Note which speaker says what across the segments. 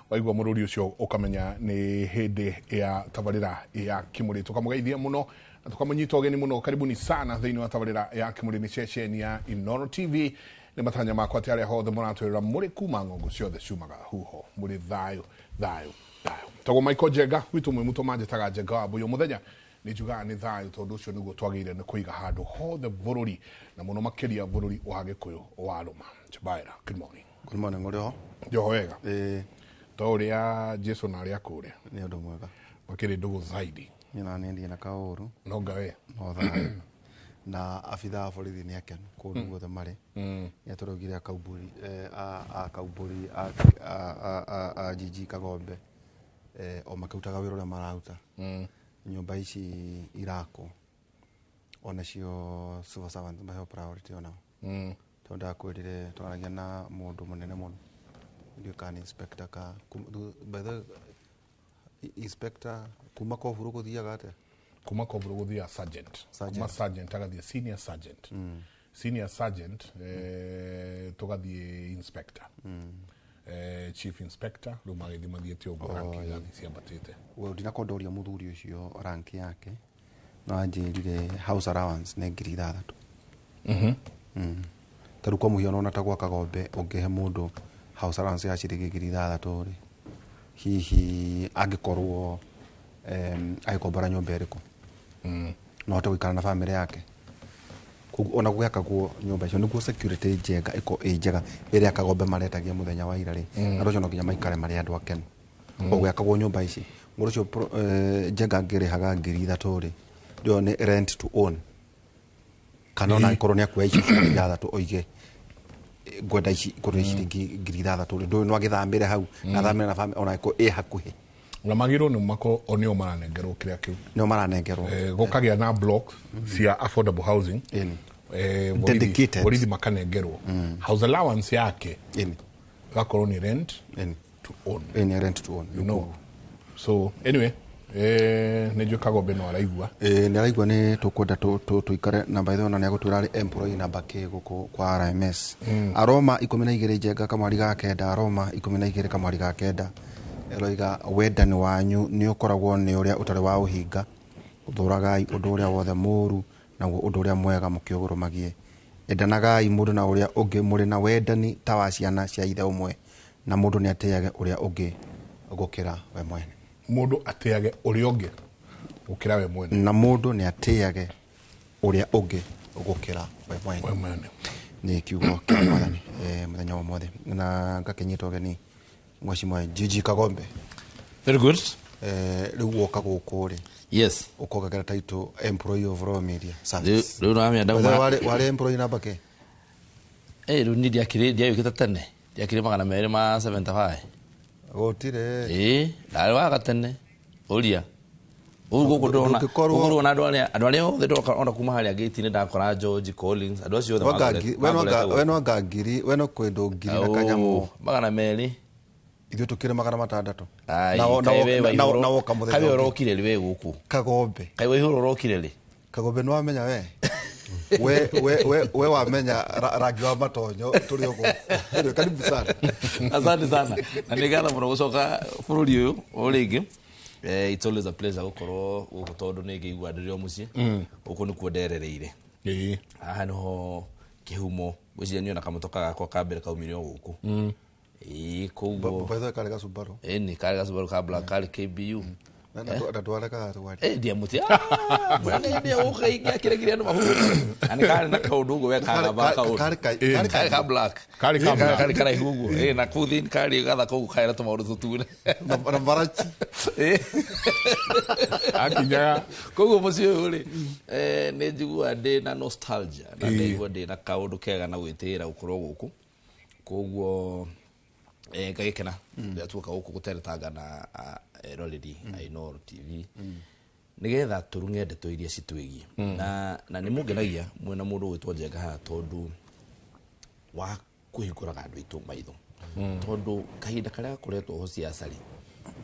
Speaker 1: Waigua mũrũri ũcio ũkamenya nĩ hĩndĩ ya tabarĩra ya Kĩmũrĩ. Tũkamũgeithia mũno na tũkamũnyita ũgeni mũno. Karibuni sana thĩinĩ wa tabarĩra ya Kĩmũrĩ, nĩ ceceni ya Inooro TV. Nĩ matanya makwa atĩ arĩa hothe mũratwĩrora mũrĩ kuma ng'ongo ciothe ciumaga huho mũrĩ thayũ thayũ thayũ. Tagwo Michael Njenga gwitũ mwĩ mũtũ manjĩtaga Njenga wa Mbũyũ. Mũthenya nĩ njugaga nĩ thayũ, tondũ ũcio nĩguo twagĩrĩire nĩ kũiga handũ hothe bũrũri, na mũno makĩria bũrũri wa Gĩkũyũ wa Rũma. Njabaira, good morning.
Speaker 2: Good morning, ũrĩ ho?
Speaker 1: Njoho wega.
Speaker 2: Ĩĩ.
Speaker 1: To ũrĩa Jesu na arĩa akũre
Speaker 2: Nĩ ũndũ mwega.
Speaker 1: Makĩrĩ ndũgũ zaidi.
Speaker 2: Niĩ na niĩ ndirĩ na kaũru.
Speaker 1: No ngawe.
Speaker 2: No thayũ. Na abithaa a borithi nĩ akenu kũndũ guothe marĩ. Nĩ atũraugire akauburi, a kauburi, a jiji Kagombe, o makĩrutaga wĩra ũrĩa mararuta. Nyũmba ici irakwo onacio civil servants maheo priority onao. Tondũ ndakwĩrire twaragia na mũndũ mũnene mũno, ndiũĩ kana nĩ inspector ka by the way, inspector kuma koburu gũthiaga atĩa?
Speaker 1: Kuma koburu gũthiaga sergeant.
Speaker 2: Sergeant.
Speaker 1: Kuma sergeant agathiĩ senior sergeant. Senior sergeant, tũgathiĩ inspector, chief inspector, rĩu magĩthiĩ mathiĩte ũguo, rank igathiĩ ciambatĩte.
Speaker 2: We ndinakorwo ndoria mũthuri ũcio rank yake, no anjĩrire house allowance nĩ 6,000. Ta rĩu kwa mũhiano, ona ta gwa Kagombe ũngĩhe mũndũ house allowance ya ciringi 6,000 rĩ, hihi angĩkorwo agĩkombora nyũmba ĩrĩkũ no ahote gũikara na bamĩrĩ yake? Koguo ona gwakagwo nyũmba icio nĩguo security njega ĩkorwo ĩ njega ĩrĩa Kagombe maretagia mũthenya wa ira rĩ, andũ acio no nginya maikare marĩ andũ akenu o gwakagwo nyũmba ici. Mũndũ ũcio Njenga angĩrĩhaga 3,000 rĩ, ĩyo nĩ rent to own, kana ona angĩkorwo nĩ akuoya icio cia 6,000 oige, "Ngwenda ici ngũrĩre ciringi 6,000" rĩ, ndũĩ no agĩthamĩre hau na athamĩre na bamĩrĩ ona angĩkorwo ĩ hakuhĩ.
Speaker 1: Na magĩrĩirwo nĩ makorwo o nĩo maranengerwo kĩrĩa kĩu.
Speaker 2: Nĩo maranengerwo.
Speaker 1: Gũkagĩa na block cia affordable housing.
Speaker 2: Dedicated.
Speaker 1: Borithi makanengerwo house allowance yake, ĩgakorwo nĩ rent to own.
Speaker 2: Ĩni, rent to own.
Speaker 1: So anyway, nĩ njũĩ Kagombe no araigua.
Speaker 2: Ĩĩ, nĩ araigua nĩ tũkwenda tũikare na by the way ona nĩ agũtwĩra arĩ employee namba kĩ gũkũ kwa RMS. Aroma 12 Njenga kamwari ga kenda, Aroma 12 kamwari ga kenda ĩroiga, "Wendani wanyu nĩ ũkoragwo nĩ ũrĩa ũtarĩ wa ũhinga, ũthũragai ũndũ ũrĩa wothe mũũru, naguo ũndũ ũrĩa mwega mũkĩũrũmagie. Endanagai mũndũ na ũrĩa ũngĩ mũrĩ na wendani ta wa ciana cia ithe ũmwe, na mũndũ nĩ atĩage ũrĩa ũngĩ gũkĩra we mwene."
Speaker 1: Mũndũ atĩage ũrĩa ũngĩ gũkĩra we mwene.
Speaker 2: Na mũndũ nĩ atĩage ũrĩa ũngĩ gũkĩra we mwene.
Speaker 1: We mwene.
Speaker 2: Nĩ kiugo kĩa Mwathani mũthenya wa ũmũthĩ, na ngakĩnyita ũgeni Mheshimiwa Gigi Kagombe.
Speaker 3: Very good.
Speaker 2: Rĩu woka gũkũ rĩ, ũkongagĩra title employee of Royal Media Service.
Speaker 3: Rĩu ramenya
Speaker 2: By the way,
Speaker 3: ndauma.
Speaker 2: warĩ employee namba kĩ?
Speaker 3: Rĩu niĩ ndiakĩrĩ ndiagĩũkĩte tene. Ndiakĩrĩ 275.
Speaker 2: Gũtirĩ.
Speaker 3: Ĩĩ, ndarĩ wa gatene. Ũria. Ũguo gũkũ ndĩrona
Speaker 2: Ndũngĩkorwo-
Speaker 3: gũkũ ndĩrona andũ arĩa othe ndoka ona kuma harĩa gate-inĩ ndakora George Collins, andũ acio othe
Speaker 2: We no
Speaker 3: magũrete
Speaker 2: we no anga ngiri, we no kwĩndũ ngiri na kanyamũ.
Speaker 3: Oh, 200.
Speaker 2: Ithuĩ tũkĩrĩ 600.
Speaker 3: Ai,
Speaker 2: Na
Speaker 3: kaĩ we Waihũrũ-
Speaker 2: na woka mũthenya
Speaker 3: kaĩ we
Speaker 2: ũngĩ.
Speaker 3: ũrokire rĩ we gũkũ?
Speaker 2: Kagombe.
Speaker 3: Kaĩ Waihũrũ ũrokire rĩ?
Speaker 2: Kagombe, nĩ wamenya we wamenya rangi wa matonyo tũrĩ o gũkũ. Anyway, karibu sana.
Speaker 3: Asante sana na nĩ ngatho mũno gũcoka bũrũri ũyũ o rĩngĩ. It's always a pleasure gũkorwo gũkũ tondũ nĩ ngĩigua ndĩrĩ o mũciĩ. Gũkũ nĩkuo nderereire. Haha nĩho kĩhumo, ngwĩciria niĩ ona kamũtoka gakwa ka mbere kaumire o gũkũ. Ĩĩ, koguo
Speaker 2: By the way, karĩ gacumbaro.
Speaker 3: Ĩni, karĩ gacubaru ka black, karĩ KBU.
Speaker 2: Na ndwarekaga twari.
Speaker 3: Ndiamuti gũka ingĩakĩregire andũ mahuhu na nĩ karĩ na kaũndũ ũguo wekaga ba kaũndũ.
Speaker 2: Karĩ
Speaker 3: Karĩ ka black.
Speaker 1: Karĩ ka black.
Speaker 3: Karĩ karaihu ũguo. Ĩĩ, na kũu thĩinĩ karĩ gathaka ũguo, karĩ na tũmaũndũ tũtune.
Speaker 2: Na mbarachi.
Speaker 3: Ĩĩ.
Speaker 1: Akinyaga.
Speaker 3: Koguo mũciĩ ũyũ rĩ, nĩ njiguaga ndĩ na nostalgia na ndaigua ndĩ na kaũndũ kega na gwĩtĩĩra gũkorwo gũkũ. Koguo ngagĩkena rĩrĩa tuoka gũkũ gũteretanga na eroreri a Inooro TV nĩgetha tũrung'e ndeto iria citwĩgiĩ, na nĩ mũngenagia mwĩna mũndũ ũgwĩtwo Njenga haha tondũ wa kũhingũraga andũ aitũ maitho, tondũ kahinda karĩa gakoretwo ho ciaca rĩ,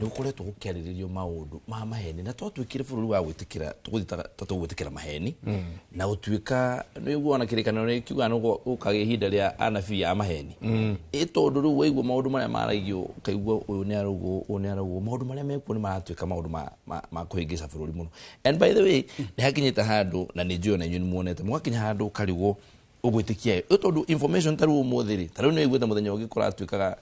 Speaker 3: Nĩ gũkoretwo gũkĩarĩrĩrio maũndũ ma maheni na twatuĩkire bũrũri wa gwĩtĩkĩra tũgũthiĩ ta tũgwĩtĩkĩra maheni na gũtuĩka nĩ ũguo kĩrĩkanĩro nĩ kiugaga nĩ gũkagĩa ihinda rĩa anabii a maheni. Ĩ tondũ rĩu waigua maũndũ marĩa maragio ũkaigua ũyũ nĩ araugwo ũyũ nĩ araugwo maũndũ marĩa mekuo nĩ maratuĩka maũndũ ma kũhĩngĩca bũrũri mũno. And by the way, nĩ hakinyĩte handũ na nĩ njũĩ ona inyuĩ nĩ muonete mũgakinya handũ ũkarigwo ũgwĩtĩkia ĩ tondũ information ta rĩu ũmũthĩ rĩ ta rĩu nĩ ũiguĩte mũthenya ũngĩ kũratuĩkaga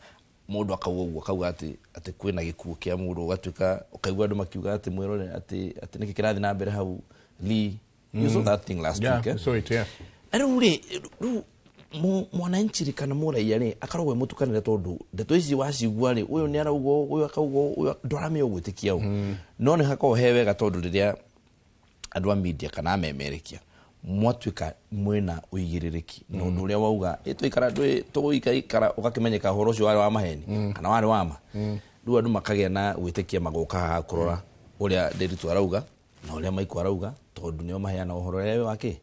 Speaker 3: mũndũ akauga ũguo akauga atĩ kwĩna gĩkuũ kĩa mũndũ ũgatuĩka ũkaigua andũ makiuga atĩ mwĩrore atĩ nĩkĩ kĩrathiĩ na mbere hau Lee. You saw that thing last week, eh?
Speaker 1: Saw it, yeah.
Speaker 3: Na rĩu rĩ rĩu mwananchi rĩ kana mũraiya rĩ akarogwo mũtukanĩre tondũ ndeto ici wacigua rĩ ũyũ nĩ arauga ũyũ akauga ũyũ ndũramenya ũgwĩtĩkia ũ. No nĩ hakoragwo he wega tondũ rĩrĩa andũ a media kana amemerekia mwatuĩka mwĩna ũigĩrĩrĩki na ũndũ ũrĩa wauga ĩ tũgũikara ũgakĩmenyeka ũhoro ũcio warĩ wa maheni kana warĩ wa ma. Rĩu andũ makagĩa na gwĩtĩkia magoka haha kũrora ũrĩa Ndiritu arauga na ũrĩa Maiko arauga tondũ nĩo maheana ũhoro ũrĩa wĩ wa kĩ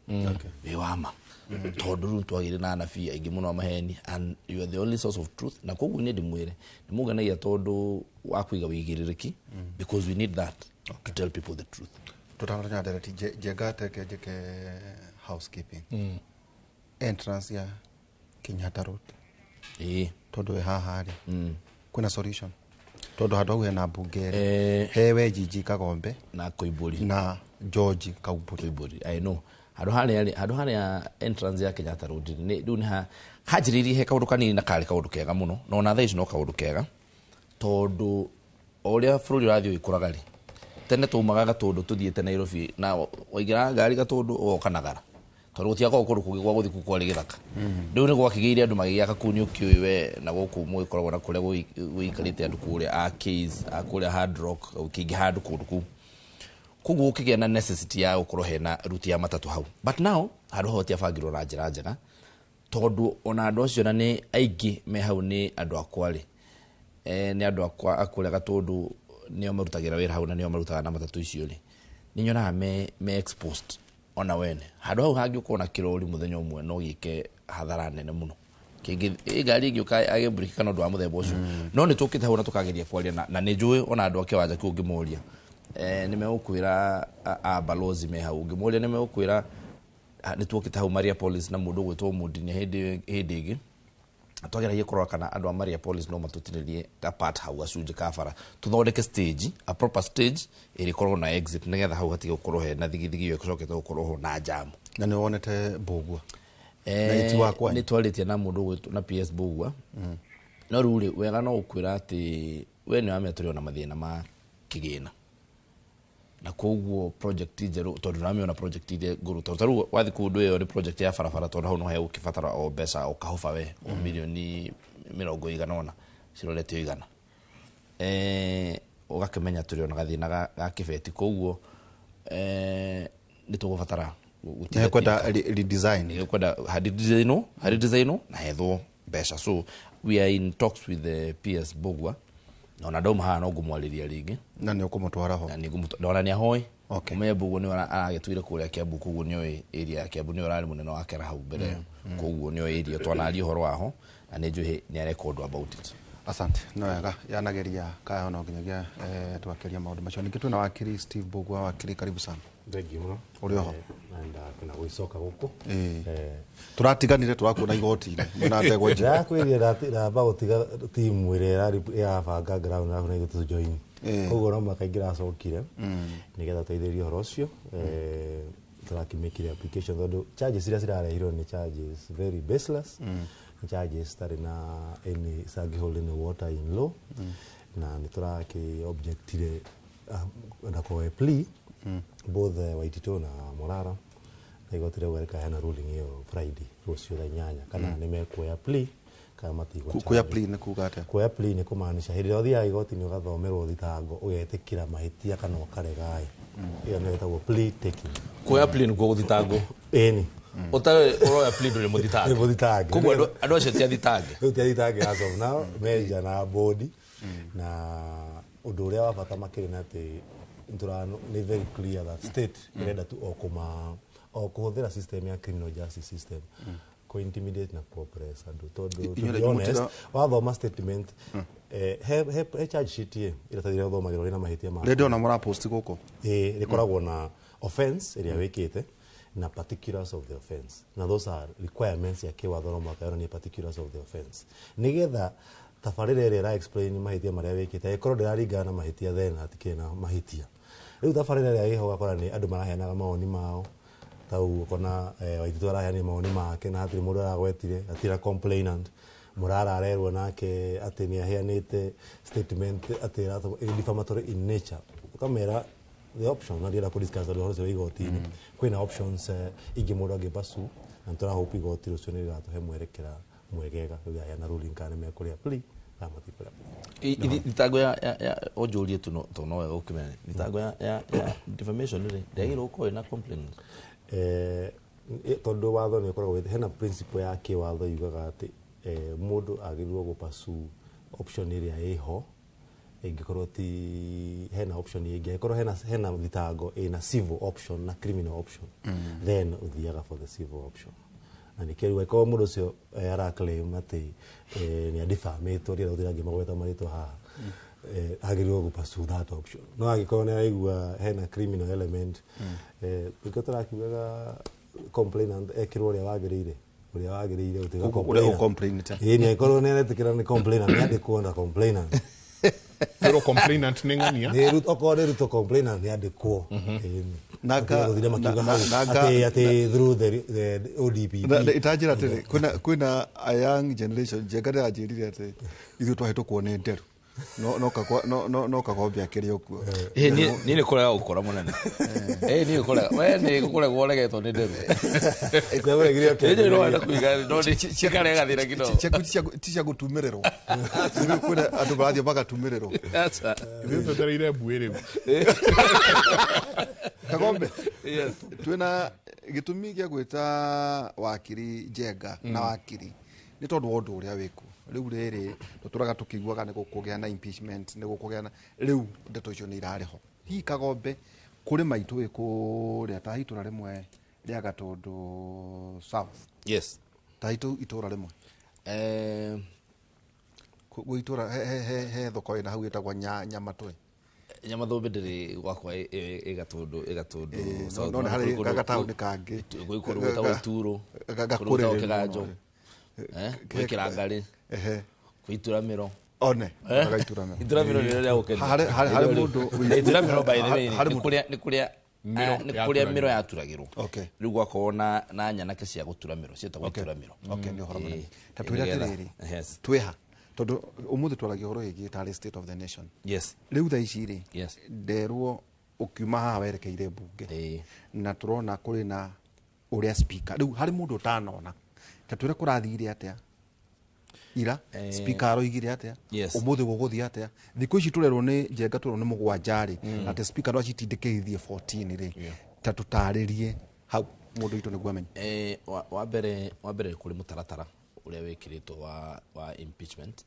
Speaker 3: wĩ wa ma. Tondũ rĩu twagĩire na anabii aingĩ mũno a maheni and you are the only source of truth. Na koguo niĩ ndĩmwĩre nĩ mũngenagia tondũ wa kũiga ũigĩrĩrĩki because we need that to tell people the truth.
Speaker 2: Tutaona ndereti njenga teke njeke housekeeping. Entrance ya Kenyatta Road. Tondu we haha ri. Kwina solution. Tondu handu hau hena mbunge hewe Jiji Kagombe
Speaker 3: na Koimburi
Speaker 2: na George Kaumburi.
Speaker 3: Koimburi, I know. Handu haria entrance ya Kenyatta Road ni riu ni hanjĩrĩirie he kaũndũ kanini na karĩ kaũndũ kega mũno na ona thaa ici no kaũndũ kega tondũ o ũrĩa bũrũri ũrathiĩ ũgĩkũraga rĩ tene taumaga Gatũndũ tũthiĩte Nairobi na waingĩra ngari Gatũndũ ũgoka Nagara tondũ gũtiakoragwo kũndũ kũngĩ gwa gũthiĩ kũu kwarĩ gĩthaka. Rĩu nĩ gwakĩgĩire andũ magĩgĩaka kũu nĩ ũkĩũĩ we na gũkũ mũgĩkoragwo na kũrĩa gũikarĩte andũ kũrĩa a Keys a kũrĩa Hard Rock ũkĩingĩ handũ kũndũ kũu koguo gũkĩgĩa na necessity ya gũkorwo hena route ya matatũ hau. But now handũ hau hatiabangirwo na njĩra njega tondũ ona andũ acio na nĩ aingĩ me hau nĩ andũ akwa rĩ nĩ andũ akwa a kũrĩa Gatũndũ nĩo marutagĩra wĩra hau na nĩo marutaga na matatũ icio rĩ nĩ nyonaga me exposed ona wene handũ hau hangĩũkorwo na kĩrori mũthenya ũmwe no gĩke hathara nene mũno kĩngĩ ngari ĩngĩũka agĩmburiki kana ũndũ wa mũthemba ũcio. No nĩ tũkĩte hau na tũkageria kwaria na nĩ njũĩ ona andũ a kĩwanja kĩu ũngĩmoria nĩ megũkwĩra a balozi me hau ũngĩmoria nĩ megũkwĩra nĩ tuokĩte hau Maria Police na mũndũ ũgwĩtwo Mũndini hĩndĩ ĩngĩ twageragia kũrora kana andũ a Maria Police no matũtinĩrie ka part hau gacunjĩ ka bara tũthondeke stage a proper stage ĩrĩa ĩkoragwo na exit nĩgetha hau hatige gũkorwo hena thigithigi ĩyo ĩcokete gũkorwo ho na jam.
Speaker 2: Na nĩ wonete Mbũgua? Nĩ
Speaker 3: twarĩtie na mũndũ ũgwĩtwo na PS Mbũgua. No rĩu rĩ wega no gũkwĩra atĩ we nĩ wamenya tũrĩ ona mathĩna ma kĩgĩna na koguo project njerũ tondũ nĩramĩona project iria ngũrũ tondũ tarĩu wathiĩ kũndũ ĩyo nĩ project ya barabara tondũ hau no hegũkĩbatara o mbeca o kahoba we o milioni mĩrongo igana ũna cirorete igana ũgakĩmenya tũrĩ ona gathĩna ga kĩbeti koguo nĩ tũgũbatara
Speaker 2: kwenda redesign
Speaker 3: kwenda redesign na hethwo mbeca. So we are in talks with the PS Mbũgua na ona ndauma haha no ngũmwarĩria rĩngĩ
Speaker 2: na nĩ ũkũmũtwara ho
Speaker 3: na nĩ nĩ ahoi ũmenye Mbũgua nĩwe aragĩtũire kũrĩa Kiambu koguo nĩoĩ area ya Kiambu nĩwe ũrarĩ mũnene wa Kera hau mbere koguo nĩoĩ area twanaria ũhoro waho na nĩ njũĩ nĩ areka ũndũ about it.
Speaker 2: Asante. No wega yanageria kaya no nginyagia twakĩria maũndũ macio. Ningĩ twĩna wakiri Steve Mbũgua. Wakiri, karibu sana.
Speaker 4: Thengiũ mũno.
Speaker 2: Ũrĩ oho?
Speaker 4: Na kwĩna gũicoka gũkũ.
Speaker 2: Tũratiganire tũrakuona igoti-inĩ mwena ndegwa njĩra.
Speaker 4: Ndakwĩrire ndamba gũtiga timu ĩrĩa ĩrabanga ground arabu na ithuĩ tũjoin. Koguo no mũhaka ingĩracokire nĩgetha tũteithĩrĩrie ũhoro ũcio. Tũrakĩmĩkire application tondũ charges iria cirarehirwo nĩ charges very baseless. Nĩ charges citarĩ na any citangĩ any water in law. Na nĩ tũrakĩ objectire na kũhe plea both Waititũ na Morara na igoti rĩu rĩkaheana ruling ĩyo Friday rũciũ thaa 8 kana nĩ mekuoya plea kana matigũ.
Speaker 2: Kuoya plea nĩ kuga atĩa?
Speaker 4: Kuoya plea nĩ kũmaanisha hĩndĩ ĩrĩa ũthiaga igoti-inĩ ũgathomerwo thitango ũgetĩkĩra mahĩtia kana ũkarega ĩ ĩyo nĩyo ĩtagwo plea taking.
Speaker 3: Kuoya plea nĩkuo gũthitangwo?
Speaker 4: Ĩni.
Speaker 3: Ũtarĩ ũroya plea ndũrĩ mũthitange.
Speaker 4: Nĩ mũthitange.
Speaker 3: Koguo andũ acio ti athitange.
Speaker 4: Rĩu ti athitange as of now menja na bodi na ũndũ ũrĩa wa bata makĩria nĩ atĩ nĩ very clear that state ĩrenda tu o kũhũthĩra system ya criminal justice system Kũ intimidate na kũ oppress andũ tondũ to
Speaker 2: Inyuĩ
Speaker 4: be honest,
Speaker 2: mũtira-
Speaker 4: wathoma statement, he charge sheet ĩ iratathi rĩa ũthomagĩrwo rĩna mahĩtia ma
Speaker 2: Rĩndĩ ona mũrapost gũkũ.
Speaker 4: Ĩ rĩkoragwo na offense ĩrĩa wĩkĩte na particulars of the offense, na those are requirements ya kĩwatho, no mũhaka yonanie particulars of the offense nĩgetha tabarĩra ĩrĩa ĩra explain mahĩtia marĩa wĩkĩte ĩkorwo ndĩraringana na mahĩtia, then hatikĩrĩ na mahĩtia. Rĩu tabarĩra ĩrĩa ĩho ũgakora nĩ andũ maraheanaga mawoni mao tau ũkona Waititu araheanire mawoni make na hatirĩ mũndũ aragwetire, hatirĩ na complainant. Murara arerwo nake atĩ nĩ aheanĩte statement atĩ ĩratũ- defamatory in nature. Ũkamera the option, na ndienda kũ discuss tondũ ũhoro ũcio wĩ igoti-inĩ, kwĩna options ingĩ mũndũ angĩ pursue, na nĩtũrahope igoti rũcio nĩ rĩgatũhe mwerekera mwegega rĩgaheana ruling kana nĩ mekũrĩa plea kana matikũrĩa plea.
Speaker 3: Thitango ya ũnjũrie tu no to no wega ũkĩmenya thitango ya defamation rĩ, ndĩagĩrĩirwo gũkorwo ĩna complainant.
Speaker 4: Tondũ watho nĩ ũkoragwo hena principle ya kĩwatho yugaga atĩ mũndũ agĩrĩirwo gũ pursue option ĩrĩa ĩho ĩngĩkorwo ti hena option ĩngĩ. Angĩkorwo hena thitango ĩna civil option na criminal option, then ũthiaga for the civil option, na nĩkĩo rĩu angĩkorwo mũndũ ũcio ara claim atĩ nĩ adefamĩtwo, ndienda gũtinda ngĩmagweta marĩtwa haha, agĩrĩirwo gũ pursue that option. No angĩkorwo nĩ araigua hena criminal element, nĩkĩo tũrakiugaga complainant ekĩrwo ũrĩa wagĩrĩire, ũrĩa wagĩrĩire gũtuĩka
Speaker 2: Ũrĩa
Speaker 4: complainant.
Speaker 2: ũcomplainĩte.
Speaker 4: Ĩĩ, nĩ angĩkorwo nĩ aretĩkĩra nĩ complainant, nĩ andĩkwo na complainant.
Speaker 1: Kwĩrwo complainant nĩ ng'ania.
Speaker 4: Nĩ okorwo nĩ Ruto complainant, nĩ andĩkwo. Ĩĩ. Gũtinda makiuga hau atĩ through the ODPP.
Speaker 2: Itanjĩra atĩrĩ, kwĩna a young generation njenga ndĩranjĩrire atĩ ithuĩ twahĩtũkwo nĩ nderu no Kagombe akĩrĩ o kuo.
Speaker 3: Ĩ, niĩ nĩ kũrega gũkora mũnene. Ĩ, niĩ kũrega we nĩ kũregwo ũregetwo nĩ nderu.
Speaker 4: Ndamũregire.
Speaker 3: Ĩ, no wenda kuiga no nĩ cikarega thĩna kidogo.
Speaker 2: Ciaku ti cia gũtumĩrĩrwo. Rĩu kwĩna andũ marathiĩ magatumĩrĩrwo.
Speaker 3: Aca.
Speaker 1: Ithuĩ twetereire mbuĩ rĩu.
Speaker 2: Kagombe,
Speaker 3: Yes.
Speaker 2: twĩna gĩtũmi gĩa gwĩta wakiri Njenga na wakiri nĩ tondũ wa ũndũ ũrĩa wĩkuo rĩu rĩrĩ tũtũraga tũkĩiguaga nĩ gũkũgĩa na impeachment, nĩ gũkũgĩa na rĩu ndeto icio nĩ irarĩ ho. Hihi Kagombe, kũrĩ maitũ wĩ kũrĩa ta itũra rĩmwe rĩa Gatũndũ South,
Speaker 3: Yes.
Speaker 2: ta itũ itũra rĩmwe, gwĩ itũra he thoko ĩna hau ĩtagwo Nyamatwe.
Speaker 3: Nyamathũmbĩ ndĩrĩ gwakwa, ĩ Gatũndũ South.
Speaker 2: No nĩ harĩ
Speaker 3: Kwĩ kũndũ-
Speaker 2: gataũni kangĩ.
Speaker 3: Gwĩ kũndũ gwĩtagwo Ituro, kũndũ gwĩtagwo
Speaker 2: gakũrĩrĩru
Speaker 3: Kĩganjo,
Speaker 2: mũno.
Speaker 3: Gwĩ Kĩrangarĩ,
Speaker 2: Ehe.
Speaker 3: gwĩ Ituramĩro.
Speaker 2: One gaturamĩro.
Speaker 3: Ituramĩro nĩrĩo rĩa gũkenia.
Speaker 2: Harĩ mũndũ
Speaker 3: Ituramĩro, by the way,
Speaker 2: harĩ
Speaker 3: nĩ
Speaker 2: mũndũ-
Speaker 3: kũrĩa
Speaker 1: Mĩro
Speaker 3: nĩ kũrĩa
Speaker 1: yaturagĩrwo.
Speaker 3: mĩro yaturagĩrwo. Rĩu gwakorwo na nyanake cia gũtura mĩro ciĩtagwo ituramĩro.
Speaker 2: Okay, nĩ ũhoro mũnene. Ta twĩre
Speaker 3: nĩgetha-
Speaker 2: atĩrĩrĩ,
Speaker 3: Yes.
Speaker 2: twĩha tondũ ũmũthĩ twaragia ũhoro wĩgiĩ tarĩ state of the nation. Rĩu thaa ici rĩ, nderwo ũkiuma haha werekeire mbunge, na tũrona kũrĩ na ũrĩa speaker rĩu harĩ mũndũ ũtanona, ta twĩre kũrathire atĩa ira, speaker aroigire atĩa, ũmũthĩ gũgũthiĩ atĩa? Thikũ ici tũrerwo nĩ Njenga, tũrerwo nĩ mũgwanja rĩ, atĩ speaker no acitindĩkĩrithie 14 rĩ. Ta tũtarĩrie hau mũndũ witũ nĩguo amenye.
Speaker 3: Wa mbere kũrĩ mũtaratara ũrĩa wĩkĩrĩtwo wa impeachment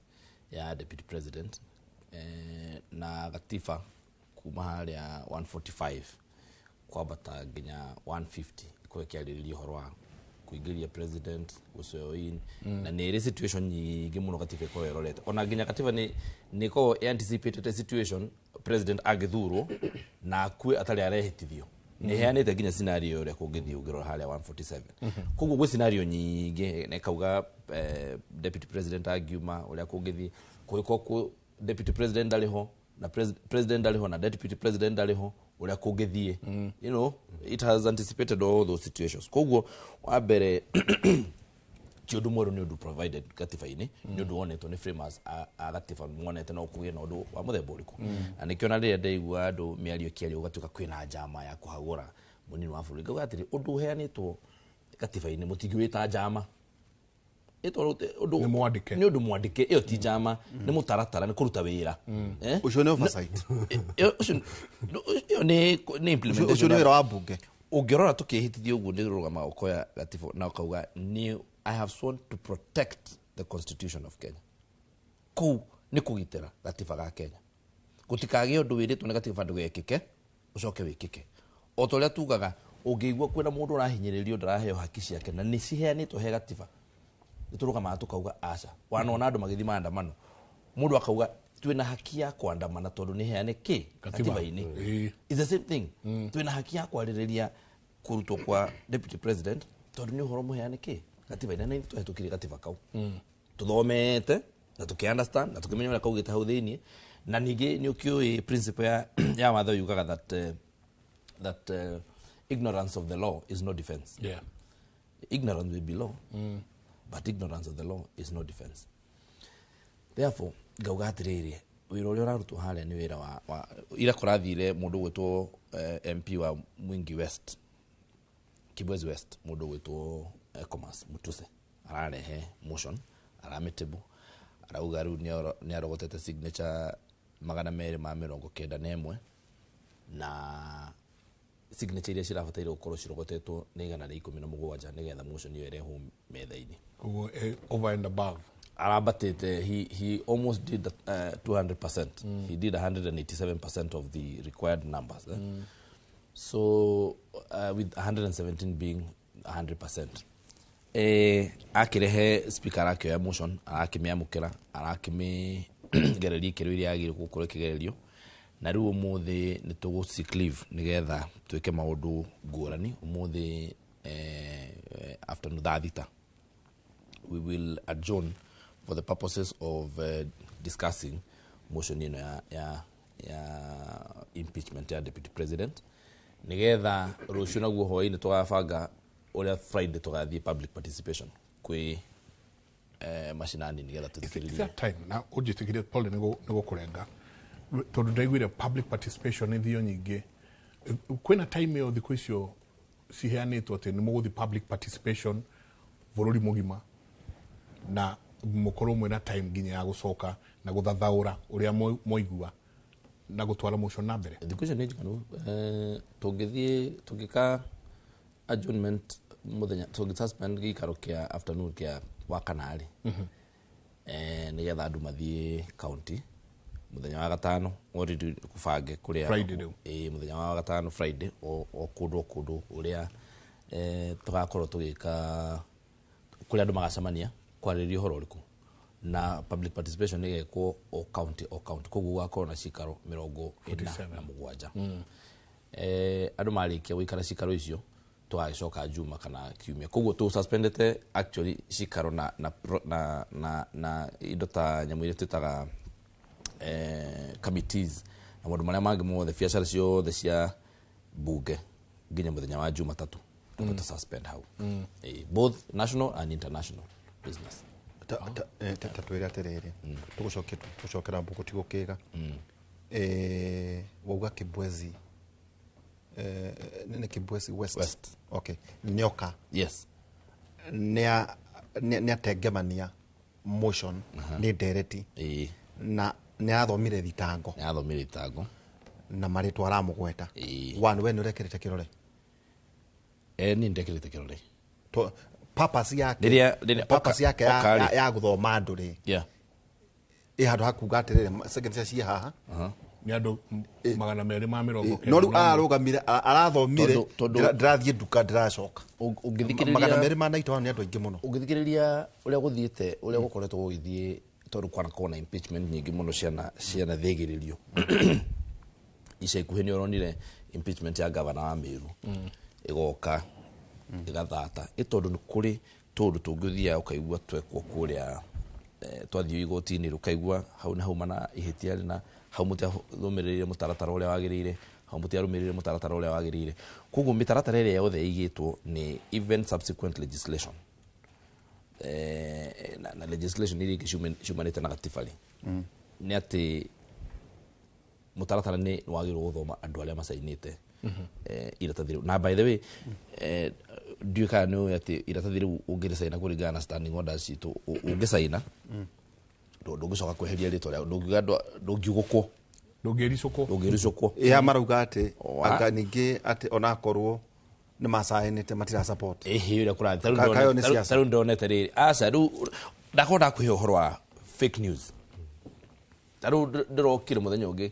Speaker 3: ya deputy president, na gatiba kuma harĩa 145 kwambata nginya 150 ĩkorwo ĩkĩarĩrĩria ũhoro wa kũingĩria president, gũswear in, na nĩ ĩrĩ situation nyingĩ mũno gatiba ĩkorwo ĩrorete. Ona nginya gatiba nĩ ĩkoragwo ĩ-anticipated situation president angĩthurwo na akue atarĩ arehĩtithio. Nĩ ĩheanĩte nginya scenario ũrĩa kũngĩthiĩ ũngĩrora harĩa 147. Koguo gwĩ scenario nyingĩ na ĩkauga deputy president angiuma ũrĩa kũngĩthiĩ, kũngĩkorwo deputy president ndarĩ ho na president ndarĩ ho na deputy president ndarĩ ho, ũrĩa kũngĩthiĩ. It has anticipated all those situations. Koguo wa mbere ti ũndũ mwerũ, nĩ ũndũ provided gatiba-inĩ, nĩ ũndũ wonetwo nĩ framers a gatiba, monete no kũgĩe na ũndũ wa mũthemba ũrĩkũ. Na nĩkĩo na rĩrĩa ndaigua andũ mĩario ĩkĩario gũgatuĩka kwĩna njama ya kũhagũra mũnini wa bũrũri, ngauga atĩrĩ, ũndũ ũheanĩtwo gatiba-inĩ mũtingĩwĩta njama. Ĩtwarwo ũndũ
Speaker 1: Nĩ mwandĩke.
Speaker 3: Nĩ ũndũ mwandĩke, ĩyo ti njama, nĩ mũtaratara, nĩ kũruta wĩra. Eh?
Speaker 2: Ũcio nĩ oversight.
Speaker 3: Ũcio ĩyo nĩ implementation.
Speaker 2: Ũcio nĩ wĩra wa mbunge.
Speaker 3: Ũngĩrora tũkĩhĩtithio ũguo nĩ rũgama ũkoya gatiba na ũkauga nĩ "I have sworn to protect the Constitution of Kenya." Kũu nĩ kũgitĩra gatiba ga Kenya, gũtikagĩe ũndũ wĩrĩtwo nĩ gatiba ndũgekĩke ũcoke wĩkĩke. O ta ũrĩa tugaga Ũngĩigua kwĩna mũndũ ũrahinyĩrĩrio ndaraheo haki ciake na nĩ ciheanĩtwo he gatiba, nĩ tũrũgamaga tũkauga aca. Wanona andũ magĩthiĩ maandamano, mũndũ akauga twĩna haki ya kwandamana tondũ nĩ heane kĩ
Speaker 1: Katiba.
Speaker 3: katiba-inĩ.
Speaker 1: Ĩĩ.
Speaker 3: It's the same thing. Twĩna haki ya kwarĩrĩria kũrutwo kwa deputy president tondũ nĩ ũhoro mũheane kĩ katiba-inĩ, na ithuĩ twahĩtũkirie gatiba kau tũthomete na tũkĩ understand na tũkĩmenya ũrĩa kaugĩte hau thĩiniĩ. Na ningĩ nĩ ũkĩũĩ principle ya watho yugaga that ignorance of the law is no defense. Ignorance may be law, but ignorance of the law is no defense. Therefore ngauga atiriri, wĩra ũrĩa ũrarutwo harĩa nĩ wĩra wa ira kũrathire mũndũ ũgwĩtwo MP wa Mwingi West, Kibwezi West, mũndũ ũgwĩtwo Commerce Mutuse, ararehe motion, aramĩtĩbũ, arauga rĩu nĩ arogotete signature 291, na signature iria cirabataire gũkorwo cirogotetwo nĩ 117 nĩgetha motion ĩyo ĩrehwo metha-inĩ.
Speaker 1: Koguo over and above.
Speaker 3: Arambatĩte, he almost did 200%. He did 187% of the required numbers, eh? So with 117 being 100%, akirehe speaker arakĩoya motion, arakĩmĩamũkĩra, arakĩmĩgereria ikĩro iria yagĩrĩirwo gũkorwo ĩkĩgererio. Na rĩu ũmũthĩ nĩ tũgũ seek leave nĩgetha twĩke maũndũ ngũrani ũmũthĩ, afternoon thaa 6 we will adjourn for the purposes of discussing motion ĩno ya impeachment ya deputy president, nigetha rũciũ naguo hwaĩ-inĩ tũgabanga ũrĩa Friday tũgathiĩ public participation kwĩ mashinani nigetha
Speaker 1: It's
Speaker 3: tũthikĩrĩrie.
Speaker 1: That time na ũnjĩtĩkĩrie, Paul, nĩ gũkũrenga tondũ ndaiguire public participation nĩ thio nyingĩ. Kwĩna time ĩyo thikũ icio ciheanĩtwo atĩ nĩ mũgũthiĩ public participation bũrũri mũgima na mũkorwo mwĩna time nginya ya gũcoka na gũthathaũra ũrĩa mwaigua na gũtwara motion na mbere?
Speaker 3: Thikũ icio nĩ njiganu. Tũngĩthiĩ tũngĩka adjournment mũthenya, tũngĩ suspend gĩikaro kĩa afternoon kĩa wakana rĩ, nĩgetha andũ mathiĩ county mũthenya wa gatano already kũbange kũrĩa.
Speaker 1: Friday rĩu.
Speaker 3: Ĩĩ, mũthenya wa gatano, Friday, o kũndũ o kũndũ ũrĩa tũgakorwo tũgĩka kũrĩa andũ magacemania kwarĩrĩria ũhoro ũrĩkũ, na public participation ĩgekwo o county o county. Koguo gũgakorwo na cikaro 47. Andũ marĩkia gũikara cikaro icio, tũgagĩcoka Juma kana Kiumia. Koguo tũ suspendete actually cikaro na indo ta nyamũ iria twĩtaga committees na maũndũ marĩa mangĩ mothe, biacara ciothe cia bunge nginya mũthenya wa Jumatatũ tũbata suspend hau. Both national and international business.
Speaker 2: Ta twĩre atĩrĩrĩ, tũgũcokera mbũkũ ti gũkĩga. Wauga Kibwezi, nĩ Kibwezi West?
Speaker 3: West.
Speaker 2: Okay, nĩoka.
Speaker 3: Yes.
Speaker 2: Nĩ atengemania motion nĩ ndereti na nĩ arathomire thitango.
Speaker 3: Nĩ athomire itango.
Speaker 2: Na marĩtwa aramũgweta. One, we nĩ ũrekĩrĩte kĩrore?
Speaker 3: Niĩ ndekĩrĩte kĩrore.
Speaker 2: Purpose yake
Speaker 3: Rĩrĩa
Speaker 2: purpose yake
Speaker 3: oka rĩ.
Speaker 2: ya gũthoma andũ rĩ, ĩ handũ ha kuga atĩrĩrĩ, signature ciĩ haha.
Speaker 1: Nĩ andũ 291.
Speaker 2: No rĩu ararũgamire, arathomire. Ndĩrathiĩ nduka, ndĩracoka.
Speaker 3: Ũngĩthikĩrĩria
Speaker 2: 291 nĩ andũ aingĩ mũno.
Speaker 3: Ũngĩthikĩrĩria ũrĩa gũthiĩte, ũrĩa gũkoretwo gũgĩthiĩ, tondũ kwanakorwo na impeachment nyingĩ mũno ciana thĩgĩrĩrio ica ikuhĩ, nĩ ũronire impeachment ya gavana wa Meru ĩgoka ĩgathata ĩ, tondũ nĩ kũrĩ tũndũ tũngĩ ũthiaga ũkaigua twekwo kũrĩa, twathiĩ igoti-inĩ ũkaigua hau nĩ hauma na ihĩtia rĩna, hau mũtiarũmĩrĩire mũtaratara ũrĩa wagĩrĩire, hau mũtiarũmĩrĩire mũtaratara ũrĩa wagĩrĩire. Koguo mĩtaratara ĩrĩa yothe ĩigĩtwo nĩ even subsequent legislation, na legislation iria ingĩ ciumanĩte na gatiba rĩ, nĩ atĩ mũtaratara nĩ wagĩrĩirwo gũthoma andũ arĩa macainĩte iratathi rĩu. Na by the way, ndiũĩ kana nĩ ũĩ atĩ iratathi rĩu ũngĩrĩcaina kũringana na standing orders citũ, ũngĩcaina ndũngĩcoka kweheria rĩtwa rĩaku, ndũngiuga ndũngiugũkwo.
Speaker 1: Ndũngĩricũkwo.
Speaker 3: Ndũngĩricũkwo.
Speaker 2: Ĩa marauga atĩ
Speaker 3: Wa.
Speaker 2: anga ningĩ atĩ onakorwo nĩ macainĩte matira support.
Speaker 3: Ĩhĩ, ũrĩa kũrathiĩ. Ta rĩu
Speaker 2: Kayo nĩ siasa.
Speaker 3: Ta rĩu ndonete rĩrĩ, aca, rĩu ndakorwo ndakũhe ũhoro wa fake news. Ta rĩu ndĩrokire mũthenya ũngĩ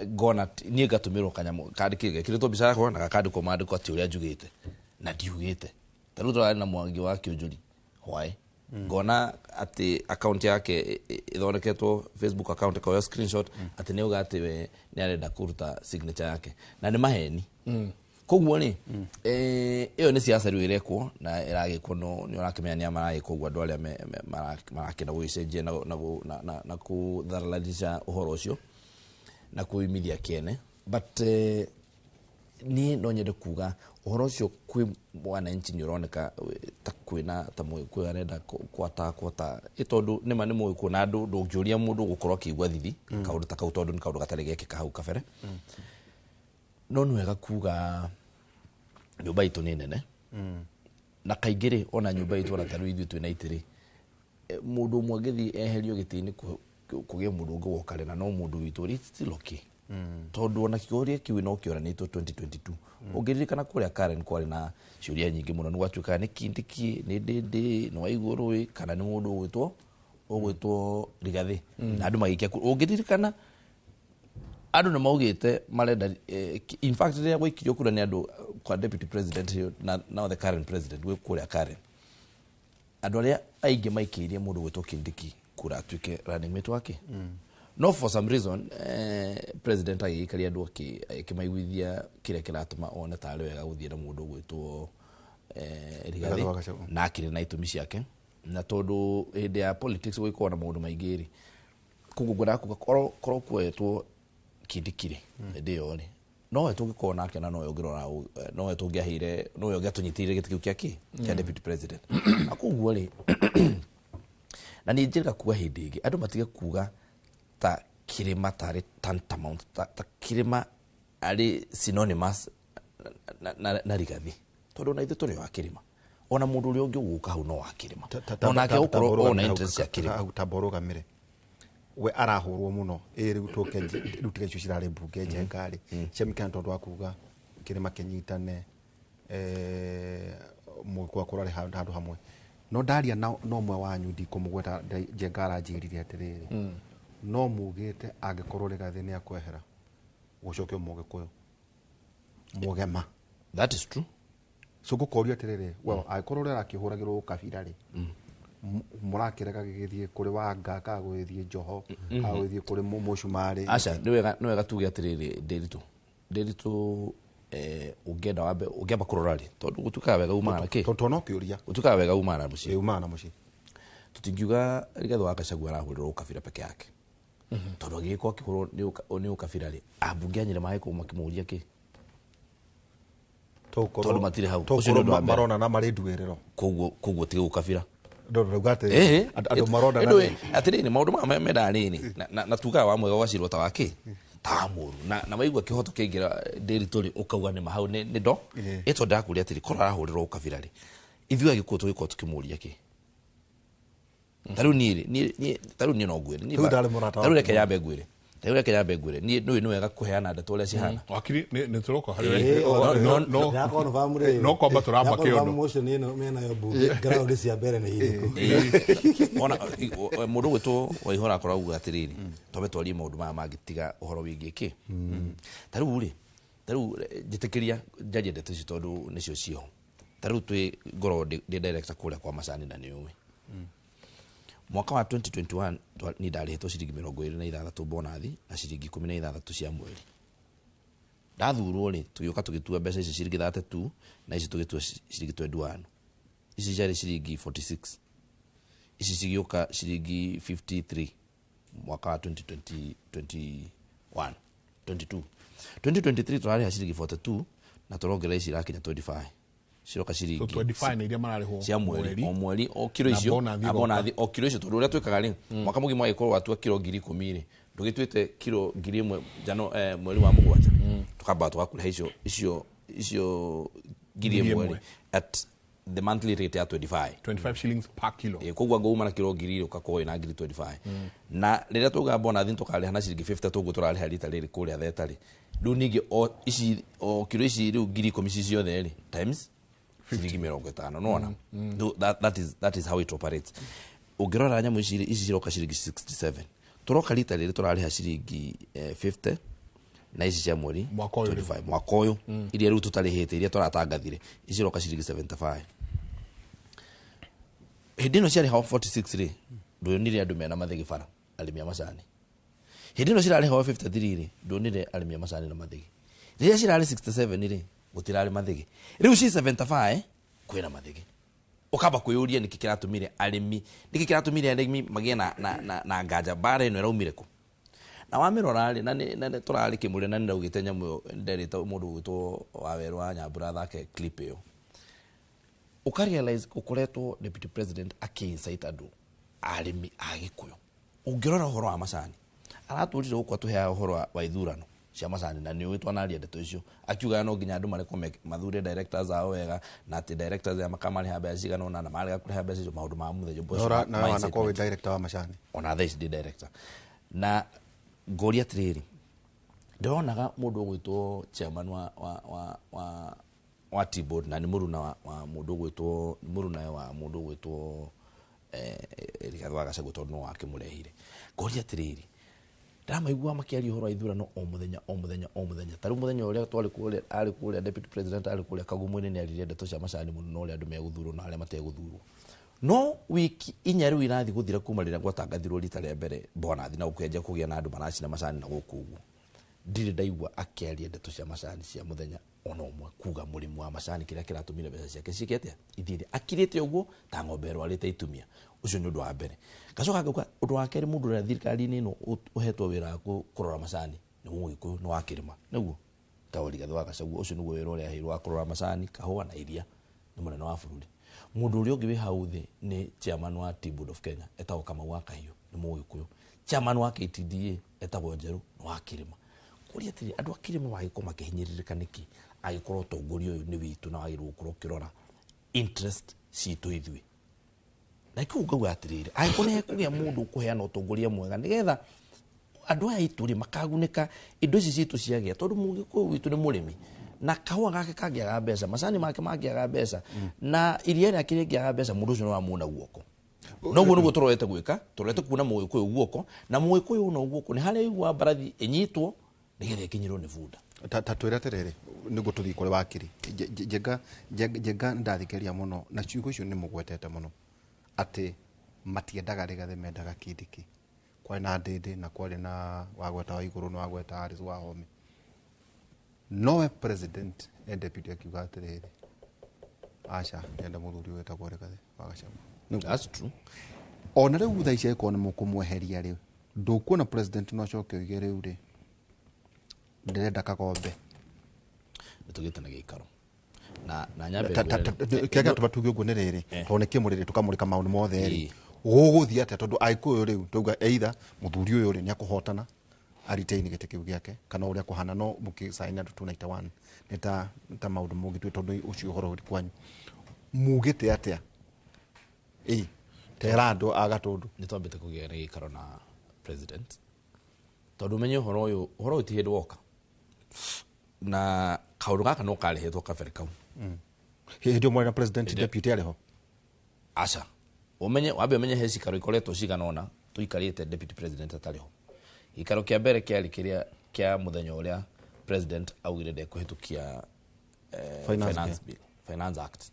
Speaker 3: Ngona niĩ ngatũmĩrwo kanyamũ kandĩkĩte kĩrĩtwo mbica yakwa na gakandĩkwo maandĩko atĩ ũrĩa njugĩte na ndiugĩte. Ta rĩu tũrarĩ na Mwangi wa Kĩũnjũri hwaĩ, ngona atĩ account yake ĩthondeketwo, Facebook account, ĩkoywo screenshot atĩ nĩ auga atĩ we nĩ arenda kũruta signature yake, na nĩ maheni. Koguo rĩ, ĩyo nĩ siasa rĩu ĩrekwo na ĩragĩkwo, no nĩ ũrakĩmenya nĩa maragĩkwo ũguo, andũ arĩa marakĩenda gũgĩcenjia na kũtharalanisha ũhoro ũcio na kũimithia kĩene. But niĩ no nyende kuga ũhoro ũcio kwĩ mwananchi nĩ ũroneka ta kwĩna ta Mũgĩkũyũ arenda kwatakwo ta ĩ, tondũ nĩma nĩ Mũgĩkũyũ na andũ ndũngĩũria mũndũ gũkorwo akĩigua thithi kaũndũ ta kau, tondũ nĩ kaũndũ gatarĩ gekĩka hau kabere. No nĩ wega kuga nyũmba itũ nĩ nene, na kaingĩ rĩ, ona nyũmba itũ, ona tarĩu ithuĩ twĩna itĩ rĩ, mũndũ ũmwe angĩthiĩ eherio gĩtĩ-inĩ, kũgĩe mũndũ ũngĩ woka rĩ, na no mũndũ witũ rĩ, it's still okay, tondũ ona kĩũria kĩu no kĩoranĩtwo 2022. Ũngĩririkana kũrĩa Karen kwarĩ na ciũria nyingĩ mũno, nĩ gwatuĩkaga nĩ Kindiki, nĩ Ndĩndĩ, nĩ Waigũrũ, kana nĩ mũndũ ũgwĩtwo Rigathĩ, na andũ magĩikia kura. Ũngĩririkana andũ nĩ maugĩte marenda, in fact rĩrĩa gwaikirio kura nĩ andũ kwa deputy president na now the current president gwĩ kũrĩa Karen, andũ arĩa aingĩ maikĩirie mũndũ gwĩtwo Kindiki kura atuĩke running mate wake. No for some reason president agĩgĩikaria andũ akĩmaiguithia kĩrĩa kĩratũma one tarĩ wega gũthiĩ na mũndũ ũgwĩtwo
Speaker 2: Rigathi
Speaker 3: Rigathi
Speaker 2: wa Gachagua.
Speaker 3: Na akĩrĩ na itũmi ciake, na tondũ hĩndĩ ya politics gũgĩkorwo na maũndũ maingĩ rĩ, koguo ngwendaga kuga korwo kuoetwo Kindiki rĩ, hĩndĩ ĩyo rĩ, nowe tũngĩkorwo nake na nowe ũngĩrora, nowe tũngĩaheire, nowe ũngĩatũnyitĩrĩire gĩtĩ kĩu kĩa kĩ kĩa deputy president. Na koguo rĩ, na niĩ njĩrĩga kuga hĩndĩ ĩngĩ, andũ matige kuga ta kĩrĩma tarĩ tantamount ta kĩrĩma arĩ synonymous na Rigathi, tondũ ona ithuĩ tũrĩ o a kĩrĩma, ona mũndũ ũrĩa ũngĩ ũgũka hau no wa kĩrĩma, no nake gũkorwo ona interest ya kĩrĩma.
Speaker 2: Tamba ũrũgamĩre we arahũrwo mũno ĩ rĩu tũke rĩu tiga icio cirarĩ mbunge Njenga rĩ ciamĩkana tondũ wa kuga kĩrĩma kĩnyitane, Mũgĩkũyũ akorwo arĩ handũ hamwe. No ndaria na ũmwe wanyu, ndikũmũgweta, Njenga aranjĩrire atĩrĩrĩ, no mugĩte angĩkorwo Rigathĩ nĩ akwehera gũcokio Mũgĩkũyũ mũgema.
Speaker 3: That is true.
Speaker 2: So ngũkoria atĩrĩrĩ, well, angĩkorwo ũrĩa arakĩhũragĩrwo ũkabira rĩ, mũrakĩrega gĩgĩthiĩ kũrĩ Wanga kana gũgĩthiĩ Njoho kana gũgĩthiĩ kũrĩ Mũcumarĩ?
Speaker 3: Aca, nĩ wega tuge atĩrĩrĩ, Ndĩritũ, Ndĩritũ, ũngĩenda wambe ũngĩamba kũrora rĩ, tondũ gũtuĩkaga wega umaga na kĩ
Speaker 2: Tondũ no kĩũria.
Speaker 3: Gũtuĩkaga wega umaga na mũciĩ.
Speaker 2: Umaga na mũciĩ.
Speaker 3: Tũtingiuga Rigathĩ wa Gachagua arahũrĩrwo ũkabira peke yake, tondũ angĩgĩkorwo akĩhũrwo nĩ ũkabira rĩ, ambunge a Nyĩrĩ magĩkorwo makĩmũria kĩ? Tondũ matirĩ hau. Ũcio nĩ ũndũ wa mbere.
Speaker 2: Marona na marĩ nduĩrĩro.
Speaker 3: Koguo tiga ũkabira.
Speaker 2: Ndũrauga atĩ andũ marona na
Speaker 3: Atĩrĩrĩ, maũndũ maya mendaga rĩrĩ na tugaga wa mwega ũgacirwo ta wa kĩ ta wa mũru, na waigua kĩhoto kĩaingĩra Ndĩritũ rĩ, ũkauga nĩ ma hau nĩ ndo ĩ, tondũ ndakũria atĩrĩ, korwo arahũrĩrwo ũkabira rĩ, ithuĩ Agĩkũyũ tũgĩkorwo tũkĩmũria kĩ? Ta rĩu niĩ rĩ, ta rĩu niĩ no ngwĩre
Speaker 2: Rĩu ndarĩ mũrata
Speaker 3: ta rĩu reke
Speaker 2: waku.
Speaker 3: nyambe ngwĩre, ta rĩu reke nyambe ngwĩre, niĩ nĩ wega kũheana ndeto ũrĩa cihana.
Speaker 1: Wakiri, nĩ tũroka harĩ we. No kwamba tũramba kĩondo.
Speaker 4: Motion ĩno menayo mbunge ground cia mbere nĩ irĩkũ?
Speaker 3: Ona mũndũ ũgwĩtwo Waihora akorwo auga atĩrĩrĩ, twambe twarie maũndũ maya mangĩ, tiga ũhoro wĩgiĩ kĩ. Ta rĩu rĩ, ta rĩu njĩtĩkĩria njarie ndeto ici tondũ nĩcio ciho. Ta rĩu twĩ ngorwo ndĩ director kũrĩa kwa macani, na nĩ ũĩ mwaka wa 2021 niĩ ndarĩhĩtwo ciringi 26 bonathi na ciringi 16 cia mweri. Ndathurwo rĩ, tũgĩũka tũgĩtua mbeca ici ciringi 32 na ici tũgĩtua ciringi 21. Ici ciarĩ ciringi 46, ici cigĩũka ciringi 53 mwaka wa 2021 22. 2023 tũrarĩha ciringi 42 na tũrongerera ici irakinya 25, ciroka
Speaker 1: So
Speaker 3: ciringi
Speaker 1: 25 nĩ iria mararĩhwo
Speaker 3: cia mweri, o mweri, o kiro
Speaker 1: Na
Speaker 3: icio
Speaker 1: bonathi
Speaker 3: na
Speaker 1: igoka.
Speaker 3: Bonathi o kiro icio, tondũ ũrĩa twĩkaga rĩ, mwaka mũgima wagĩkorwo watua kiro 10,000 rĩ, ndũgĩtuĩte kiro 1000 jano, mweri wa mũgwanja tũkamba tũgakũrĩha icio ngiri
Speaker 1: 1,000
Speaker 3: ĩmwe rĩ, at the monthly rate ya 25.
Speaker 1: 25 shillings per kilo.
Speaker 3: Ĩ, koguo ngũuma na kiro 1000 ũgakorwo wĩna ngiri 25, na rĩrĩa tuga bonathi tũkarĩha na ciringi 50 tũguo tũrarĩha rita rĩrĩ kũrĩa theta rĩ. Rĩu ningĩ o ici, o kiro ici rĩu 10,000 ici ciothe rĩ, times ciringi 50, nĩwona? That is how it operates. Ũngĩrora nyamũ ici rĩ, ici ciroka ciringi 67, tũroka rita rĩrĩ tũrarĩha ciringi 50. Na ici cia mweri
Speaker 1: Mwaka ũyũ rĩu.
Speaker 3: 25 mwaka ũyũ, iria rĩu tũtarĩhĩte, iria tũratangathire, ici iroka ciringi 75. Hĩndĩ ĩno ciarĩhagwo 46 rĩ, ndũonire andũ mena mathĩgĩ bara, arĩmi a macani. Hĩndĩ ĩno cirarĩhagwo 53 rĩ, ndũonire arĩmi a macani na mathĩgĩ. Rĩrĩa cirarĩ 67 rĩ, gũtirarĩ mathĩgĩ. Rĩu ci 75 kwĩna mathĩgĩ. Ũkamba kwĩyũria nĩkĩ kĩratũmire arĩmi, nĩkĩ kĩratũmire arĩmi magĩe na nganja, mbara ĩno ĩraumire kũ? Na wamĩrora rĩ, na nĩ tũrarĩ kĩmũrĩ na nĩndaugĩte nyamũ ĩyo, nderĩte mũndũ ũgwĩtwo Wawerũ wa Nyambura athake clip ĩyo, ũkarealize ũkoretwo deputy president akĩ-incite andũ arĩmi a Gĩkũyũ. Ũngĩrora ũhoro wa macani, aratũrire gũkũ atũheaga ũhoro wa ithurano cia macani, na nĩ ũĩ twanaria ndeto icio, akiugaga no nginya andũ marekwo mathure directors ao wega, na atĩ directors aya makamarĩha mbeca cigana ũna, na marega kũrĩha mbeca icio, maũndũ ma mũthenya ũcio
Speaker 2: Nawe
Speaker 3: ma
Speaker 2: wanakorwo wĩ
Speaker 3: incitement.
Speaker 2: Director wa macani.
Speaker 3: Ona thaa ici ndĩ director. Na ngoria atĩrĩrĩ, ndĩronaga mũndũ ũgwĩtwo chairman wa Tea Board, na nĩ mũruna wa mũndũ ũgwĩtwo, nĩ mũruna wa mũndũ ũgwĩtwo Rigathĩ wa Gachagua, tondũ no wakĩmũrehire. Ngoria atĩrĩrĩ, ndĩramaigua makĩaria ũhoro wa ithurano o mũthenya, o mũthenya, o mũthenya. Ta rĩu mũthenya ũrĩa twarĩ kũrĩa, arĩ kũrĩa, deputy president arĩ kũrĩa Kagumo-inĩ, nĩ aririe ndeto cia macani mũno na ũrĩa andũ megũthurwo na arĩa mategũthurwo. No wiki 4 rĩu irathiĩ gũthira kuma rĩrĩa gwatangathirwo rita rĩa mbere bonathi na gũkĩanjia kũgĩa na andũ maracina macani na gũkũ ũguo, ndirĩ ndaigua akĩaria ndeto cia macani cia mũthenya ona ũmwe, kuga mũrĩmi wa macani kĩrĩa kĩratũmire mbeca ciake ciĩke atĩa, ithiĩ thĩ. Akirĩte ũguo ta ng'ombe ĩrwarĩte itumia. Ũcio nĩ ũndũ wa mbere. Ngacoka ngauga ũndũ wa kerĩ, mũndũ ũrĩa thirikari-inĩ ĩno ũhetwo wĩra wa kũrora macani nĩ Mũgĩkũyũ, nĩ wa kĩrĩma, nĩguo ta Rigathĩ wa Gachagua. Ũcio nĩguo wĩra ũrĩa aheirwo wa kũrora macani, kahũa na iria nĩ mũnene wa bũrũri. Mũndũ ũrĩa ũngĩ wĩ hau thĩ nĩ chairman wa Tea Board of Kenya, etagwo Kamau wa Kahiũ, nĩ Mũgĩkũyũ. Chairman wa KTDA etagwo Njerũ, nĩ wa kĩrĩma. Kũria atĩrĩ, andũ a kĩrĩma magĩkorwo makĩhinyĩrĩrĩka nĩkĩ, angĩkorwo ũtongoria ũyũ nĩ witũ na wagĩrĩirwo gũkorwo ũkĩrora interest citũ ithuĩ? Na kĩu ngauga atĩrĩrĩ, angĩkorwo nĩ hekũgĩa mũndũ ũkũheana ũtongoria mwega nĩgetha andũ aya aitũ rĩ makagunĩka indo ici citũ ciagĩa, tondũ Mũgĩkũyũ witũ nĩ mũrĩmi, na kahũa gake kangĩaga mbeca, macani make mangĩaga mbeca, na iria rĩake rĩngĩaga mbeca, mũndũ ũcio nĩ wamuna guoko. Noguo nĩguo tũrorete gwĩka, tũrorete kuona Mũgĩkũyũ guoko, na Mũgĩkũyũ una guoko nĩ harĩa igua mbarathi ĩnyitwo nĩgetha ĩkinyĩrwo nĩ bunda.
Speaker 2: Ta twĩre atĩrĩrĩ, nĩguo tũthiĩ kũrĩ wakiri Njenga. Nĩndathikĩrĩria mũno na ciugo icio nĩ mũgwetete mũno atĩ matiendaga Rigathĩ, mendaga Kindiki. Kwarĩ na Ndĩndĩ na kwarĩ na wagweta wa igũrũ na wagweta Alice Wahome, nowe president and deputy akiuga atĩrĩrĩ, aca, ndĩrenda mũthuri ũyũ wĩtagwo Rigathĩ wa Gachagua. Nĩguo.
Speaker 3: That's true.
Speaker 2: Ona rĩu thaa ici angĩkorwo nĩ mũkũmweheria rĩ, ndũkuona president no acoke oige rĩu rĩ ndĩrenda Kagombe?
Speaker 3: Nĩ tũgĩte na gĩikaro na nyambe
Speaker 2: Kĩrĩa gĩatũma tuge ũguo nĩ rĩrĩ, tondũ nĩ kĩmũrĩrĩ tũkamũrĩka maũndũ mothe rĩ, gũgũthiĩ atĩa? Tondũ Agĩkũyũ rĩu tauga either mũthuri ũyũ rĩ nĩ akũhotana aretain gĩtĩ kĩu gĩake, kana ũrĩa kũhana, no mũkĩcaina andũ 291 nĩ ta maũndũ mũngĩtue, tondũ ũcio ũhoro ũrĩ kwanyu mugĩte atĩa? Ĩ tera andũ a Gatũndũ.
Speaker 3: Nĩ twambĩte kũgĩa na gĩikaro na president, tondũ ũmenye ũhoro ũyũ ti hĩndĩ woka, na kaũndũ gaka no karĩhĩtwo kabere kau.
Speaker 2: Hĩndĩ ĩyo mwarĩ na president, deputy arĩ ho?
Speaker 3: Aca, ũmenye wambe ũmenye he cikaro ikoretwo cigana ũna tũikarĩte deputy president atarĩ ho. Gĩikaro kĩa mbere kĩarĩ kĩrĩa kĩa mũthenya ũrĩa president augire ndekũhĩtũkia
Speaker 2: Finance.
Speaker 3: Finance bill, Finance Act,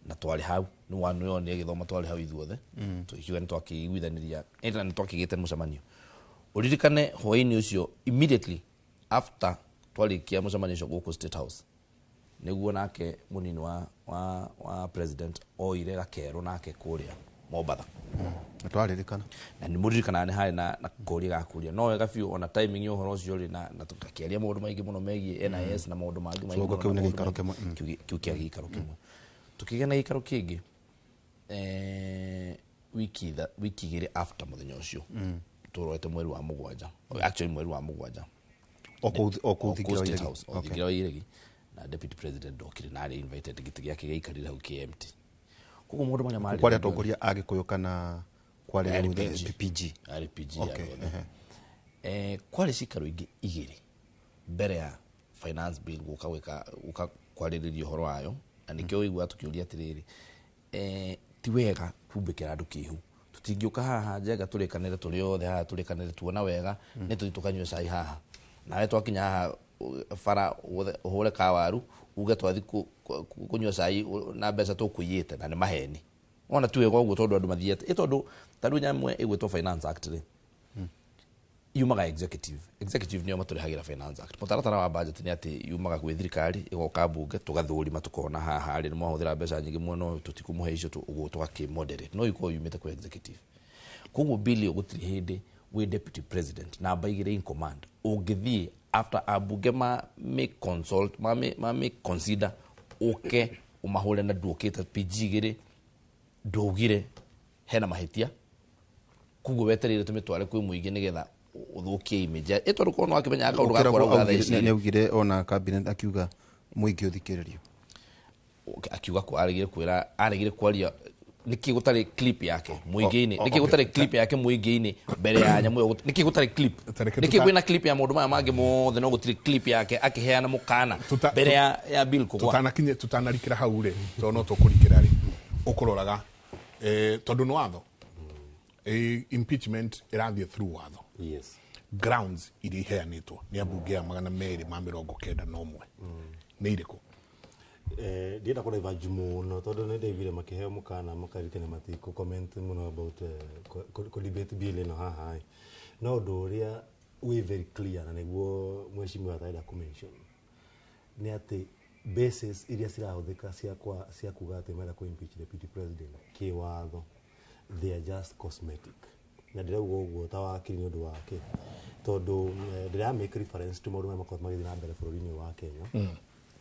Speaker 3: na twarĩ hau nĩ wanĩ nĩ agĩthoma, twarĩ hau ithuothe tũkiuga nĩ twakĩiguithanĩria na nĩ twakĩgĩte mũcemanio. Ũririkane hwaĩ-inĩ ũcio, immediately after twarĩkia mũcemanio ũcio gũkũ State House, nĩguo nake mũnini wa president oire gakerũ nake kũrĩa Mombatha.
Speaker 2: Na twaririkana.
Speaker 3: Na nĩ mũririkanaga nĩ harĩ na kũria gakũria no wega biũ ona timing ya ũhoro ũcio rĩ, na tũkakĩaria maũndũ maingĩ mũno megiĩ NIS na maũndũ mangĩ maingĩ
Speaker 2: So,
Speaker 3: mũno
Speaker 2: kĩu
Speaker 3: na
Speaker 2: nĩ
Speaker 3: maũndũ
Speaker 2: gĩikaro
Speaker 3: maingĩ.
Speaker 2: kĩmwe.
Speaker 3: Kĩu kĩa gĩikaro kĩmwe. Tũkĩgĩa na gĩikaro kĩngĩ wiki 2 after mũthenya ũcio, tũrorete mweri wa mũgwanja, actually mweri wa mũgwanja.
Speaker 2: O kũu
Speaker 3: O kũu
Speaker 2: Thingira wa
Speaker 3: State
Speaker 2: Iregi.
Speaker 3: House, o Thingira wa Iregi, na deputy president ndokire na arĩ invited, gĩtĩ gĩake gĩaikarire hau kĩ empty. Koguo maũndũ marĩa marĩ
Speaker 2: Kwarĩ atongoria a Gĩkũyũ kana kwarĩ
Speaker 3: Arĩ
Speaker 2: rĩu
Speaker 3: PG.
Speaker 2: PG?
Speaker 3: Arĩ PG.
Speaker 2: Okay,
Speaker 3: andũ othe. Kwarĩ cikaro ingĩ 2 mbere ya finance bill gũka gwĩka gũka kwarĩrĩria ũhoro wayo, na nĩkĩo ũiguaga tũkĩũria atĩrĩrĩ, ti wega kumbĩkĩra andũ kĩhu. Tũtingĩũka haha Njenga tũrĩkanĩre tũrĩ othe haha, tũrĩkanĩre tuona wega nĩ tũthiĩ tũkanyue cai haha. Nawe twakinya haha bara ũhũre kawaru uge twathi kũnyua cai na mbeca tũkũiyĩte, na nĩ maheni. Wona tu wega ũguo, tondũ andũ mathiĩte ĩ tondũ ta rĩu nyamũ ĩgwĩtwo Finance Act rĩ, yumaga executive nĩo matũrehagĩra Finance Act. Mũtaratara wa budget nĩ atĩ yumaga gwĩ thirikari, ĩgoka mbunge, tũgathũrima, tũkona haha rĩ nĩ mwahũthĩra mbeca nyingĩ mũno, tũtikũmũhe icio, ũguo tũgakĩ moderate, no ikorwo yumĩte kwĩ executive. Koguo bill ĩyo gũtirĩ hĩndĩ wĩ deputy president, namba 2 in command, ũngĩthiĩ after ambunge ma me consult, ma me consider, ũke ũmahũre na nduũkĩte PG 2 ndũgire hena mahĩtia. Koguo wetereire tũmĩtware kwĩ mũingĩ nĩgetha ũthũkie image ĩ, tondũ korwo nĩwakĩmenyaga kaũndũ
Speaker 2: Gũkĩra
Speaker 3: gakwa rauga thaa ici.
Speaker 2: Nĩ augire ona cabinet akiuga mũingĩ ũthikĩrĩrio.
Speaker 3: Akiuga aregire kwĩra, aregire kwaria nĩkĩ gũtarĩ clip yake mũingĩ-inĩ, nĩkĩ gũtarĩ clip yake mũingĩ-inĩ mbere ya nyamũ ĩyo, nĩkĩ gũtarĩ clip,
Speaker 1: Tareke
Speaker 3: nĩkĩ kwĩna clip ya maũndũ maya mangĩ mothe no gũtirĩ clip yake akĩheana mũkana mbere ya bill kũgwa.
Speaker 1: Tutanakinye, tutanarikĩra hau rĩ, tondũ no tũkũrikĩra rĩ, ũkũroraga tondũ nĩ watho, impeachment ĩrathiĩ through watho.
Speaker 4: Yes.
Speaker 1: Grounds iria iheanĩtwo nĩ ambunge a 291 nĩ irĩkũ?
Speaker 4: Ndienda kũ diverge mũno tondũ nĩ ndaiguire makĩheo mũkana makaririkana matikũ comment mũno about kũ debate bill ĩno haha ĩ. No ũndũ ũrĩa wĩ very clear na nĩguo mheshimiwa atarenda kũ mention nĩ atĩ basis iria cirahũthĩka cia kuga atĩ marenda kũ impeach deputy president kĩwatho, they are just cosmetic. Na ndĩrauga ũguo ta wakiri nĩ ũndũ wake tondũ ndĩra make reference to maũndũ marĩa makoretwo magĩthiĩ na mbere bũrũri-inĩ ũyũ wa Kenya,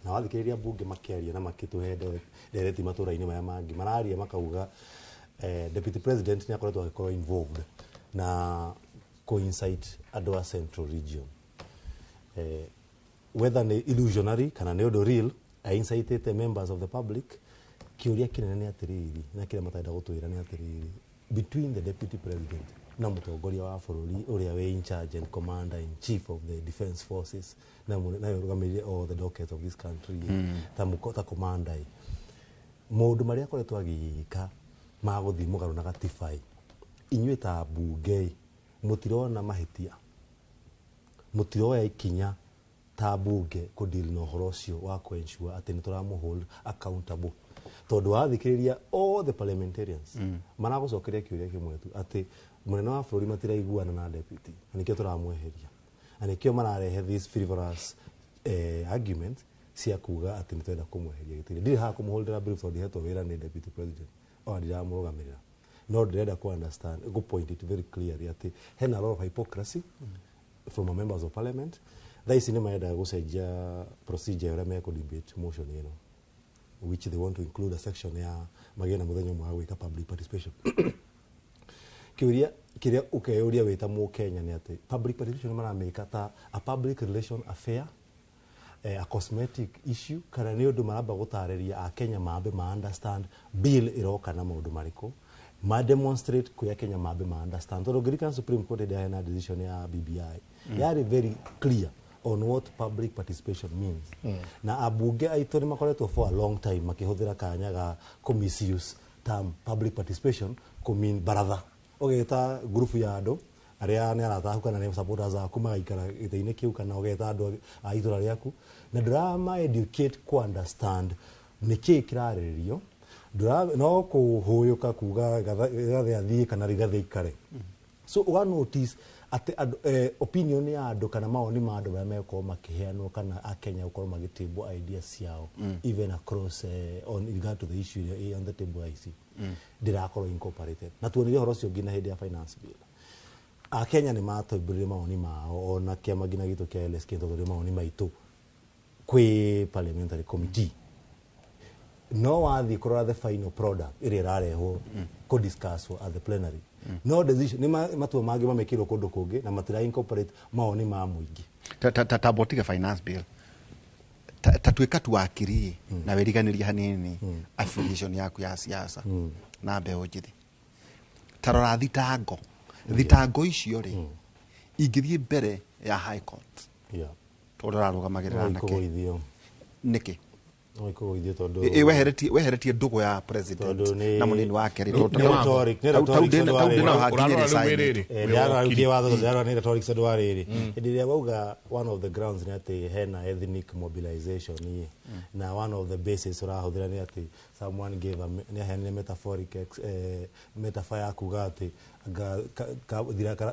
Speaker 4: na wathikĩrĩria mbunge makĩaria na makĩtũhe ndereti matũra-inĩ marĩa mangĩ mararia, makauga deputy president nĩ akoretwo agĩkorwo involved na kũ-incite andũ a Central Region, whether nĩ illusionary kana nĩ ũndũ real, aincitĩte members of the public. Kĩũria kĩnene nĩ atĩrĩrĩ, na kĩrĩa matarenda gũtwĩra nĩ atĩrĩrĩ, between the deputy president na mũtongoria wa bũrũri ũrĩa wĩ in charge and commander in chief of the defense forces na ũrũgamĩrĩire all the dockets of this country, ta commander ĩ, maũndũ marĩa akoretwo agĩka ma gũthiĩ mũgarũ na gatiba ĩ, inyuĩ ta mbunge ĩ, mũtirona mahĩtia, mũtiroya ikinya ta mbunge kũ deal na ũhoro ũcio wa kũ ensure atĩ nĩ tũramũ hold accountable? Tondũ wathikĩrĩria all the parliamentarians maragũcokeria kĩũria kĩmwe tu, atĩ mũnene wa bũrũri matiraiguana na deputy na nĩkĩo tũramweheria, na nĩkĩo mararehe this frivolous argument cia kuga atĩ nĩ twenda kũmweheria gĩtĩ. Ndirĩ haha kũmũholdera brief tondũ ndihetwo wĩra nĩ deputy president ona ndiramũrũgamĩrĩra, no ndĩrenda ku understand, go point it very clearly atĩ hena a lot of hypocrisy from our members of parliament. Thaa ici nĩ marenda gũcenjia procedure ũrĩa mekũ debate motion ĩno, which they want to include a section ya magĩe na mũthenya ũmwe wa gwĩka public participation. Kĩũria kĩrĩa ũkeyũria wĩ ta mũkenya nĩ atĩ public participation maramĩka ta a public relation affair, a cosmetic issue, kana nĩ ũndũ maramba gũtarĩria akenya mambe ma understand bill ĩroka na maũndũ marĩkũ, ma demonstrate kwĩ akenya mambe ma understand? Tondũ ngĩririkana Supreme Court ĩrĩa yaheana decision ya BBI yarĩ very clear on what public participation means, na ambunge aitũ nĩ makoretwo for a long time makĩhũthĩra kanya ga kũ misuse term public participation kũ mean baratha, ũgeta ngurubu ya andũ arĩa nĩ arata aku kana nĩ supporters aku magaikara gĩtĩ-inĩ kĩu, kana ũgeta andũ a itũra rĩaku na ndũrama educate ku understand nĩkĩĩ kĩrarĩrĩrio. No kũhũyũka kuga Rigathĩ athiĩ kana Rigathĩ aikare. So ũga notice atĩ andũ, opinion ya andũ kana mawoni ma andũ marĩa megũkorwo makĩheanwo kana akenya gũkorwo magĩtĩmbwo ideas ciao even across on regard to the issue ĩrĩa ĩ on the table ici ndĩrakorwo incorporated. Na tuonire ũhoro ũcio nginya hĩndĩ ya finance bill, akenya nĩ matũmbũrire mawoni mao, ona kĩama nginya gitũ kĩa LSK tũthũrire mawoni maitũ kwĩ parliamentary committee, no wathiĩ kũrora the final product ĩrĩa ĩrarehwo kũ discuss at the plenary, no decision nĩ matua mangĩ mamĩkĩrwo kũndũ kũngĩ na matira incorporate mawoni ma mũingĩ.
Speaker 2: Ta botiga finance bill, ta tuĩka tu wakiri na wĩriganĩrie hanini affiliation yaku ya siasa na mbeũ njĩthĩ, ta rora thitango icio rĩ ingĩthiĩ mbere ya high court, tondũ ararũgamagĩrĩra anake.
Speaker 4: Kũgũithio.
Speaker 2: Nĩkĩ?
Speaker 4: No ikũgũithio tondũ
Speaker 2: Ĩ weheretie ndũgũ ya president
Speaker 4: Tondũ nĩ-
Speaker 2: na mũnini wake rĩ
Speaker 4: nĩ rhetoric, nĩ rhetoric tondũ wa rĩrĩ.
Speaker 1: Ũrarora rĩu wĩ rĩrĩ, wĩ
Speaker 4: Ndarora
Speaker 1: wakiri.
Speaker 4: kĩwatho tondũ ndarora nĩ rhetoric tondũ wa rĩrĩ, hĩndĩ ĩrĩa wauga one of the grounds nĩ atĩ hena ethnic mobilization ĩ, na one of the basis ũrahũthĩra nĩ atĩ someone gave a nĩ aheanire metaphoric metaphor ya kuga atĩ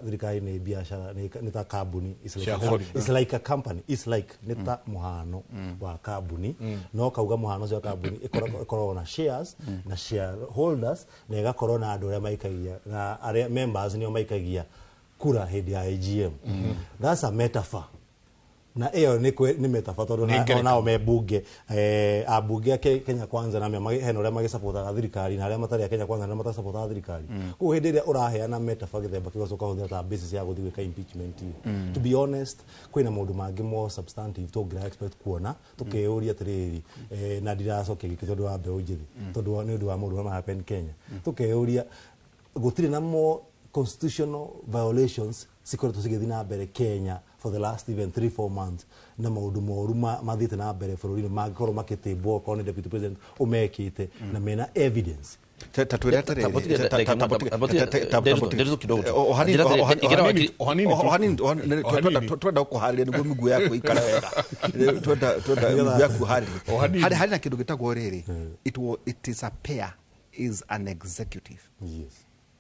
Speaker 4: thirikari nĩ biacara, nĩ ta kambuni. It's like a
Speaker 1: Shareholding.
Speaker 4: It's like a company, it's like nĩ ta mũhano wa kambuni, no kauga mũhano ũcio wa kambuni ĩkoragwo na shares na shareholders, na ĩgakorwo na andũ arĩa maikagia, na arĩa members nĩo maikagia kura hĩndĩ ya AGM. That's a metaphor, na ĩyo nĩ metaphor tondũ
Speaker 1: Nĩ ngerekano.
Speaker 4: onao me bunge, ambunge a Kenya Kwanza na hena ũrĩa magĩcapotaga thirikari, na arĩa matarĩ a Kenya Kwanza na arĩa matacapotaga thirikari. Koguo hĩndĩ ĩrĩa ũraheana metaphor gĩthemba kĩu, ũgacoka ũkahũthĩra ta basis ya gũthiĩ gwĩka impeachment, to be honest, kwĩna maũndũ mangĩ more substantive tũngĩra expect kuona tũkĩyũria atĩrĩrĩ, na ndiracokia gĩkĩ tondũ wa mbeũ njĩthĩ, tondũ nĩ ũndũ wa maũndũ marĩa marahappen Kenya, tũkeyũria gũtirĩ na more constitutional violations cikoretwo cigĩthiĩ na mbere Kenya for the last even 3-4 months, na maũndũ moru mathiĩte na mbere bũrũri-inĩ mangĩkorwo makĩtĩmbwo okorwo nĩ deputy president ũmekĩte na mena evidence.
Speaker 2: Ta twĩre atĩrĩrĩ,
Speaker 3: Ndeto kidogo tu.
Speaker 2: O hanini,
Speaker 3: Njĩra
Speaker 2: o
Speaker 3: atĩrĩ,
Speaker 2: hanini,
Speaker 3: ingĩra
Speaker 2: o
Speaker 3: wakiri-
Speaker 1: o hanini tu.
Speaker 2: o hanini, o hanini,
Speaker 1: O hanini.
Speaker 2: twenda kũharĩria nĩguo mĩguo yaku ĩikare wega. Twenda mĩguo yaku ĩharĩrie.
Speaker 1: O hanini.
Speaker 2: Harĩ na kĩndũ gĩtagwo rĩrĩ, it is a pair, is an executive.
Speaker 4: Yes.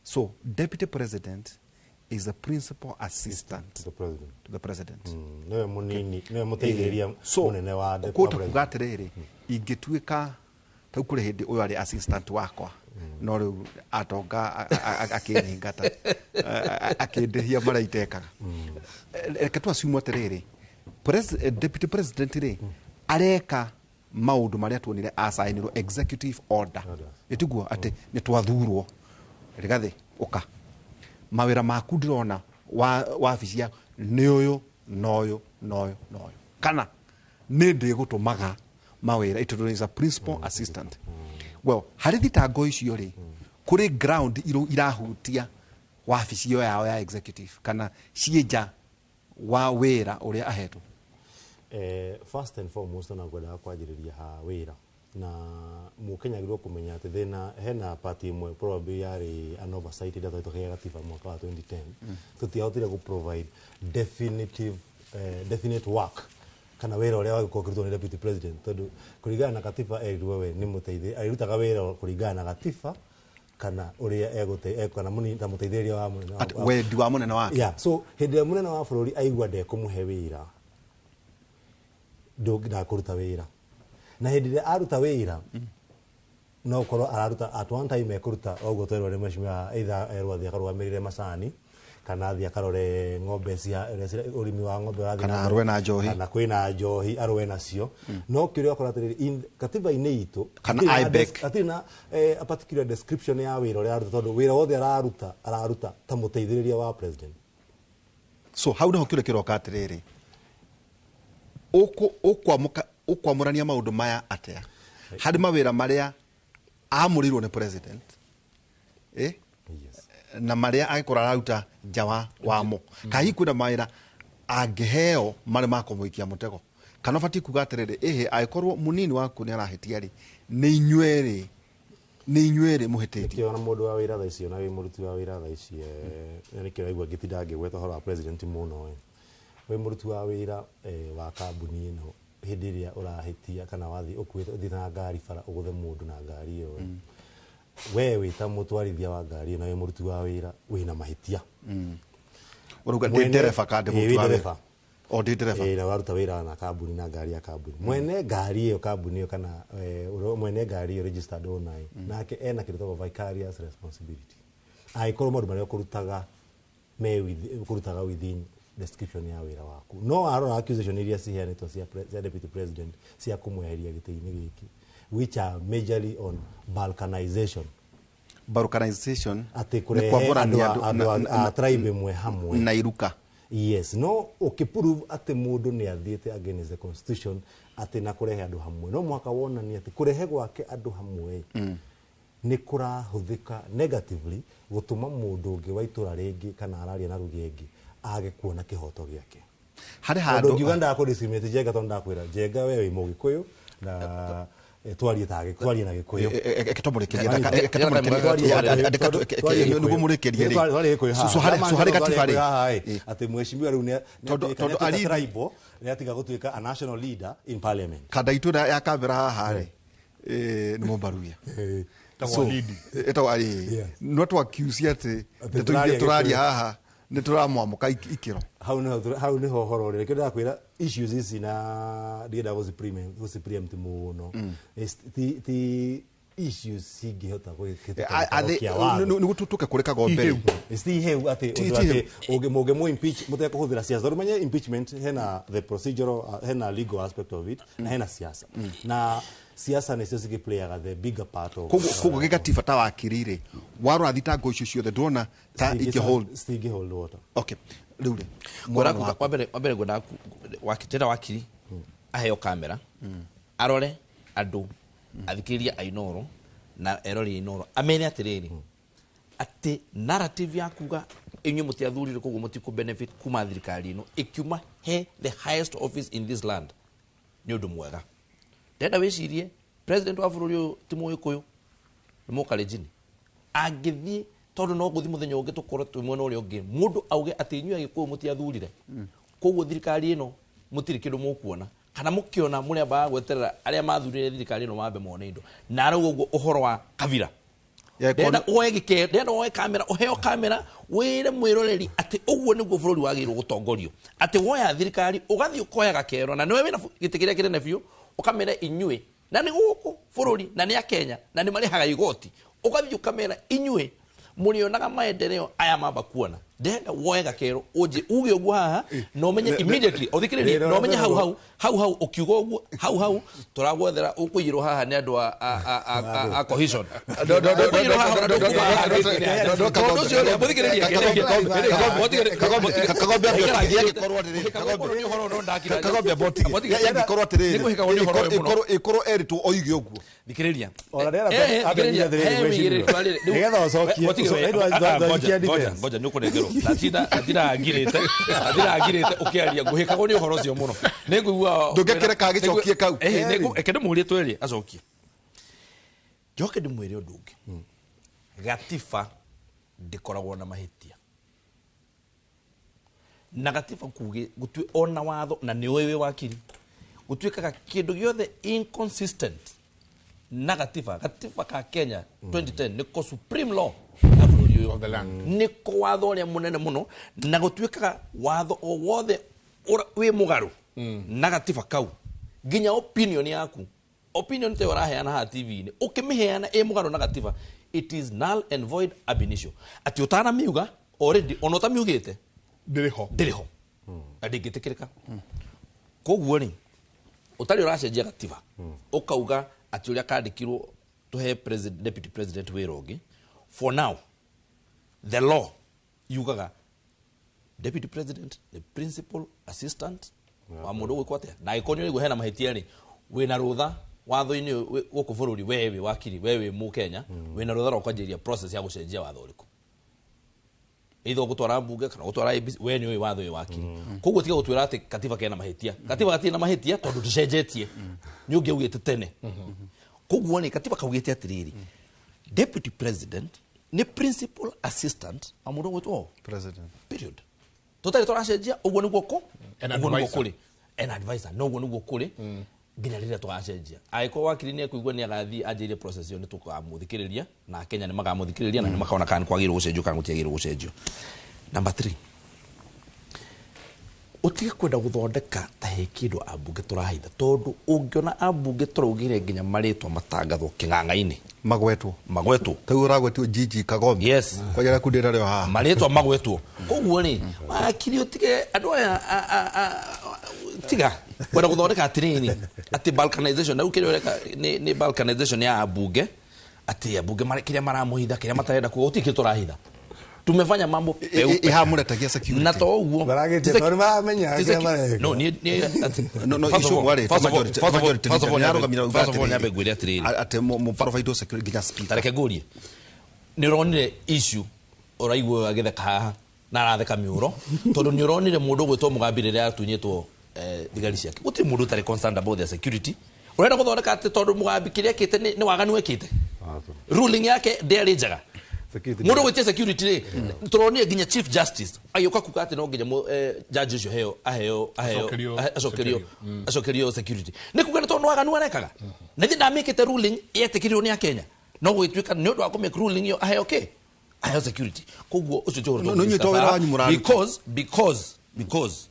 Speaker 2: So deputy president is a principal assistant
Speaker 4: the president
Speaker 2: to the president.
Speaker 4: Nĩwe mũnini, nĩwe mũteithĩrĩria
Speaker 2: So
Speaker 4: mũnene wa
Speaker 2: kũhota
Speaker 4: president.
Speaker 2: kuga atĩrĩrĩ, ingĩtuĩka tau kũrĩ hĩndĩ ũyũ arĩ assistant wakwa, no rĩu atonga akĩnyingata, akĩndĩhia marĩa itekaga. Reke twasiumu atĩrĩrĩ, deputy president rĩ areka maũndũ marĩa tuonire acainirwo executive order.
Speaker 4: Orders.
Speaker 2: Ĩtiguo atĩ nĩ twathurwo Rigathĩ, ũka mawĩra maku ndĩrona wa wabici yaku nĩ ũyũ na ũyũ na ũyũ na ũyũ, kana nĩ ndĩgũtũmaga mawĩra tondũ is a principal assistant. Well, harĩ thitango icio rĩ, kũrĩ ground irahutia wabici ĩyo yao ya executive kana ciĩ nja wa wĩra ũrĩa ahetwo?
Speaker 4: First and foremost, ona ngwendaga kwanjĩrĩria ha wĩra na mũkenya agĩrĩirwo kũmenya atĩ thĩna hena party ĩmwe probably yarĩ an oversight ĩrĩa twahĩtũkagia gatiba mwaka wa 2010, tũtiahotire gũ provide definitive, definite work kana wĩra ũrĩa wagĩkorwo ũkĩrutwo nĩ deputy president, tondũ kũringana na katiba erirwo we nĩ mũteithĩ arĩrutaga wĩra kũringana na gatiba kana ũrĩa egũte kana ta mũteithĩrĩria wa mũnene
Speaker 2: Atĩ wendi wa mũnene wake.
Speaker 4: Yeah, so hĩndĩ ĩrĩa mũnene wa bũrũri aigua ndekũmũhe wĩra, ndakũruta wĩra, na hĩndĩ ĩrĩa aruta wĩra no ũkorwo araruta at one time ekũruta ũguo twerwo nĩ mheshimiwa, either erwo athiĩ akarũgamĩrĩre macani kana athiĩ akarore ng'ombe cia ũrĩa ũrĩmi wa ng'ombe ũrathiĩ
Speaker 2: Kana
Speaker 4: na mbere.
Speaker 2: arũe na njohi.
Speaker 4: Kana kwĩna njohi arũe nacio. No kĩrĩa ũkora atĩrĩrĩ, katiba-inĩ itũ
Speaker 2: Kana
Speaker 4: hatirĩ na
Speaker 2: IBEC.
Speaker 4: hatirĩ na a particular description ya wĩra ũrĩa araruta, tondũ wĩra wothe araruta araruta ta mũteithĩrĩria wa president.
Speaker 2: So hau niho kĩũria kĩroka atĩrĩrĩ, ũkwamũrania maũndũ maya atĩa harĩ mawĩra marĩa amũrĩirwo nĩ president, eh?
Speaker 4: Yes.
Speaker 2: Na marĩa angĩkorwo araruta nja wa wamo, kana hihi kwĩna mawĩra angĩheo marĩ ma kũmũikia mũtego, kana ũbatiĩ kuga atĩrĩrĩ, ĩhĩ, angĩkorwo mũnini waku nĩ arahĩtia rĩ, nĩ inyuerĩ mũhĩtĩtie?
Speaker 4: Nĩkĩo ona mũndũ wa wĩra thaa ici, ona wĩ mũruti wa wĩra thaa ici, na nĩkĩo raigua ngĩtinda ngĩgweta ũhoro wa president mũno. Wĩ mũruti wa wĩra wa kambuni ĩno, hĩndĩ ĩrĩa ũrahĩtia kana wathiĩ ũkuĩte ũthiĩte na ngari bara ũgũthe mũndũ na ngari ĩyo, we wĩ ta mũtwarithia wa ngari ĩyo na wĩ mũruti wa wĩra, wĩna mahĩtia.
Speaker 2: Ũrauga ndĩ ndereba kana ndĩ
Speaker 4: Ĩĩ,
Speaker 2: mũruti
Speaker 4: wĩ
Speaker 2: wa wĩra?
Speaker 4: ndereba.
Speaker 2: O ndĩ ndereba.
Speaker 4: Ĩĩ, na ũraruta wĩra na kambuni na ngari ya kambuni, mwene ngari ĩyo, kambuni ĩyo kana ũrĩa mwene ngari ĩyo, registered owner ĩ, nake ena kĩndũ gĩtagwo vicarious responsibility angĩkorwo maũndũ marĩa ũkũrutaga me ũkũrutaga within description ya wĩra waku. No arora accusation iria ciheanĩtwo cia deputy president cia kũmweheria gĩtĩ-inĩ gĩkĩ, which are majorly on balkanization.
Speaker 2: Balkanization?
Speaker 4: Atĩ
Speaker 2: nĩ
Speaker 4: kũrehe
Speaker 2: kwamũrania
Speaker 4: andũ a tribe ĩmwe hamwe
Speaker 2: na iruka.
Speaker 4: Yes, no ũkĩprove atĩ mũndũ nĩ athiĩte against the constitution atĩ na kũrehe andũ hamwe, no mũhaka wonanie atĩ kũrehe gwake andũ hamwe nĩ kũrahũthĩka negatively gũtũma mũndũ ũngĩ wa itũra rĩngĩ kana araria na ruga ĩngĩ age kuona kĩhoto gĩake.
Speaker 2: Harĩ
Speaker 4: Tondũ
Speaker 2: handũ
Speaker 4: ngiuga ndakũ discriminate Njenga, tondũ ndakwĩra Njenga, we wĩ Mũgĩkũyũ Na twarie ta twarie na Gĩkũyũ.
Speaker 2: Nĩguo mũrĩkĩrie rĩ gatiba rĩ
Speaker 4: atĩ mheshimiwa rĩu nĩ tribal, nĩ atiga gũtuĩka a national leader in parliament.
Speaker 2: Kanda itũ ya kamera haha rĩ nĩ Mũmbaruya ĩtagwo no twakiucia atĩ tũraria haha nĩ tũramwamũka ikĩro.
Speaker 4: Hau nĩho ũhoro ũrĩ. Nĩkĩo ndĩrakwĩra issues ici na ndienda gũci preempt mũno. Ti issues cingĩhota gwĩkĩtũka watho.
Speaker 2: Nĩguo tũke kũrĩ Kagombe.
Speaker 4: Ti iheu atĩ mũngĩmũ impeach mũtekũhũthĩra siasa. Tondũ menye impeachment hena the procedural, hena legal aspect of it na hena siasa. Na siasa nĩcio cigĩplayaga the bigger part of.
Speaker 2: Koguo gĩgatiba ta wakiri rĩ warora thitango icio ciothe ndũrona ta ingĩhold.
Speaker 4: Cingĩhold water.
Speaker 2: Okay, rĩu rĩ
Speaker 3: wambere ngwenda ndĩrenda wakiri aheo kamera arore andũ athikĩrĩria a Inooro na erori a Inooro amere atĩrĩrĩ atĩ narrative ya kuga inyuĩ mũtiathurire koguo mũtikũ benefit kuma thirikari ĩno ĩkiuma he the highest office in this land nĩ ũndũ mwega. Ndĩrenda wĩcirie president wa bũrũri ũyũ ti Mũgĩkũyũ, nĩ Mũkalenjin, angĩthiĩ tondũ no gũthiĩ mũthenya ũngĩ tũkorwo twĩ mwena ũrĩa ũngĩ mũndũ auge atĩ inyuĩ Agĩkũyũ mũtiathurire koguo thirikari ĩno mũtirĩ kĩndũ mũkuona kana mũkĩona mũrĩambaga gweterera arĩa mathurire thirikari ĩno mambe mone indo na arauga ũguo ũhoro wa kabira. Ndĩrenda woe gĩkero, ndĩrenda woe kamera, ũheo kamera wĩre mwĩroreri atĩ ũguo nĩguo bũrũri wagĩrĩirwo gũtongorio, atĩ woya thirikari ũgathiĩ ũkoya gakero na nĩwe wĩna gĩtĩ kĩrĩa kĩnene biũ ũkamera inyuĩ na nĩ gũkũ bũrũri na nĩ a Kenya na nĩ marĩhaga igoti, ũgathiĩ ũkamera inyuĩ mũrĩonaga maendeleo aya mamba kuona. Ndĩrenda woe gakero ũnjĩ uge ũguo haha na ũmenye immediately ũthikĩrĩrie na ũmenye hau hau hau hau ũkiuga ũguo hau hau tũragwethera ũkũiyĩrwo haha nĩ andũ a cohesion. Tondũ ũcio rĩ, mũthikĩrĩrie,
Speaker 2: Kagombe atĩrĩrĩ ĩkorwo erĩtwo oige ũguo.
Speaker 3: Thikĩrĩria.
Speaker 4: Ona rĩera ambĩrĩria atĩrĩrĩ mheshimiwa. Nĩgetha ũcokie
Speaker 3: ngoja nĩ ũkũnengerwo. Ndatinda ngirĩte ũkĩaria ngũhĩkagwo nĩ ũhoro ũcio mũno. Nĩ ngũigua
Speaker 2: ndũngĩkĩreka agĩcokie kau.
Speaker 3: Reke ndĩmũrie twĩrĩ acokie. Njoke ndĩmwĩre ũndũ ũngĩ. Gatiba ndĩkoragwo na mahĩtia. Na gatiba kuge gũtuĩ ona watho na nĩ ũĩ wĩ wakiri. Gũtuĩkaga kĩndũ gĩothe inconsistent na gatiba. Gatiba ka Kenya 2010 nĩko supreme law ya bũrũri ũyũ
Speaker 1: of the land.
Speaker 3: Nĩko watho ũrĩa mũnene mũno na gũtuĩkaga watho o wothe wĩ mũgarũ na gatiba kau nginya opinion yaku, opinion te ũraheana haha TV-inĩ ũkĩmĩheana ĩ mũgarũ na gatiba, it is null and void ab initio. Atĩ ũtanamiuga already ona ũtamiugĩte
Speaker 1: ndĩrĩ ho,
Speaker 3: ndĩrĩ ho na ndĩngĩtĩkĩrĩka. Koguo rĩ ũtarĩ ũracenjia gatiba ũkauga atĩ ũrĩa kandĩkirwo tũhe president, deputy president wĩra ũngĩ. For now the law yugaga deputy president the principal assistant wa mũndũ ũgwĩkwo atĩa, na angĩkorwo nĩ ũraigua hena mahĩtia rĩ wĩna rũtha watho-inĩ gũkũ bũrũri, we wĩ wakiri, we wĩ Mũkenya, wĩna rũtha rwa kwanjĩrĩria process ya gũcenjia watho ũrĩkũ, either ũgũtwara mbunge kana ũgũtwara ABC, we nĩ ũĩ watho wĩ wakiri. Koguo tiga gũtwĩra atĩ katiba kena mahĩtia. Katiba gatirĩ na mahĩtia tondũ tũcenjetie, nĩ ũngĩaugĩte tene. Koguo nĩ katiba kaugĩte atĩrĩrĩ, deputy president nĩ principal assistant wa mũndũ ũgwĩtwo
Speaker 2: president,
Speaker 3: period. Tũtarĩ tũracenjia, ũguo nĩguo kũ
Speaker 1: An
Speaker 3: ũguo nĩguo
Speaker 1: advisor.
Speaker 3: kũrĩ an advisor, no ũguo nĩguo kũrĩ nginya rĩrĩa tũgacenjia. Angĩkorwo wakiri nĩ ekũigua nĩ agathiĩ anjĩrie process ĩyo, nĩ tũkamũthikĩrĩria na Kenya nĩ makamũthikĩrĩria na nĩ makona kana nĩ kwagĩrĩirwo gũcenjio kana gũtiagĩrĩirwo gũcenjio. Number 3, ũtige kwenda gũthondeka ta he kĩndũ ambunge tũrahitha, tondũ ũngĩona ambunge tũraugire nginya marĩtwa matangathwo kĩng'ang'a-inĩ
Speaker 2: magwetwo,
Speaker 3: magwetwo
Speaker 2: tau ũragwetwo Gigi Kagombe.
Speaker 3: Yes.
Speaker 2: Kwajara kundĩra rĩo haha
Speaker 3: marĩtwa magwetwo. Koguo rĩ wakiri ũtige andũ aya tiga kwenda gũthondeka atĩrĩrĩ atĩ balkanization, na rĩu kĩrĩa ũreka nĩ balkanization ya ambunge, atĩ ambunge kĩrĩa maramũhitha kĩrĩa matarenda kuga, gũtirĩ kĩndũ tũrahitha. Tumefanya mambo peupe.
Speaker 2: Ihamũretagia security.
Speaker 3: Na to ũguo.
Speaker 4: Maragĩtie tondũ nĩmaramenya kĩrĩa mareka.
Speaker 3: No, niĩ
Speaker 2: No, no,
Speaker 3: first of
Speaker 2: issue
Speaker 3: all,
Speaker 2: warĩ
Speaker 3: first of all,
Speaker 2: majority
Speaker 3: first of all,
Speaker 2: majority
Speaker 3: first of all,
Speaker 2: leader nĩarũgamire auga
Speaker 3: first of all,
Speaker 2: atĩrĩrĩ,
Speaker 3: nyambe ngwĩre atĩrĩrĩ.
Speaker 2: Atĩ mũprovide security nginya speaker.
Speaker 3: Tareke ngũrie. Nĩ ũronire issue ũraigua agĩtheka haha na aratheka mĩũro tondũ nĩ ũronire mũndũ ũgwĩtwo Mũgambi rĩrĩa atunyĩtwo thigari ciake. Gũtirĩ mũndũ ũtarĩ concerned about their security. Ũrenda gũthondeka atĩ tondũ Mũgambi kĩrĩa ekĩte nĩ waganu ekĩte, ruling yake ndĩarĩ njega.
Speaker 4: Security.
Speaker 3: Mũndũ gwĩtia security rĩ, tũronire nginya Chief Justice agĩũka kuga atĩ no nginya judge ũcio aheo
Speaker 1: Acokerio
Speaker 3: acokerio acokerio security, nĩ kuga nĩ tondũ nĩ waganu arekaga, na ithe ndamĩkĩte ruling yetĩkĩrirwo nĩ Akenya, no gũgĩtuĩka nĩ ũndũ wa kũmake ruling ĩyo aheo kĩ, aheo security. Koguo ũcio ti ũhoro
Speaker 2: No- no inyuĩ to wĩra wanyu mũraruta.
Speaker 3: Because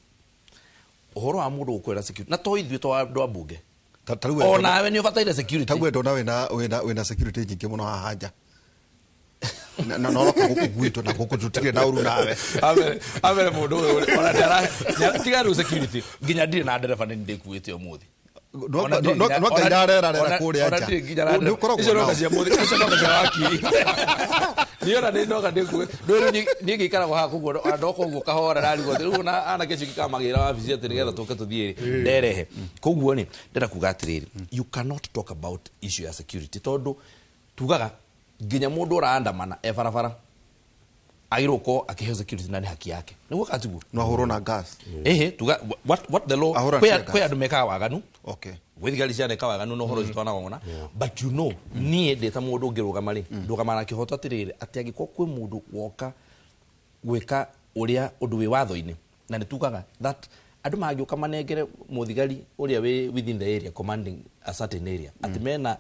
Speaker 3: ũhoro wa mũndũ gũkwĩra security, na to ithuĩ to andũ a mbunge,
Speaker 2: Ta rĩu
Speaker 3: o nawe nĩ ũbataire security.
Speaker 2: Ta rĩu ndona wĩna security nyingĩ mũno haha nja, na noroka gũkũ gwitũ na gũkũ tũtirĩ na ũru nawe.
Speaker 3: Amere mũndũ ũyũ ona tiga rĩu security, nginya ndirĩ na ndereba, nĩ ndĩkuĩte ũmũthĩ.
Speaker 2: No Ngai ndarerarera kũrĩa
Speaker 3: Ona
Speaker 2: nja.
Speaker 3: ndirĩ nginya na
Speaker 2: Nĩ
Speaker 3: ndereba.
Speaker 2: ũkoragwo
Speaker 3: Icio
Speaker 2: nao.
Speaker 3: noga cia mũthĩ, icio noga cia wakiri. Niĩ ona nĩ noga ndĩkuĩ. Ndũĩ rĩu niĩ ngĩikaraga haha, koguo ona ndoka ũguo kahora ndarigwo atĩ rĩu ona anake acio ngĩkamagĩra wabici atĩ nĩgetha tũke tũthiĩ rĩ nderehe. Koguo rĩ, ndĩrenda kuga atĩrĩrĩ, you cannot talk about issue ya security, tondũ tugaga nginya mũndũ ũraandamana e barabara agĩrĩirwo gũkorwo akĩheo security, na nĩ haki yake, nĩguo kana tiguo?
Speaker 2: No ahũrwo na gas.
Speaker 3: Ehe, tuga what the law
Speaker 2: Ahũra
Speaker 3: kwĩ
Speaker 2: tear gas.
Speaker 3: kwĩ andũ mekaga waganu, gwĩ thigari cianeka waganu na ũhoro ũcio twanawona, but niĩ ndĩ ta mũndũ ũngĩrũgama rĩ, ndũgamaga na kĩhoto atĩrĩrĩ, atĩ angĩkorwo kwĩ mũndũ woka gwĩka ũrĩa ũndũ wĩ watho-inĩ, na nĩ tugaga that andũ mangĩũka manengere mũthigari ũrĩa wĩ within the area commanding a certain area atĩ mena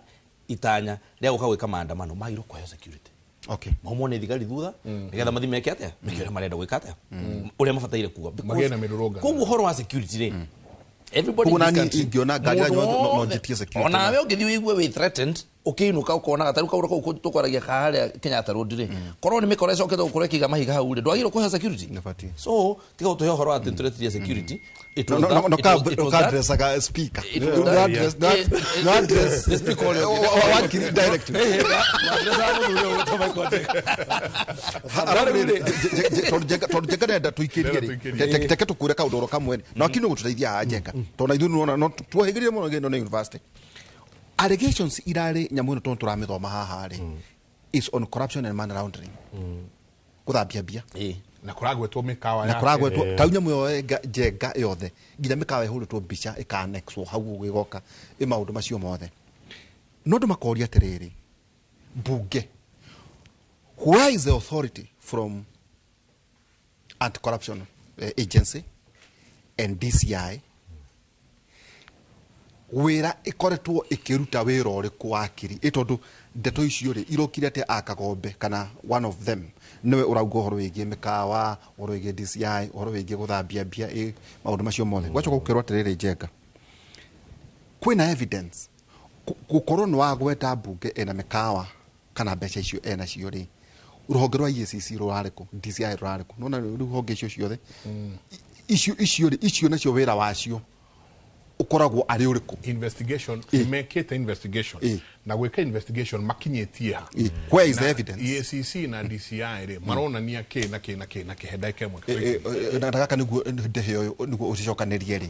Speaker 3: itanya rĩa gũka gwĩka maandamano, magĩrĩirwo kũheo security, maumwo nĩ thigari thutha, nĩgetha mathi meke atĩa, meke ũrĩa marenda gwĩka atĩa, ũrĩa mabataire kuga.
Speaker 1: Magĩe na mĩrũrũngano.
Speaker 3: Koguo ũhoro wa security rĩ, everybody
Speaker 2: Koguo
Speaker 3: in this
Speaker 2: nani
Speaker 3: country,
Speaker 2: ingĩona ngari
Speaker 3: mũndũ
Speaker 2: yanyu no
Speaker 3: wothe,
Speaker 2: njĩtie security.
Speaker 3: Onawe ũngĩthiĩ ũigue wĩ threatened ũkĩinũka, ũkonaga tarĩu kaũndũ kau tũkwaragia kaharĩa Kenyatta Road rĩ, korwo nĩ mĩkora ĩcokete gũkorwo ĩkĩiga mahiga hau rĩ, ndwagĩrĩirwo kũheo security.
Speaker 2: Nĩbatiĩ.
Speaker 3: So tiga gũtũhe ũhoro atĩ tũretirie security. It
Speaker 2: No,
Speaker 3: was
Speaker 2: no,
Speaker 3: that-
Speaker 2: no,
Speaker 3: it was- it was that-
Speaker 2: kadressaga speaker.
Speaker 3: It was
Speaker 2: No
Speaker 3: that-
Speaker 2: address, no address.
Speaker 3: The speaker ũrĩa ũngĩ.
Speaker 2: Wakiri direct. Tondũ Njenga nenda tũikĩrie
Speaker 1: Ndĩrenda
Speaker 2: rĩ,
Speaker 1: tũikĩrie.
Speaker 2: teke tũkure kaũndũ oro kamwe na wakiri nĩ gũtũteithia haha Njenga, tondũ na ithuĩ nĩwona no tuohĩgĩrire mũno gĩno nĩ university allegations irarĩ nyamũ ĩno, tondũ tũramĩthoma haha rĩ, is on corruption and money laundering, gũthambia mbia.
Speaker 1: Na kũragwetwo mĩkawa
Speaker 2: Na
Speaker 1: yake.
Speaker 2: kũragwetwo tau nyamũ ĩyo Njenga yothe, nginya mĩkawa ĩhũrĩtwo mbica ĩkanexwo hau ũguo ĩgoka ĩ maũndũ macio mothe. No andũ makoria atĩrĩrĩ, mbunge, where is the authority from Anti-Corruption Agency and DCI? Wĩra ĩkoretwo ĩkĩruta wĩra ũrĩkũ, wakiri? Ĩ tondũ ndeto icio rĩ irokire atĩa a Kagombe kana one of them nĩwe ũrauga ũhoro wĩgiĩ mĩkawa, ũhoro wĩgiĩ DCI, ũhoro wĩgiĩ gũthambia mbia, ĩ maũndũ macio mothe. Gwacoka gũkerwo atĩrĩrĩ, Njenga, kwĩna evidence gũkorwo nĩ wagweta mbunge ĩna mĩkawa kana mbeca icio enacio rĩ, rũhonge rwa EACC rũrarĩ kũ? DCI rũrarĩ kũ? Nona rĩu honge icio ciothe icio rĩ, icio nacio wĩra wacio ũkoragwo arĩ ũrĩkũ?
Speaker 1: Investigation, mekĩte investigation na gwĩka investigation makinyĩtie ha?
Speaker 2: Where is
Speaker 1: Na
Speaker 2: the evidence?
Speaker 1: EACC na DCI rĩ, maronania kĩ na kĩ na kĩ na kĩ? He ndagĩka ĩmwe.
Speaker 2: Na gaka nĩguo ndehe ũyũ nĩguo ũcicokanĩrie rĩ,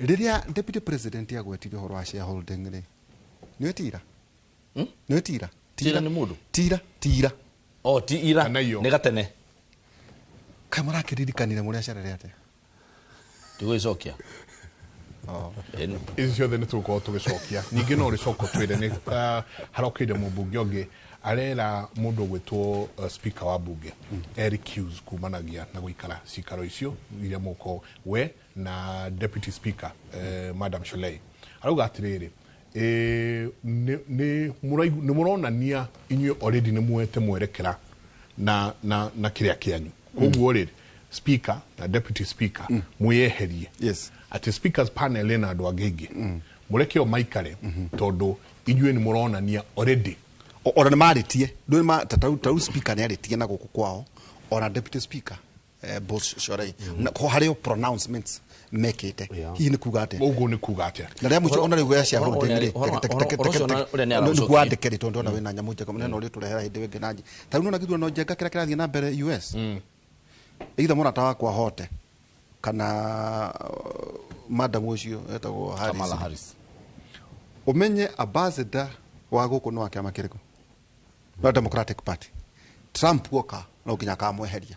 Speaker 2: rĩrĩa deputy president agwetire ũhoro wa shareholding rĩ, nĩwe tira, nĩwe tira.
Speaker 3: Tira nĩ mũndũ?
Speaker 2: Tira, tira.
Speaker 3: O ti ira.
Speaker 1: Kana iyo.
Speaker 3: Nĩ gatene.
Speaker 2: Kaĩ mũrakĩririkanire mũrĩa acerere atĩa?
Speaker 3: Ndigũgĩcokia.
Speaker 1: Ici ciothe nĩ tũgũkorwo tũgĩcokia. Ningĩ no ũrĩcoka ũtwĩre nĩ harokĩire mũmbunge ũngĩ arera mũndũ ũgwĩtwo speaker wa bunge recuse kumanagia na gũikara cikaro icio iria mũko we na deputy speaker, Madam Sholei, arauga atĩrĩrĩ, nĩ mũronania inyuĩ already nĩ muoete mwerekera na kĩrĩa kĩanyu, koguo rĩ, speaker na deputy speaker mwĩyeherie, atĩ speakers panel ĩna andũ angĩ aingĩ, mũreke o maikare, tondũ inyuĩ nĩ mũronania already.
Speaker 2: Ona nĩ marĩtie, ndũĩ ta rĩu speaker nĩ arĩtie na gũkũ kwao, ona deputy speaker, Boss Shorei, na ko harĩ o pronouncements mekĩte. Hihi nĩ kuga atĩa?
Speaker 1: Ũguo nĩ kuga atĩa?
Speaker 2: Na rĩa mũico, ona rĩu gĩa shareholding rĩ,
Speaker 3: Ũhoro ũcio ũrĩa nĩ araũcokia.
Speaker 2: nĩguo andĩke rĩ, tondũ ona wĩna nyamũ njega mũnene ũrĩa tũrehera hĩndĩ ĩngĩ nanji. Ta rĩu nona gĩthurano, Njenga, kĩrĩa kĩrathiĩ na mbere US, either mũrata wakwa hote kana madam ũcio etagwo Harris.
Speaker 3: Kamala Harris.
Speaker 2: Ũmenye ambassador wa gũkũ nĩ wa kĩama kĩrĩkũ? No Democratic Party. Trump woka no nginya akamweheria.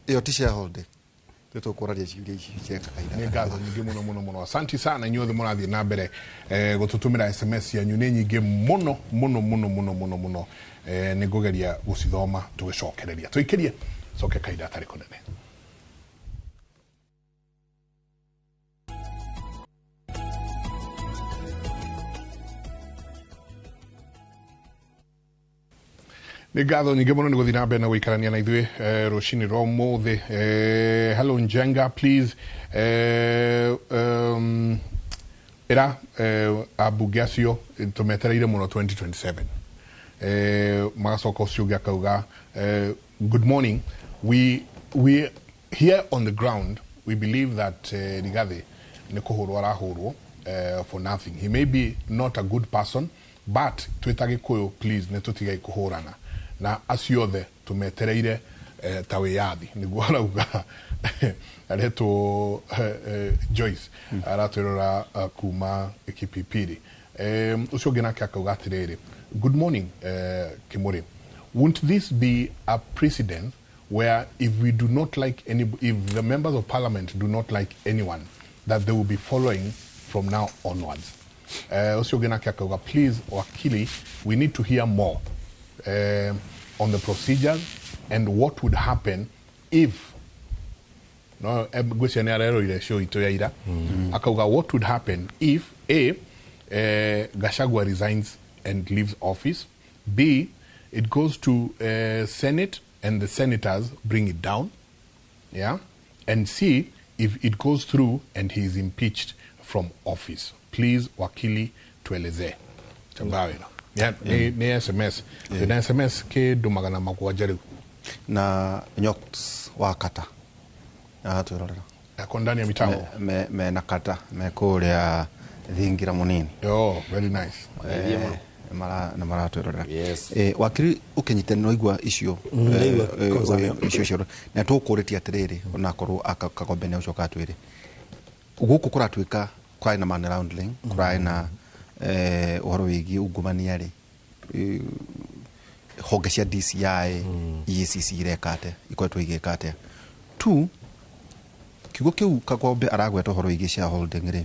Speaker 2: Ĩyo ti shareholding? Tũkũraria ciũria ici cia kahinda.
Speaker 1: Nĩ ngatho nyingĩ mũno mũno mũno, asanti sana inyuothe mũrathiĩ na mbere gũtũtũmĩra SMS cianyu, nĩ nyingĩ mũno mũno mũno mũno mũno mũno. Nĩ ngũgeria gũcithoma tũgĩcokereria tũikĩrie coke kahinda atarĩ kũnene. Nĩ ngatho nyingĩ mũno nĩ gũthiĩ na mbere na gũikarania na ithuĩ rũcinĩ rwa ũmũthĩ. Hello Njenga, please ĩra ambunge acio tũmetereire mũno 2027. Magacoka ũcio ũngĩ akauga, good morning, we here on the ground, we believe that Rigathi nĩ kũhũrwo arahũrwo for nothing. He may be not a good person, but twĩ ta Gĩkũyũ, please nĩ tũtigai kũhũrana na acio othe tũmetereire ta wĩyathi, nĩguo arauga. Aretwo Joyce, aratwĩrora kuma Kipipiri. Ũcio ũngĩ nake akauga atĩrĩrĩ, good morning, Kimuri, won't this be a precedent where if we do not like any, if the members of parliament do not like anyone, that they will be following from now onwards? Ũcio ũngĩ nake akauga, please wakili, we need to hear more on the procedures and what would happen if no ngwĩciria nĩ areroire show itũ ya ira. Akauga, what would happen if A, Gachagua resigns and leaves office, B, it goes to Senate and the senators bring it down, yeah, and C, if it goes through and he is impeached from office? Please wakili, tuelezee chamba wĩra. Yeah, nĩ SMS na SMS kĩndũ 700 rĩu.
Speaker 2: Na Nyoks wa kata aratwĩrorera.
Speaker 1: Ako ndani ya mitambo.
Speaker 2: Me na kata me kũrĩa thingira mũnini.
Speaker 1: Oh, very nice.
Speaker 3: Mageithie mũno.
Speaker 2: Nĩ maratwĩrorera.
Speaker 3: Yes.
Speaker 2: Wakiri ũkĩnyite nĩ waigua icio.
Speaker 4: Ndaigua concern ĩyo.
Speaker 2: Icio cio na tũkũrĩtie atĩrĩrĩ, onakorwo Kagombe nĩ ũcoka atwĩre gũkũ kũratuĩka kũrarĩ na money laundering, kũrarĩ na ũhoro wĩgiĩ ungumania rĩ, honge cia DCI, EACC ireka atĩa, ikoretwo igĩka atĩa? Two, kiugo kĩu Kagombe aragweta ũhoro wĩgiĩ shareholding rĩ,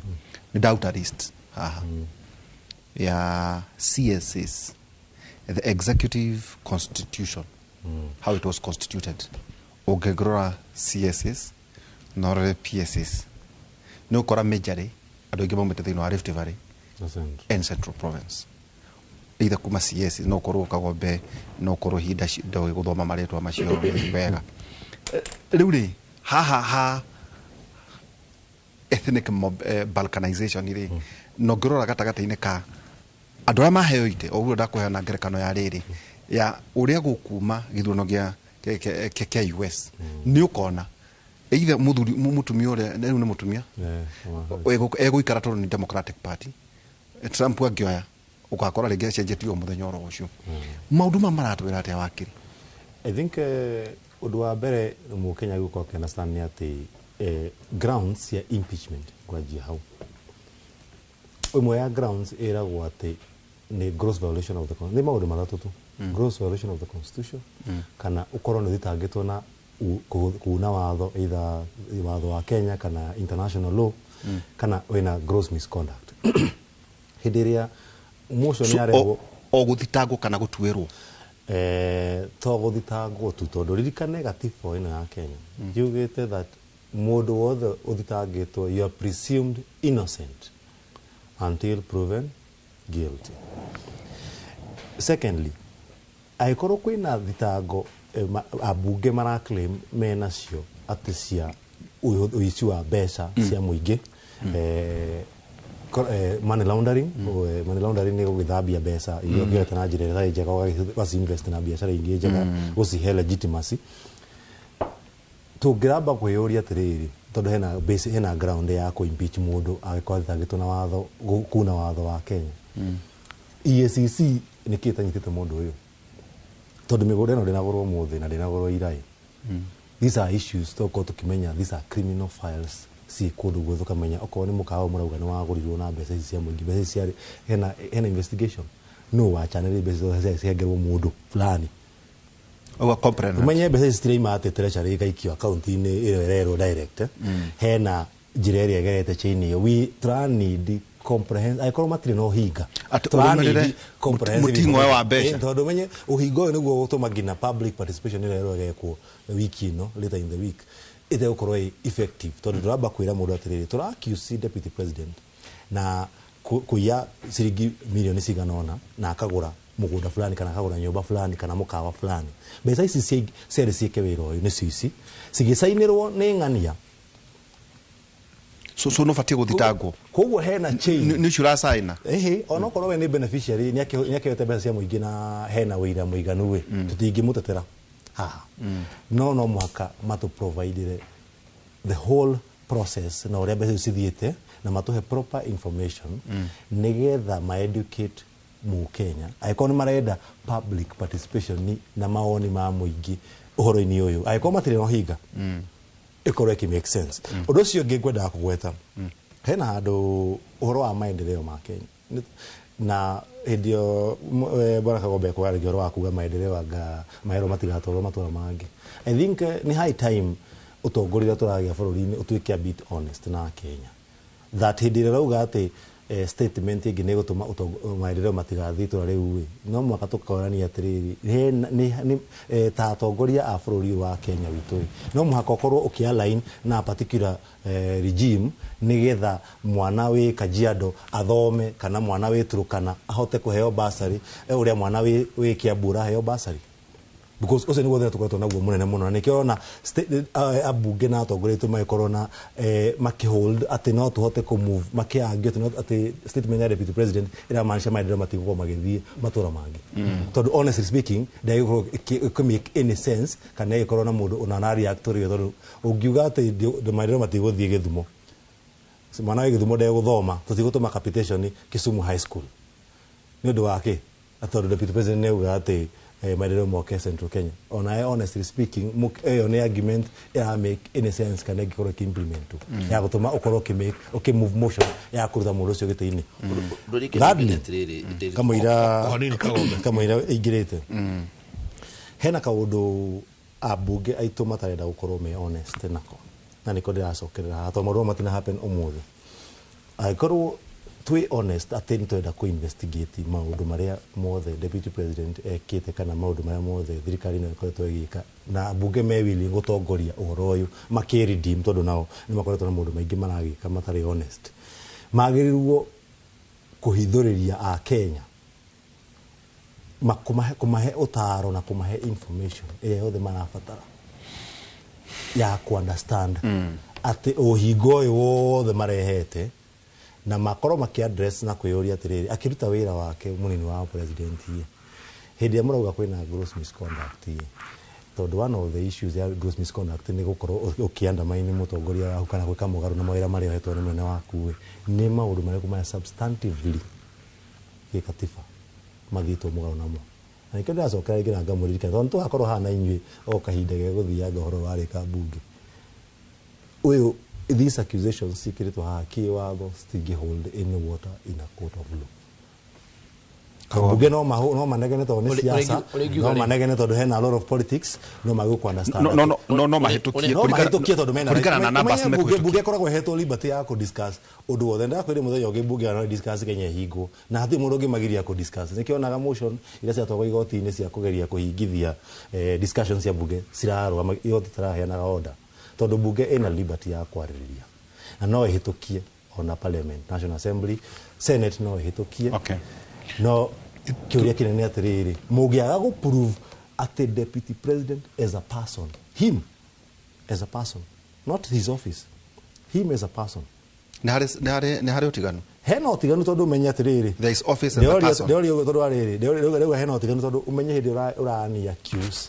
Speaker 2: nĩ ndauta list haha ya CSs, the executive constitution, how it was constituted. Ũngĩrora CSs na ũrore PSs, nĩ ũkora majorly andũ aingĩ maumĩte thĩinĩ wa Rift Valley and Central Province, either kuma CS, no ũkorwo Kagombe, no ũkorwo hinda ndoĩ gũthoma marĩtwa macio wega. Rĩu rĩ, haha ha ethnic mob, balkanization rĩ, na ũngĩrora gatagatĩ-inĩ ka andũ arĩa maheo itĩ, o ũguo ndakũheana ngerekano ya rĩrĩ ya ũrĩa gũkuma gĩthurano gĩa US, nĩ ũkona either mũthuri mũtumia ũrĩa rĩu nĩ mũtumia egũikara tondũ nĩ Democratic Party. Trump angĩoya, ũgakora rĩngĩ acenjetie o mũthenya oro ũcio. Maũndũ maya maratwĩra atĩa, wakiri?
Speaker 4: I think ũndũ wa mbere mũkenya gũkorwo akĩ-understand nĩ atĩ grounds cia impeachment, kwanjia hau, ĩmwe ya grounds ĩragwo atĩ nĩ gross violation of the nĩ maũndũ matatũ tu: gross violation of the constitution, kana ũkorwo nĩ ũthitangĩtwo na kuna watho, either watho wa Kenya kana international law, kana wĩna gross misconduct. Hĩndĩ ĩrĩa motion
Speaker 2: So,
Speaker 4: yarehwo
Speaker 2: o gũthitangwo kana gũtuĩrwo?
Speaker 4: To gũthitangwo tu, tondũ ririkane gatiba ĩno ya Kenya yugĩte that mũndũ wothe ũthitangĩtwo, you are presumed innocent until proven guilty. Secondly, angĩkorwo kwĩna thitango ambunge maraclaim menacio atĩ cia ũici wa mbeca cia mũingĩ, money laundering. Money laundering nĩ gũgĩthambia mbeca iria ũngĩoete na njĩra ĩtarĩ njega, ũgaci-invest na biacara ingĩ njega, gũcihe legitimacy. Tũngĩramba kwĩyũria atĩrĩrĩ, tondũ hena base, hena ground ya kũ impeach mũndũ angĩkorwo athitangĩtwo na watho kuna watho wa Kenya, EACC nĩkĩ ĩtanyitĩte mũndũ ũyũ? Tondũ mĩgũnda ĩno ndĩnagũrwo ũmũthĩ na ndĩnagũrwo iraĩ. These are issues tũkorwo tũkĩmenya, these are criminal files ci kũndũ guothe, ũkamenya okorwo nĩ mũkawa mũrauga nĩ wagũrirwo na mbeca ici cia mũingĩ, mbeca ici ciarĩ hena investigation no wachanĩrĩ mbeca ciothe cihengerwo mũndũ fulani.
Speaker 2: Ũguo comprehensive.
Speaker 4: Umenye mbeca ici citiraima atĩ treasury ikaikio akaunti-inĩ ĩyo ĩrerwo direct, hena njĩra ĩrĩa ĩgerete chain ĩyo. We tũraneed comprehensive, angĩkorwo matirĩ na ũhinga,
Speaker 2: Atĩ
Speaker 4: tũraneed
Speaker 2: ũrũmĩrĩre
Speaker 4: comprehensive
Speaker 2: mũting'oe wa
Speaker 4: information.
Speaker 2: mbeca.
Speaker 4: Tondũ ũmenye ũhinga ũyũ nĩguo ũgũtũma nginya public participation ĩrĩa ĩrerwo ĩgekwo wiki ĩno, later in the week, ĩtegũkorwo ĩ effective, tondũ tũramba kwĩra mũndũ atĩrĩrĩ, tũra accuse deputy president na kũiya ciringi milioni cigana ũna na akagũra mũgũnda fulani kana akagũra nyũmba fulani kana mũkawa fulani. Mbeca ici ciarĩ ciĩke wĩra ũyũ nĩcio ici cigĩcainĩrwo nĩ ng'ania.
Speaker 2: So no batie gũthitangwo.
Speaker 4: Koguo hena chain.
Speaker 2: Nĩ ũcio ũracaina.
Speaker 4: Ĩhĩ, onokorwo we nĩ beneficiary, nĩ akĩoete mbeca cia mũingĩ na hena wĩira mũiganu ĩ, tũtingĩmũtetera haha, no mũhaka matũ providere the whole process na ũrĩa mbeca icio cithiĩte na matũhe proper information nĩgetha ma-educate mũkenya, angĩkorwo nĩ marenda public participation na mawoni ma mũingĩ ũhoro-inĩ ũyũ, angĩkorwo matirĩ na ũhinga, ĩkorwo ĩkĩ make sense. Ũndũ ũcio ũngĩ ngwendaga kũgweta, hena handũ ũhoro wa maendeleo ma Kenya. Na hĩndĩ ĩyo bwana Kagombe ekwarĩria ũhoro wa kuga maendeleo anga maherwo matigatwarwo matũra mangĩ. I think nĩ high time ũtongoria ũrĩa tũragĩa bũrũri-inĩ ũtuĩke a bit honest na Kenya, that hĩndĩ ĩrĩa ũrauga atĩ statement ĩngĩ nĩ ĩgũtũma maendeleo matigathiĩ itũra rĩu ĩ, no mũhaka tũkorania atĩrĩrĩ, ta atongoria a bũrũri ũyũ wa Kenya witũ ĩ, no mũhaka ũkorwo ũkĩ-align na particular regime nĩgetha mwana wĩ Kajiado athome kana mwana wĩ Turkana ahote kũheo bursary, ũrĩa mwana wĩ Kiambu ũraheo bursary, because ũcio nĩguo thĩna tũkoretwo naguo mũnene mũno, na nĩkĩo ona ambunge na atongoria aitũ magĩkorwo na makĩhold atĩ no tũhote kũmove makĩargue atĩ atĩ statement ya deputy president ĩramaanisha maendeleo matigũkorwo magĩthiĩ matũra mangĩ, tondũ honestly speaking ndagĩkorwo ĩkĩ make any sense kana ĩgĩkorwo na mũndũ ona na react ũrĩa, tondũ ũngiuga atĩ maendeleo matigũthiĩ Gĩthumo, mwana wĩ Gĩthumo ndegũthoma, tũtigũtũma capitation Kisumu High School nĩ ũndũ wa kĩ? Tondũ deputy president nĩ auga atĩ maendeleo moke Central Kenya. Onaye honestly speaking ĩyo nĩ argument ĩra make any sense kana ĩngĩkorwo ĩkĩ-implement ya gũtũma ũkorwo ũkĩ-make ũkĩ-move motion ya kũruta mũndũ ũcio gĩtĩ-inĩ. Thirdly, kamũira
Speaker 1: O hanini, Kagombe.
Speaker 4: Kamũira ĩingĩrĩte, hena kaũndũ ambunge aitũ matarenda gũkorwo me honest nako, na nĩko ndĩracokerera haha, tondũ maũndũ matina happen ũmũthĩ. Angĩkorwo twĩ honest atĩ nĩ tũrenda kũ investigate maũndũ marĩa mothe deputy president ekĩte kana maũndũ marĩa mothe thirikari ĩno ĩkoretwo ĩgĩka, na ambunge me willing gũtongoria ũhoro ũyũ makĩ redeem, tondũ nao nĩ makoretwo na maũndũ maingĩ maragĩka matarĩ honest, magĩrĩirwo kũhithũrĩria a Kenya, kũmahe ũtaro na kũmahe information ĩrĩa yothe marabatara ya ku understand atĩ ũhingo ũyũ wothe marehete, na makorwo makĩ address na kwĩyũria atĩrĩrĩ, akĩruta wĩra wake mũnini wa president ĩ, hĩndĩ ĩrĩa mũrauga kwĩna gross misconduct ĩ, tondũ one of the issues ya gross misconduct nĩ gũkorwo ũkĩ-undermine mũtongoria waku kana gwĩka mũgarũ na mawĩra marĩa ũhetwo nĩ mũnene waku ĩ, nĩ maũndũ marĩkũ marĩa substantively gĩkatiba mathiĩtwo mũgarũ namo? Na nĩkĩo ndĩracokera rĩngĩ na ngamũririkana, tondũ nĩtũgakorwo haha na inyuĩ o kahinda gegũthianga ũhoro warĩka mbunge ũyũ. These accusations ciĩkĩrĩtwo haha kĩwatho citingĩ hold any water in a court of law. Mbunge no manegene tondũ nĩ siasa,
Speaker 3: ũrĩa ingiuga
Speaker 4: no
Speaker 3: rĩ-
Speaker 4: manegene tondũ hena a lot of politics, no mage gũkũ understand.
Speaker 2: No mahĩtũkie.
Speaker 4: No mahĩtũkie tondũ mena
Speaker 2: kũringana na numbers.
Speaker 4: Ũmenye
Speaker 2: mekũhĩtũkia.
Speaker 4: Mbunge ĩkoragwo ĩhetwo liberty ya kũ-discuss ũndũ wothe. Ndakwĩrĩ mũthenya ũngĩ mbunge no discuss Kenya ĩhingwo, na hatirĩ mũndũ ũngĩmagiria kũ-discuss. Nĩkĩo onaga motion iria ciatwarwo igoti-inĩ cia kũgeria kũhingithia discussions cia mbunge cirarũgama, igoti taraheanaga order, tondũ mbunge ĩna liberty ya kwarĩrĩria na no ĩhĩtũkie ona parliament, National Assembly, Senate no ĩhĩtũkie. No kĩũria kĩnene atĩrĩrĩ, mũngĩaga gũ prove atĩ deputy president as a person, him as a person, not his office, him as a person.
Speaker 2: Nĩ harĩ ũtiganu.
Speaker 4: Hena ũtiganu, tondũ ũmenye atĩrĩrĩ,
Speaker 2: There is office and the person.
Speaker 4: Ndĩroria tondũ arĩrĩ ndĩrauga hena ũtiganu, tondũ ũmenye hĩndĩ ũrani accuse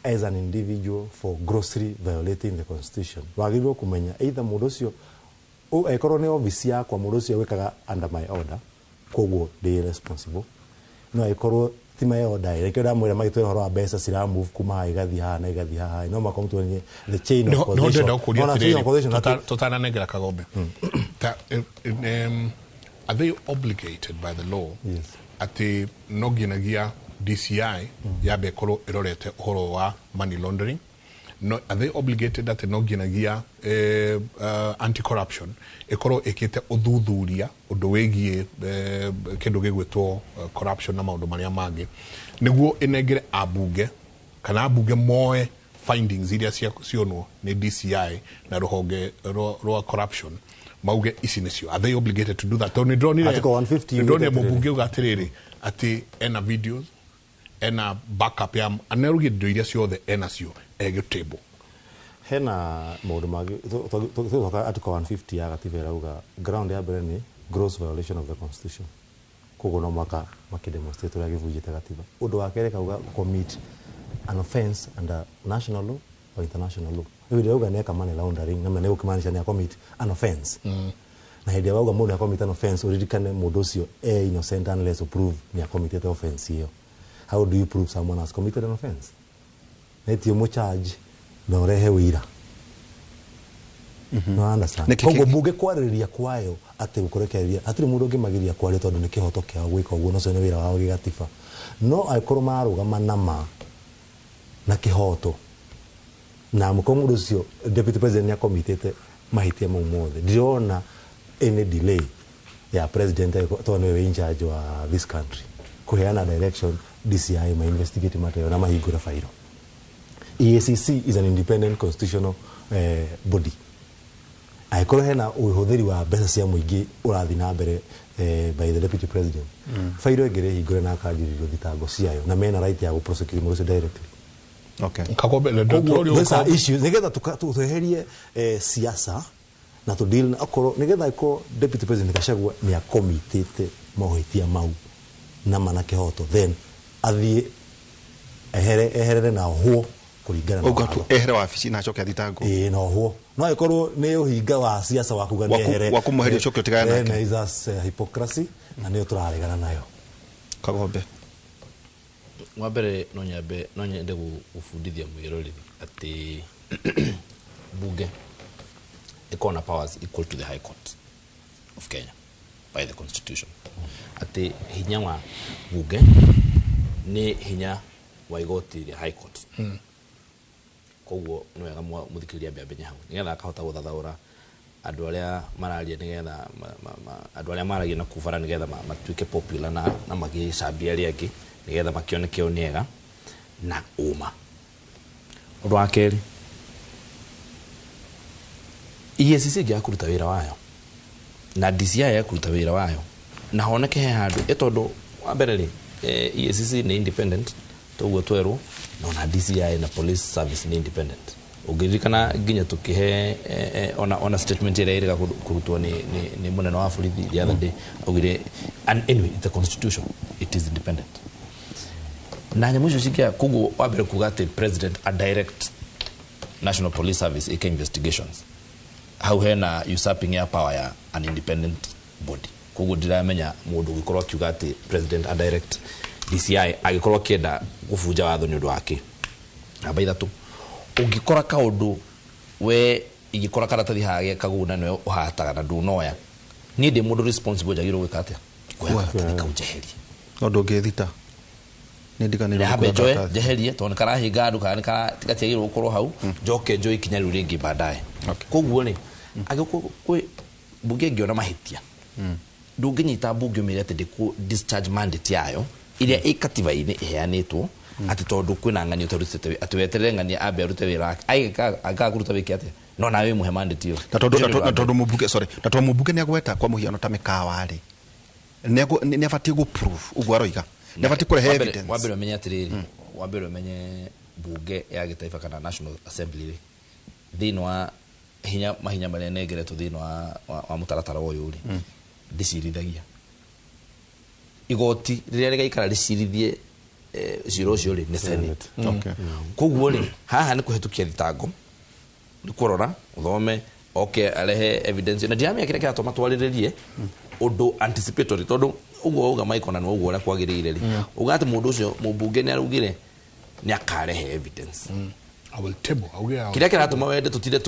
Speaker 4: as an individual for grossly violating the constitution, wagĩrĩirwo kũmenya either mũndũ ũcio angĩkorwo nĩ office yakwa, mũndũ ũcio wĩkaga under my order, koguo ndĩ responsible, no angĩkorwo ti my order, nĩkĩo ndamwĩra magĩtwĩra ũhoro wa mbeca cira move kuma haha igathiĩ haha na igathiĩ haha, no mũhaka mũtuonie the chain of
Speaker 1: no
Speaker 4: causation.
Speaker 1: ndĩrenda gũkũria
Speaker 4: Ona chain of causation
Speaker 1: atĩrĩrĩ, tũtananengera Kagombe, ta are they obligated by the law
Speaker 4: Yes.
Speaker 1: atĩ no nginyagia DCI yambe ĩkorwo ĩrorete ũhoro wa money laundering? No, are they obligated atĩ no nginyagia anti corruption ĩkorwo ĩkĩte ũthuthuria ũndũ wĩgiĩ kĩndũ gĩgwĩtwo corruption na maũndũ marĩa mangĩ nĩguo ĩnengere ambunge kana ambunge moe findings iria cionwo nĩ DCI na rũhonge rwa corruption, mauge ici nĩcio? Are they obligated to do that? Tondũ nĩndĩronire
Speaker 4: Article 150
Speaker 1: nĩndĩronire
Speaker 4: yugĩte atĩrĩrĩ.
Speaker 1: Mũmbunge uga atĩrĩrĩ, atĩ ena videos, ena backup ya anerugire indo iria ciothe enacio egĩtable.
Speaker 4: Hena maũndũ mangĩ. Tũgĩcoka article 150 ya gatiba, ĩrauga ground ya mbere nĩ gross violation of the constitution, koguo no mwaka makĩdemonstrate ũrĩa gĩbunjĩte gatiba. Ũndũ wa kerĩ kauga commit an offence under national law or international law. Rĩu hĩndĩ ĩrĩa auga nĩeka money laundering, na nĩ gũkĩmaanisha nĩ commit an offence, na hĩndĩ ĩrĩa wauga mũndũ nĩ commit an offence, ũririkane mũndũ ũcio e innocent unless you prove nĩ acommitted offence ĩyo. How do you prove someone has committed an offence? Na ti ũmũcharge na ũrehe ũira. No understand? Koguo mbunge kwarĩrĩria kwayo atĩ gũkũrekereria, hatirĩ mũndũ ũngĩmagiria kwaria tondũ nĩ kĩhoto kĩao gwĩka ũguo, na ũcio nĩ wĩra wao gĩgatiba. No angĩkorwo mararũgama na ma na kĩhoto na mũkorwo mũndũ ũcio deputy president nĩ akomitĩte mahĩtia mau mothe, ndirona any delay ya president, tondũ nĩwe wĩ in charge wa this country, kũheana direction DCI ma investigate matter ĩyo na mahingũre fairo. EACC is an independent constitutional body. Angĩkorwo hena ũhũthĩri wa mbeca cia mũingĩ ũrathiĩ na mbere by the deputy president, fairo ĩngĩ hingũre na akanjĩrĩrio thitango ciayo, na mena right ya gũ prosecute mũndũ ũcio directly.
Speaker 1: Kagombe.
Speaker 4: Koguo these are issues nigetha tweherie siasa na tu deal na okorwo nigetha ikorwo deputy president Gachagua ni akomitĩte mahĩtia mau na mana kĩhoto, then athiĩ ehere, eherere na ohwo kũringana na
Speaker 2: Ũguo
Speaker 4: watho.
Speaker 2: tu ehere wabici na acoke athitangwo.
Speaker 4: Ĩĩ, na ohwo. No angĩkorwo nĩ ũhinga wa siasa wa kuga nĩ ehere,
Speaker 2: wa kũmweheria ũcoke ũtigane nake.
Speaker 4: Then is us hypocrisy na nĩyo tũraregana nayo.
Speaker 2: Kagombe.
Speaker 3: Wa mbere, no nyambe no nyende gũbundithia mwĩroreri atĩ bunge ĩkoragwo na powers equal to the High Court of Kenya by the constitution, atĩ hinya wa bunge nĩ hinya wa igoti rĩa High Court. Koguo nĩ wega mũthikĩrĩria ambe amenye hau nĩgetha akahota gũthathaũra andũ arĩa mararia, nĩgetha andũ arĩa maragia na kubara nĩgetha matuĩke popular na magĩcambia arĩa angĩ nĩgetha makĩoneke o nĩ ega na ũma. Ũndũ wa kerĩ, EACC ĩngĩaga kũruta wĩra wayo na DCI ya kũruta wĩra wayo na honeke he handũ ĩ, tondũ wa mbere rĩ, EACC nĩ independent toguo twerwo, na ona DCI na police service nĩ independent. Ũngĩririkana nginya tũkĩhe ona statement ĩrĩa ĩrĩga kũrutwo nĩ mũnene wa borithi the other day, augire, and anyway, it's a constitution, it is independent na nyamũ icio cingĩa. Koguo wa mbere kuga atĩ president a direct National Police Service ĩke investigations, hau hena usurping ya power ya an independent body. Koguo ndiramenya mũndũ ũngĩkorwo akiuga atĩ president a direct DCI agĩkorwo akĩenda gũbunja watho nĩ ũndũ wake. Namba ithatũ, ũngĩkora kaũndũ we ingĩkora karatathi haha kaguna nĩwe ũhataga na ndunoya, niĩ ndĩ mũndũ responsible, njagĩrĩirwo gwĩka atĩa? Kuoya karatathi kau njeherie.
Speaker 2: No ndũngĩthita nĩ ndiganĩirwo
Speaker 3: Nyambe
Speaker 2: gũkua
Speaker 3: njoe
Speaker 2: karatathi.
Speaker 3: Njeherie tondũ nĩ karahinga andũ kana gatiagĩrĩirwo gũkorwo hau, njoke njoe ikinya rĩu rĩngĩ baadaye. Koguo rĩ, angĩkorwo kwĩ mbunge ĩngĩona mahĩtia, ndũngĩnyita mbunge ũmĩre atĩ ndĩkũ discharge mandate yayo ĩrĩa ĩ katiba-inĩ ĩheanĩtwo, atĩ tondũ kwĩna ng'ani ũtarutĩte, atĩ weterere ng'ani ambe arute wĩra wake. Angĩkaga kũruta wĩke atĩa? No nawe wĩmũhe mandate ĩyo.
Speaker 2: Na tondũ
Speaker 3: Ũcio nĩ ũndũ wa
Speaker 2: na
Speaker 3: mbere.
Speaker 2: tondũ mũmbunge, sorry, na tondũ mũmbunge nĩ agweta kwa mũhiano ta mĩkawa rĩ, nĩ abatiĩ gũ prove ũguo aroiga, nĩ abatiĩ kũrehe evidence.
Speaker 3: Wa mbere ũmenye atĩrĩrĩ, wa mbere ũmenye mbunge ya gĩtaifa kana National Assembly rĩ, thĩinĩ wa hinya mahinya marĩa nengeretwo thĩinĩ wa mũtaratara ũyũ rĩ, ndĩcirithagia. Igoti rĩrĩa rĩgaikara rĩcirithie cira ũcio rĩ, nĩ Senate. Koguo rĩ, haha nĩ kũhetũkia thitango, nĩ kũrora ũthome oke arehe evidence, na ndiramenya kĩrĩa kĩratũma twarĩrĩrie ũndũ anticipatory, tondũ ũguo wauga Michael, na nĩ ũguo ũrĩa kwagĩrĩire rĩ, uga atĩ mũndũ ũcio mũmbunge nĩ araugire nĩ akarehe evidence.
Speaker 1: I will table auge I will
Speaker 3: Kĩrĩa kĩratũma wende tũtinde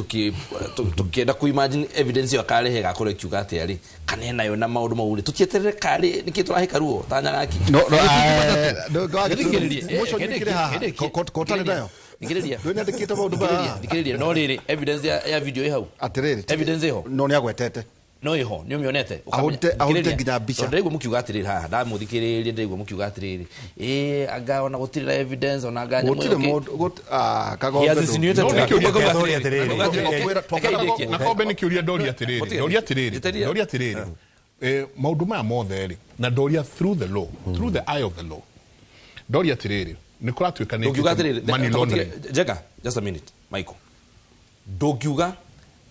Speaker 3: tũkĩenda kũ imagine evidence ĩyo akarehe gakorwo ĩkiuga atĩa rĩ, kana ĩnayo na maũndũ mau rĩ, tũtieterere karĩ nĩkĩ tũrahĩka ruo ta nyagaki.
Speaker 2: No, no,
Speaker 3: Thikĩrĩrie,
Speaker 2: motion ĩkĩrĩ haha. Ko- kotarĩ nayo.
Speaker 3: Thikĩrĩria.
Speaker 2: Ndũnyandĩkĩte maũndũ maya.
Speaker 3: Thikĩrĩria, no rĩrĩ, evidence ya video ĩ hau.
Speaker 2: Atĩrĩrĩ,
Speaker 3: Evidence ĩho.
Speaker 2: No nĩ agwetete.
Speaker 3: No ĩho nĩ ũmĩonete.
Speaker 2: Ahũrĩte nginya mbica.
Speaker 3: Ndĩraigua mũkiuga atĩrĩrĩ haha, ndamũthikĩrĩria, ndĩraigua mũkiuga atĩrĩrĩ, ĩ anga ona gũtirĩ na evidence, ona anga nyamũ
Speaker 2: Gũtirĩ
Speaker 3: ĩyo kĩ-
Speaker 2: mũndũ Kagombe
Speaker 3: He has insinuated
Speaker 1: No,
Speaker 3: to that.
Speaker 1: nĩkĩo
Speaker 3: Ũkauga
Speaker 4: Ndoria
Speaker 3: atĩrĩrĩ,
Speaker 4: atĩrĩrĩ.
Speaker 3: ũkauga atĩrĩrĩ, reke ndĩkie.
Speaker 1: Na kombe nĩ kĩũria ndoria atĩrĩrĩ,
Speaker 3: Mũtige.
Speaker 1: ndoria atĩrĩrĩ,
Speaker 3: Njĩtĩria.
Speaker 1: ndoria atĩrĩrĩ, maũndũ maya mothe rĩ, na ndoria through the law, through the eye of the law, ndoria atĩrĩrĩ, nĩ kũratuĩka nĩ
Speaker 3: Ndũngiuga atĩrĩrĩ,
Speaker 1: money laundering.
Speaker 3: Jenga, just a minute, Michael, ndũngiuga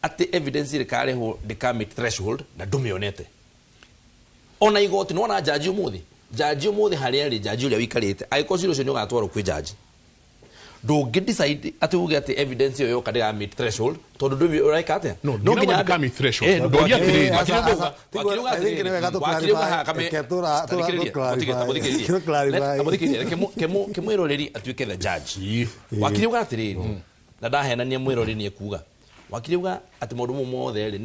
Speaker 3: atĩ evidence ĩrĩkarehwo ndĩka threshold na ndũmĩonete. Ona igoti nĩwona jaji ũmũthĩ, jaji ũmũthĩ harĩa arĩ, jaji ũrĩa ũikarĩte, angĩkorwo cira ũcio nĩ ũgatwarwo kwĩ jaji, ndũngĩ decide atĩ uge atĩ evidence ĩyo yoka ndĩga meet threshold, tondũ ndũĩ ũreka atĩa.
Speaker 1: No, ndĩrauga ndĩka meet threshold. Ndoria atĩrĩrĩ.
Speaker 4: I think nĩ wega tũ clarify.
Speaker 3: Kemwĩroreri atuĩke the judge.
Speaker 1: Ĩĩ.
Speaker 3: Wakiri uga atĩrĩrĩ, na ndahenania, mwĩroreri nĩ ekuga, wakiri uga atĩ maũndũ mau mothe rĩ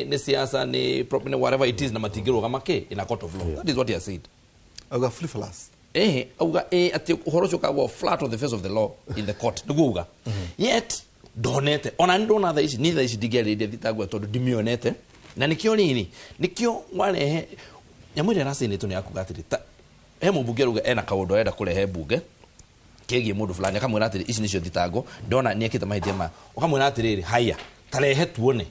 Speaker 3: nĩ siasa, nĩ whatever it is, na matingĩrũgama kĩ in a court of law. That is what he has said.
Speaker 2: Auga frivolous.
Speaker 3: Auga atĩ ũhoro ũcio ũkagwo flat on the face of the law in the court, nĩguo uga. Yet ndonete, ona nĩ ndona thaa ici, ni thaa ici ndingĩarĩrĩria thitango tondũ ndimĩonete. Na nĩkĩo rĩrĩ, nĩkĩo warehe nyamũ ĩrĩa ĩracainĩtwo nĩ yakuga atĩrĩ, ta he mũmbunge arauga ena kaũndũ arenda kũrehe mbunge kegiĩ mũndũ fulani, akamwĩra atĩrĩ, ici nĩcio thitango, ndona nĩ ekĩte mahĩtia maya. Ũkamwĩra atĩrĩrĩ, haya, tarehe tuone,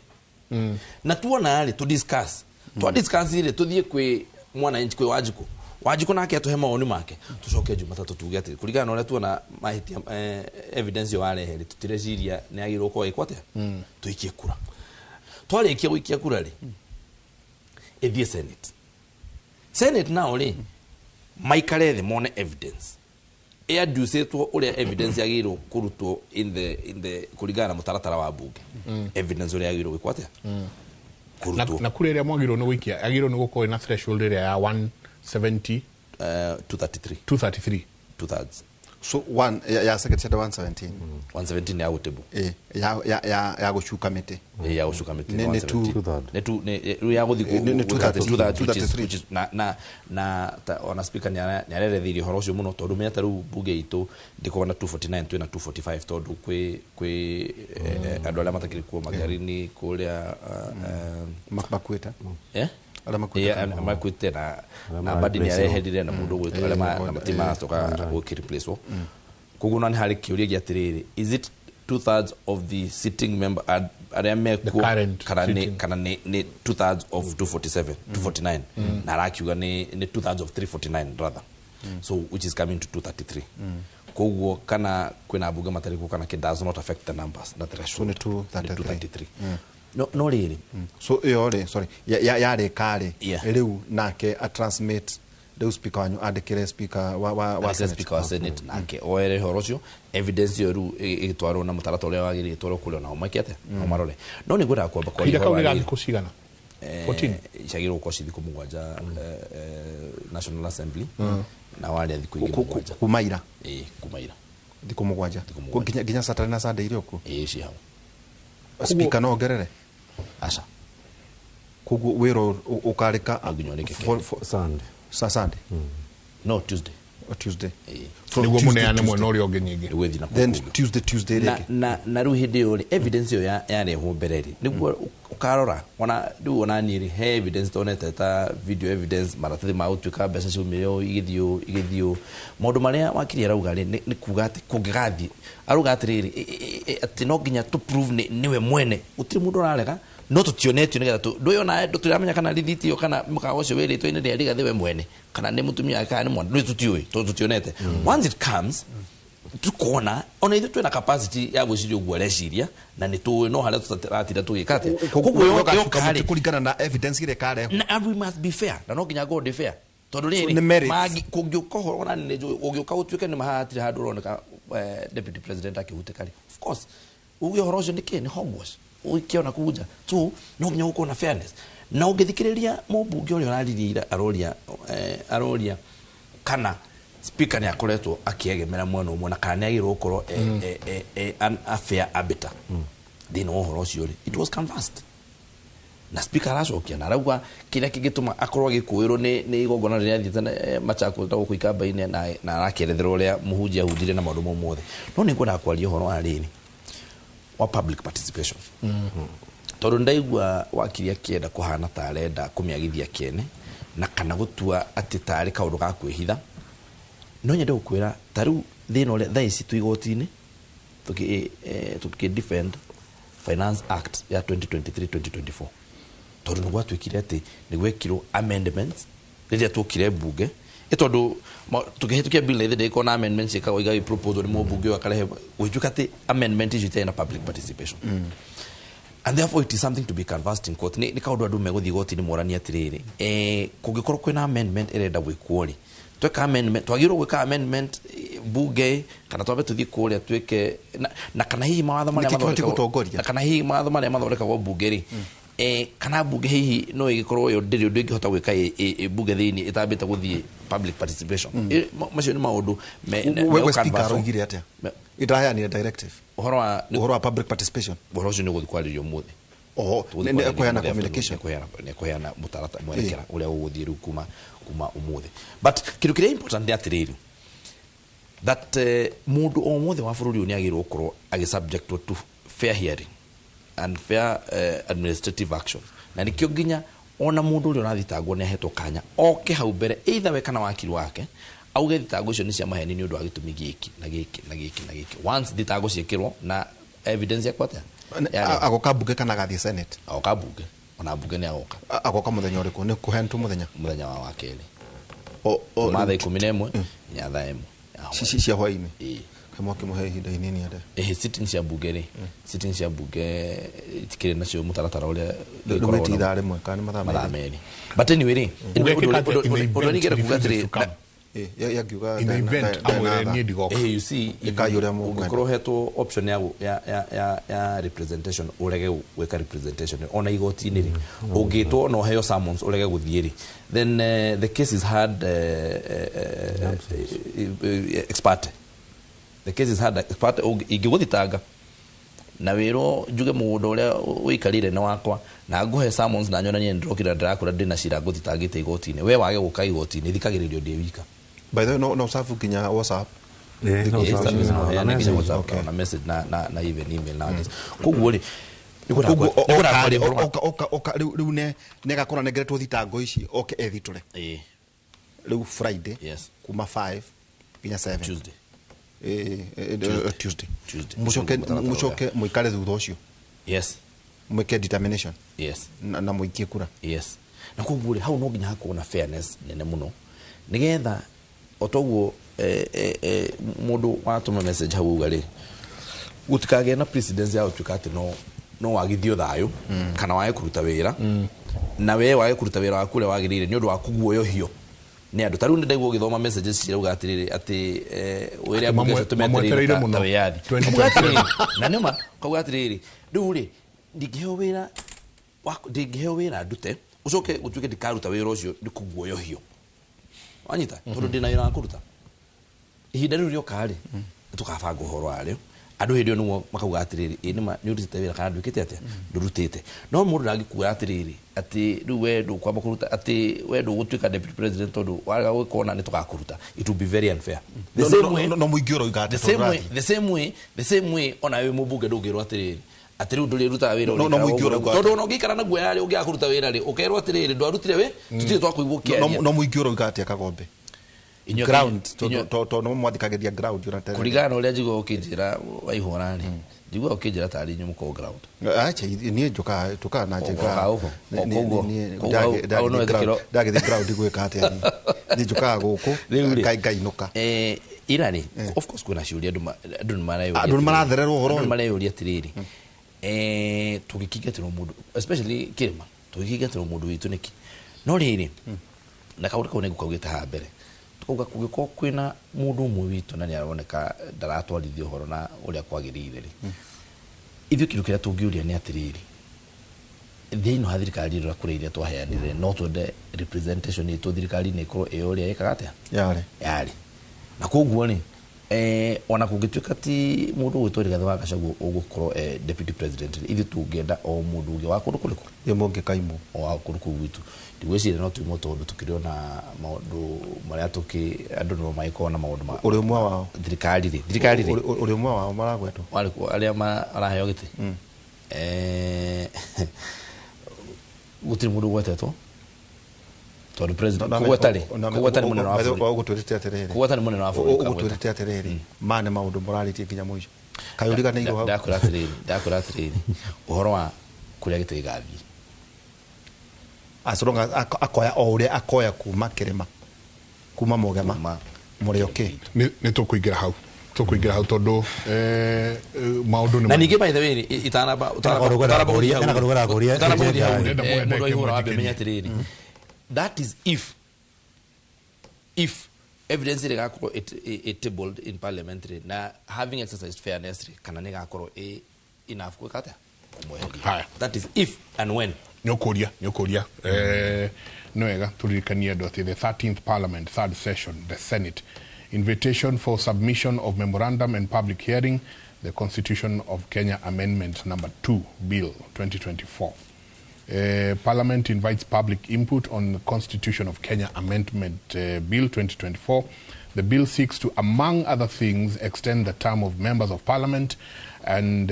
Speaker 3: na tuona rĩ, tu discuss, twa discuss rĩ, tuthiĩ kwĩ mwananchi, kwĩ Wanjikũ, Wanjikũ nake atũhe mawoni make, tucoke Jumatatũ tuge atĩrĩ, kũringana na ũrĩa tuona mahĩtia, evidence ĩyo warehe rĩ, tũtireciria nĩ agĩrĩirwo gũkorwo ĩkwo atĩa, tũikie kura. Twarĩkia gũikia kura rĩ, ĩthiĩ Senate. Senate nao rĩ, maikare thĩ mone evidence ĩanducĩtwo ũrĩa evidence yagĩrĩirwo kũrutwo in the kũringana na mũtaratara wa bunge, evidence ũrĩa yagĩrĩirwo gwĩkwo atĩa, kũrutwo.
Speaker 1: Na kura ĩrĩa mwagĩrĩirwo nĩ gũikia yagĩrĩirwo nĩ gũkorwo ĩna threshold ĩrĩa ya 170?
Speaker 3: 233.
Speaker 1: 233.
Speaker 3: Two thirds.
Speaker 2: So one ya secretary 117.
Speaker 3: 117 ya gũtĩbũ.
Speaker 2: Ya gũcuka mĩtĩ.
Speaker 3: Ya gũcuka mĩtĩ.
Speaker 2: Nĩ
Speaker 3: 117. Nĩ two, rĩu ya gũthiĩ
Speaker 2: Nĩ
Speaker 3: gwĩka atĩ
Speaker 2: 233.
Speaker 3: two thirds, which is-
Speaker 2: 233.
Speaker 3: which is- na ona speaker nĩ areretheirie ũhoro ũcio mũno, tondũ menya ta rĩu bunge itũ ndĩkoragwo na 249, twĩna 245, tondũ kwĩ andũ arĩa matakĩrĩ kuo Magarini kũrĩa.
Speaker 2: Makuĩte.
Speaker 3: Eh?
Speaker 2: Arĩa makuĩte.
Speaker 3: Yeah, makuĩte na
Speaker 4: Arĩa
Speaker 3: na Mbadi nĩ
Speaker 4: mareplaceirwo.
Speaker 3: areherire na mũndũ ũgwĩtwo arĩa na matimaracoka gũkĩreplacewo. Koguo na nĩ harĩ kĩũria gĩa atĩrĩrĩ, is it two thirds of the sitting member arĩa mekuo,
Speaker 1: The current
Speaker 3: kana nĩ
Speaker 1: sitting.
Speaker 3: kana nĩ two thirds of 247, 249? Na arakiuga nĩ two thirds of 349 rather, so which is coming to 233. Koguo kana kwĩna mbunge matarĩ kuo kana kĩ does not affect the numbers na threshold.
Speaker 2: So nĩ 233.
Speaker 3: Nĩ 233. No rĩrĩ,
Speaker 2: So ĩyo rĩ, sorry, yarĩka rĩ, rĩu nake a transmit, rĩu speaker wanyu andĩkĩre speaker wa
Speaker 3: wa
Speaker 2: Senate.
Speaker 3: Speaker wa Senate nake oere ũhoro ũcio, evidence ĩyo rĩu ĩgĩtwarwo na mũtaratara ũrĩa wagĩrĩire, ĩtwarwo kũrĩa onao meke atĩa, nao marore. No nĩ ngwendaga kwamba kwaria
Speaker 1: Kahinda kau
Speaker 3: ũhoro
Speaker 1: nĩ
Speaker 3: wa
Speaker 1: ga
Speaker 3: rĩrĩ.
Speaker 1: thikũ cigana? 14?
Speaker 3: Ciagĩrĩirwo gũkorwo ci thikũ 7, National Assembly na warĩa thikũ ingĩ 7.
Speaker 2: Kuma ira?
Speaker 3: Ĩĩ, kuma ira.
Speaker 2: Thikũ 7?
Speaker 3: Thikũ 7.
Speaker 2: Nginya Saturday na Sunday irĩ okuo?
Speaker 3: Ĩĩ, ci hau.
Speaker 2: Speaker no ongerere?
Speaker 3: Aca.
Speaker 2: Koguo wĩra ũkarĩka
Speaker 3: No nginya ũrĩke
Speaker 4: Sunday.
Speaker 2: Sunday?
Speaker 3: No, Tuesday.
Speaker 2: Or Tuesday?
Speaker 3: Ĩĩ.
Speaker 2: From
Speaker 1: Nĩguo
Speaker 2: Tuesday,
Speaker 1: mũneane
Speaker 2: Tuesday.
Speaker 1: mwena ũrĩa ũngĩ nyingĩ.
Speaker 3: Nĩguo ĩthiĩ na
Speaker 2: Then
Speaker 3: kũu.
Speaker 2: Tuesday
Speaker 3: Na
Speaker 2: rĩngĩ.
Speaker 3: na rĩu hĩndĩ ĩyo rĩ, evidence ĩyo yarehwo mbere rĩ, nĩguo ũkarora. Ona rĩu ona niĩ rĩ, he evidence tonete ta video evidence, maratathi ma gũtuĩka mbeca ciaumire ũũ, igĩthiĩ ũũ, igĩthiĩ ũũ. Maũndũ marĩa wakiri arauga rĩ, nĩ kuga atĩ kũngĩgathiĩ, arauga atĩrĩrĩ, atĩ no nginya tũ prove nĩwe mwene. Gũtirĩ mũndũ ũrarega, no tũtionetio nĩgetha ndũĩ ona tũtiramenya kana rithiti ĩyo kana mũkawa ũcio wĩ rĩtwa-inĩ rĩa Rigathĩ we mwene, kana nĩ mũtumia wake, kana nĩ mwana, ndũĩ, tũtiũĩ tondũ tũtionete. Once it comes, tukona ona ithuĩ twĩna capacity ya gwĩciria ũguo areciria, na nĩ tũĩ no harĩa tũtaratinda tũgĩka atĩa. Koguo yoka rĩ,
Speaker 2: Kũringana na evidence ĩrĩa ĩkarehwo.
Speaker 3: Na and we must be fair, na no nginya ngorwo ndĩ fair, tondũ
Speaker 2: So
Speaker 3: rĩrĩ,
Speaker 2: nĩ merits.
Speaker 3: Kũngĩũka ũhoro, ona nĩ njũĩ ũngĩũka gũtuĩke nĩ mahatirĩ handũ ũroneka, deputy president akĩhutĩka rĩ, of course uge ũhoro ũcio nĩ kĩ, nĩ hogwash ũkĩona kuu nja. So no nginya gũkorwo na fairness. Na ũngĩthikĩrĩria mũmbunge ũrĩa ũraririe ira, aroria kana Speaker nĩ akoretwo akĩegemera mwena ũmwe na kana nĩ agĩrĩirwo gũkorwo a fair arbiter thĩinĩ wa ũhoro ũcio rĩ, it was canvassed na speaker aracokia na arauga kĩrĩa kĩngĩtũma akorwo agĩkũĩrwo nĩ igongona rĩrĩa athiĩte Machakos na gũkũ ikamba-inĩ na arakĩeretherwo ũrĩa mũhunjia ahunjirie na maũndũ mau mothe. No nĩ ngwendaga kwaria ũhoro wa rĩrĩ wa public participation, tondũ ndaigua wakiri akĩenda kũhana ta arenda kũmĩagithia kĩene na kana gũtua atĩ tarĩ kaũndũ ga kwĩhitha. No nyende gũkwĩra ta rĩu thĩna ũrĩa thaa ici twĩ igoti-inĩ tũkĩ defend Finance Act ya 2023-2024, tondũ nĩ gwatuĩkire atĩ nĩ gwekirwo amendments rĩrĩa tuokire mbunge, tondũ tũkĩhĩtũkia bill na ithe ndĩgĩkorwo na amendments ĩkagwo igagĩ proposal nĩ mũmbunge ũyũ akarehe, gũgĩtuĩka atĩ amendment icio itarĩ na public participation, and therefore it is something to be canvassed in court. Nĩ kaũndũ andũ megũthiĩ igoti-inĩ moranie atĩrĩrĩ, kũngĩkorwo kwĩna amendment ĩrenda gwĩkwo rĩ, tweka amendment, twagĩrĩirwo gwĩka amendment bunge kana twambe tũthiĩ kũrĩa twĩke na kana hihi mawatho marĩa
Speaker 2: Nĩkĩ kĩbatiĩ
Speaker 3: mathondekagwo
Speaker 2: gũtongoria?
Speaker 3: Na kana hihi mawatho marĩa mathondekagwo bunge rĩ, kana bunge hihi no ĩgĩkorwo yo ndĩrĩ ũndũ ĩngĩhota gwĩka bunge thĩinĩ ĩtambĩte gũthiĩ public participation. Macio nĩ maũndũ
Speaker 2: We speaker aroigire atĩa? Ĩraheanire directive
Speaker 3: ũhoro wa
Speaker 2: ũhoro wa public participation.
Speaker 3: Ũhoro ũcio nĩ ũgũthiĩ kwarĩrio ũmũthĩ.
Speaker 2: Oho, nĩ kũheana communication.
Speaker 3: Nĩ kũheana mũtaratara mwerekera ũrĩa ũgũthiĩ rĩu kuma ũmũthĩ. But kĩndũ kĩrĩa important nĩ atĩrĩrĩ, that mũndũ o wothe wa bũrũri ũyũ nĩ agĩrĩirwo gũkorwo agĩ subject to fair hearing and fair administrative action, na nĩkĩo nginya ona mũndũ ũrĩa ũrathitangwo nĩ ahetwo kanya oke hau mbere, either we kana wakiri wake, auge thitango icio nĩ cia maheni nĩ ũndũ wa gĩtũmi gĩkĩ na gĩkĩ na gĩkĩ na gĩkĩ. Once thitango ciĩkĩrwo na evidence yakwa atĩa?
Speaker 2: Agoka bunge kana agathiĩ Senate?
Speaker 3: Agoka bunge, ona bunge nĩ agoka.
Speaker 2: Agoka mũthenya ũrĩkũ? Nĩ kũheanĩtwo mũthenya?
Speaker 3: Mũthenya wa wakerĩ. Kuma thaa 11 nginya thaa 1 ya hwaĩ.
Speaker 2: Cia hwaĩ-inĩ?
Speaker 3: Ĩĩ.
Speaker 2: Kamwe akĩmũhe ihinda inini atĩa?
Speaker 3: Ĩhĩ, sitting cia bunge rĩ, sitting cia bunge itikĩrĩ nacio mũtaratara ũrĩa
Speaker 2: Rĩu
Speaker 3: gĩkoragwo
Speaker 2: ti
Speaker 3: naguo.
Speaker 2: ithaa rĩmwe kana nĩ mathaa
Speaker 3: Mathaa
Speaker 2: merĩ?
Speaker 3: merĩ. But anyway rĩ,
Speaker 1: Ũgekĩka atĩa in the
Speaker 3: ũndũ ũrĩa
Speaker 1: event
Speaker 3: ningĩenda kuga
Speaker 1: refuses
Speaker 3: atĩrĩ,
Speaker 1: to come?
Speaker 2: Yangiuga
Speaker 1: In the event amwĩre niĩ ndigoka.
Speaker 3: You see,
Speaker 2: Ĩkai ũrĩa mũkwenda.
Speaker 3: ũngĩkorwo ũhetwo option ya representation ũrege gwĩka representation ona igoti-inĩ rĩ, ũngĩtwo na ũheo summons ũrege gũthiĩ rĩ, then the case is heard ex parte. The case is heard ex parte. Ingĩgũthitanga na wĩrwo njuge mũgũnda ũrĩa ũikarire nĩ wakwa na ngũhe summons na nyonanie nĩ ndĩrokire na ndĩrakũra ndĩna cira ngũthitangĩte igoti-inĩ, we wage gũka igoti-inĩ, thikagĩrĩrio ndĩ wika.
Speaker 2: By the way, no serve nginya WhatsApp.
Speaker 4: No
Speaker 3: Yes,
Speaker 4: serve
Speaker 3: service
Speaker 4: na
Speaker 3: no heane nginya
Speaker 4: message.
Speaker 3: WhatsApp, na message na even email nowadays. Koguo rĩ,
Speaker 2: Koguo
Speaker 3: nĩngwenda kwaria ũhoro wa
Speaker 2: oka rĩu nĩ agakorwo anengeretwo thitango ici oke ethitũre. Rĩu Friday kuma 5 nginya 7.
Speaker 3: Tuesday.
Speaker 2: Tuesday.
Speaker 3: Tuesday.
Speaker 2: Mũcoke
Speaker 3: Mũtaratara
Speaker 2: mũcoke mũikare thutha ũcio.
Speaker 3: Yes.
Speaker 2: Mwĩke determination.
Speaker 3: Yes.
Speaker 2: Na mũikie kura.
Speaker 3: Yes. Na koguo rĩ, hau no nginya hakorwo na fairness nene mũno nĩgetha o toguo mũndũ watũma message hau uga rĩ, gũtikagĩe na precedence ya gũtuĩka atĩ no wagithio thayũ kana wage kũruta wĩra na we wage kũruta wĩra waku ũrĩa wagĩrĩire nĩ ũndũ wa kũguoyohio nĩ andũ. Ta rĩu nĩ ndaigua ũgĩthoma messages cirauga atĩrĩrĩ atĩ wĩra
Speaker 1: Atĩ
Speaker 3: mbunge icio tũmetereire
Speaker 1: mamwetereire
Speaker 3: ta
Speaker 1: mũno.
Speaker 3: wĩyathi.
Speaker 1: 2027.
Speaker 3: Kauga atĩrĩrĩ, na nĩma kauga atĩrĩrĩ, rĩu rĩ ndingĩheo wĩra ndute ũcoke gũtuĩke ndikaruta wĩra ũcio nĩ kũguoyohio, wanyita, tondũ ndĩna wĩra wa kũruta. Ihinda rĩu rĩoka rĩ, nĩtũkabanga ũhoro warĩo. Andũ hĩndĩ ĩyo nĩguo makauga atĩrĩrĩ, ĩ nĩma nĩ ũrutĩte wĩra kana ndwĩkĩte atĩa, ndũrutĩte. No mũndũ ndangĩkuoya atĩrĩrĩ atĩ rĩu we ndũkwamba kũruta, atĩ we ndũgũtuĩka deputy president tondũ warega gwĩka ũna nĩ tũgakũruta. It will be very unfair. The
Speaker 2: No,
Speaker 3: same
Speaker 2: no,
Speaker 3: way,
Speaker 2: no, no mũingĩ ũroiga atĩ
Speaker 3: the same way,
Speaker 2: tondũ
Speaker 3: the same way, the same way, ona wĩ mũmbunge ndũngĩrwo atĩrĩrĩ atĩ rĩu ndũrĩrutaga wĩra
Speaker 2: No, no,
Speaker 3: ũrĩikaraga
Speaker 2: mũingĩ
Speaker 3: ũguo.
Speaker 2: ũrauga
Speaker 3: Tondũ
Speaker 2: atĩ-
Speaker 3: ona ũngĩikara na guoya rĩ, ũngĩaga kũruta wĩra rĩ, ũkerwo atĩrĩrĩ ndwarutire wĩ, tũtirĩ twakũigua ũkĩaria.
Speaker 2: No mũingĩ ũroiga atĩa Kagombe?
Speaker 3: Inyuĩ
Speaker 2: Ground,
Speaker 3: inyuĩ-
Speaker 2: tondũ no mwathikagĩria ground ũraterere.
Speaker 3: Kũringana na ũrĩa njiguaga ũkĩnjĩra waihũra rĩ, njiguaga ũkĩnjĩra tarĩ inyuĩ mũkorwo ground.
Speaker 2: Acha, niĩ njũkaga na njĩka.
Speaker 3: Ũgoka gũkũ? O koguo hau no ĩtĩkĩrwo.
Speaker 2: Ndagĩthiĩ ground gwĩka atĩa niĩ? Niĩ njũkaga gũkũ,
Speaker 3: Rĩu rĩ,
Speaker 2: ngainũka.
Speaker 3: Ira rĩ, of course kwĩna ciũria andũ nĩ mareyũria
Speaker 2: Andũ nĩ
Speaker 3: atĩrĩrĩ.
Speaker 2: marathererwo ũhoro
Speaker 3: Andũ nĩ
Speaker 2: ũyũ.
Speaker 3: mareyũria atĩrĩrĩ, tũngĩkingatĩrwo mũndũ, especially kĩrĩma, tũngĩkingatĩrwo mũndũ witũ nĩkĩ? No rĩrĩ, na kaũndũ kau nĩngũkaugĩte haha mbere, tukauga kũngĩkorwo kwĩna mũndũ ũmwe witũ na nĩaroneka ndaratwarithia ũhoro na ũrĩa kwagĩrĩire rĩ, ithuĩ kĩndũ kĩrĩa tũngĩũria nĩ atĩrĩrĩ, thĩinĩ wa thirikari ĩrĩa kũrĩ iria twaheanire, no twende representation itũ thirikari-inĩ ĩkorwo ĩ ũrĩa ĩkaga atĩa
Speaker 2: Yarĩ.
Speaker 3: yarĩ. Na koguo rĩ ona kũngĩtuĩka ti mũndũ ũgwĩtwo Rigathĩ wa Gachagua ũgũkorwo deputy president rĩ, ithuĩ tũngĩenda o mũndũ ũngĩ wa kũndũ kũrĩkũ
Speaker 2: Ĩ mũngĩkaimwo
Speaker 3: o wa kũndũ kũu gwitũ. Ndigwĩciria no tuimwo tondũ tũkĩrĩ ona maũndũ marĩa tũkĩ andũ no magĩkorwo na maũndũ ma
Speaker 2: ũrĩ ũmwe wao
Speaker 3: thirikari rĩ, thirikari rĩ
Speaker 2: ũrĩ ũmwe wao maragwetwo
Speaker 3: warĩ arĩa maraheo gĩtĩ gũtirĩ mũndũ ũgwetetwo tondũ president kũgweta rĩ, kũgweta nĩ mũnene wa bũrũri,
Speaker 2: ũgũtwĩrĩte atĩrĩrĩ
Speaker 3: kũgweta nĩ mũnene wa bũrũri ũkagweta.
Speaker 2: Ũgũtwĩrĩte atĩrĩrĩ maya nĩ maũndũ mũrarĩtie nginya mũico kaĩ ũriganĩirwo hau
Speaker 3: Ndakwĩra atĩrĩrĩ, ndakwĩra atĩrĩrĩ ũhoro wa kũrĩa gĩtĩ gĩgathiĩ
Speaker 2: as long as akoya o ũrĩa akoya kuma kĩrĩma kuma mũgema
Speaker 3: Kuma
Speaker 2: mũrĩ okay
Speaker 1: Nĩ tũkũingĩra hau, tũkũingĩra hau tondũ maũndũ nĩ
Speaker 3: na ningĩ by the way itanamba
Speaker 4: Kana kũrũgara kũria,
Speaker 1: Ndĩrenda
Speaker 3: mũndũ
Speaker 1: mũgende
Speaker 3: wa ihũra wambe
Speaker 1: kĩmwe
Speaker 3: menye atĩrĩrĩ, that is if evidence ĩrĩa ĩgakorwo tabled in parliament rĩ, na having exercised fairness rĩ, kana nĩ ĩgakorwo ĩ enough gwĩka atĩa kũmweheria.
Speaker 1: Haya.
Speaker 3: That is if and when.
Speaker 1: Nĩ ũkũria, nĩ ũkũria. Nĩ wega tũririkanie andũ atĩ the 13th Parliament, third session, the Senate, invitation for submission of memorandum and public hearing, the Constitution of Kenya Amendment number 2 Bill 2024. Parliament invites public input on the Constitution of Kenya Amendment Bill 2024. The bill seeks to, among other things, extend the term of members of parliament and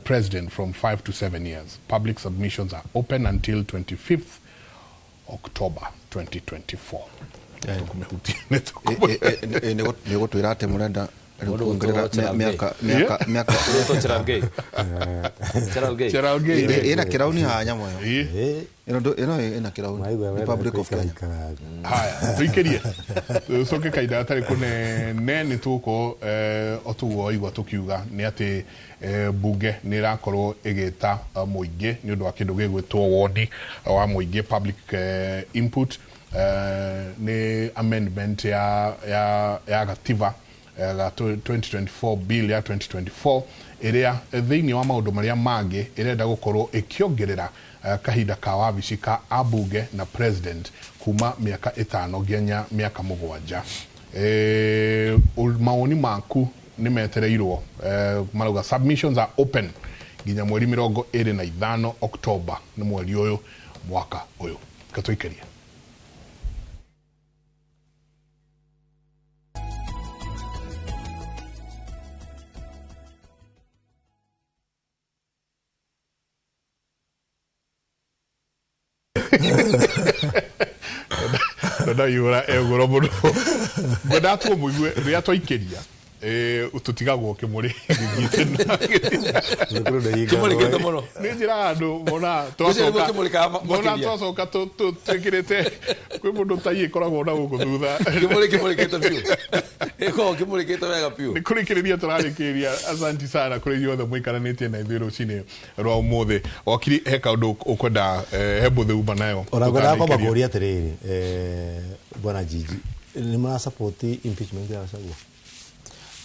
Speaker 1: president from 5 to 7 years. Public submissions are open until 25th October 2024. Tukumehutia.
Speaker 2: Nĩ gũtwĩra atĩ mũrenda
Speaker 3: Mũndũ
Speaker 2: kuongerera
Speaker 3: gũtwo Cherargei.
Speaker 2: mĩaka
Speaker 3: Ũgwĩtwo Cherargei. Cherargei.
Speaker 1: Cherargei.
Speaker 2: Ĩna kĩrauni haha nyamũ ĩyo
Speaker 1: Ĩ.
Speaker 2: Ĩno ĩna kĩrauni
Speaker 4: Maigua
Speaker 2: Republic of Kenya.
Speaker 1: Haya, tuikirie tucoke kahinda gatarĩ kũnene nĩ tũgũkorwo o tũguo waigua tũkiuga nĩ atĩ bunge nĩ ĩrakorwo ĩgĩta mũingĩ nĩ ũndũ wa kĩndũ gĩgwĩtwo woni wa mũingĩ, public input, nĩ amendment ya gatiba ga 2024, bill ya 2024 ĩrĩa thĩinĩ wa maũndũ marĩa mangĩ ĩrenda gũkorwo ĩkĩongerera kahinda ka wabici ka ambunge na president kuma mĩaka 5 nginya mĩaka 7. Mawoni maku nĩ metereirwo, marauga submissions are open nginya mweri 25 October, nĩ mweri ũyũ mwaka ũyũ. Katũikaria. Ndayura egoro mũno, ngwendaga tuo mũigue rĩrĩa twaikĩria tũtigagwo kĩmũrĩ gĩthiĩte
Speaker 3: Kĩmũrĩkĩte mũno.
Speaker 1: Nĩ njĩra andũ mona
Speaker 3: Ũcio nĩguo kĩmũrĩkaga
Speaker 1: mona
Speaker 3: makĩria.
Speaker 1: twacoka twĩkĩrĩte kwĩ mũndũ tai ĩkoragwo na gũkũ thutha.
Speaker 3: Kĩmũrĩ kĩmũrĩkĩte biũ. Ĩkoragwo kĩmũrĩkĩte wega biũ.
Speaker 1: Nĩ kũrĩkĩrĩria tũrarĩkĩrĩria. Asanti sana kũrĩ inyuothe mũikaranĩtie na ithuĩ rũcinĩ rwa ũmũthĩ. Wakiri, he kaũndũ ũkwenda he mbũthĩ uma nayo
Speaker 4: Ona ngwendaga kwamba
Speaker 1: tũtarĩkĩria?
Speaker 4: kũria atĩrĩrĩ, bwana Jiji, nĩ mũra support impeachment ya Gachagua?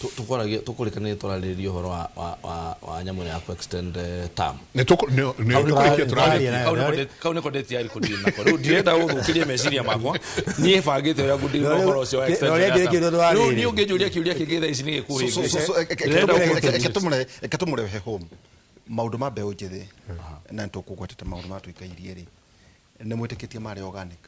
Speaker 3: Tũkwaragia tũkũrĩkanĩria tũrarĩrĩria ũhoro wa nyamũ ĩno ya ku extend term.
Speaker 1: Nĩ kũrĩkia tũrarĩkia.
Speaker 3: Kau nĩko ndĩ tayari kũdeal nako. Rĩu ndirenda gũthũkĩria meciria makwa. Niĩ bangĩte ũrĩa ngũdeal na ũhoro ũcio wa
Speaker 4: Na
Speaker 3: extension
Speaker 4: ũrĩa
Speaker 3: ya term.
Speaker 4: ngĩrĩkĩria ũndũ wa
Speaker 3: Rĩu
Speaker 4: rĩrĩ.
Speaker 3: niĩ ũngĩnjũria kĩũria kĩngĩ thaa ici nĩ gĩkũhĩngĩca. Ndĩrenda gũkũhĩngĩca.
Speaker 2: Reke tũmũrehe home maũndũ ma mbeũ njĩthĩ na nĩtũkũgwetete maũndũ ma tũikairie rĩ, nĩ mwĩtĩkĩtie marĩ organic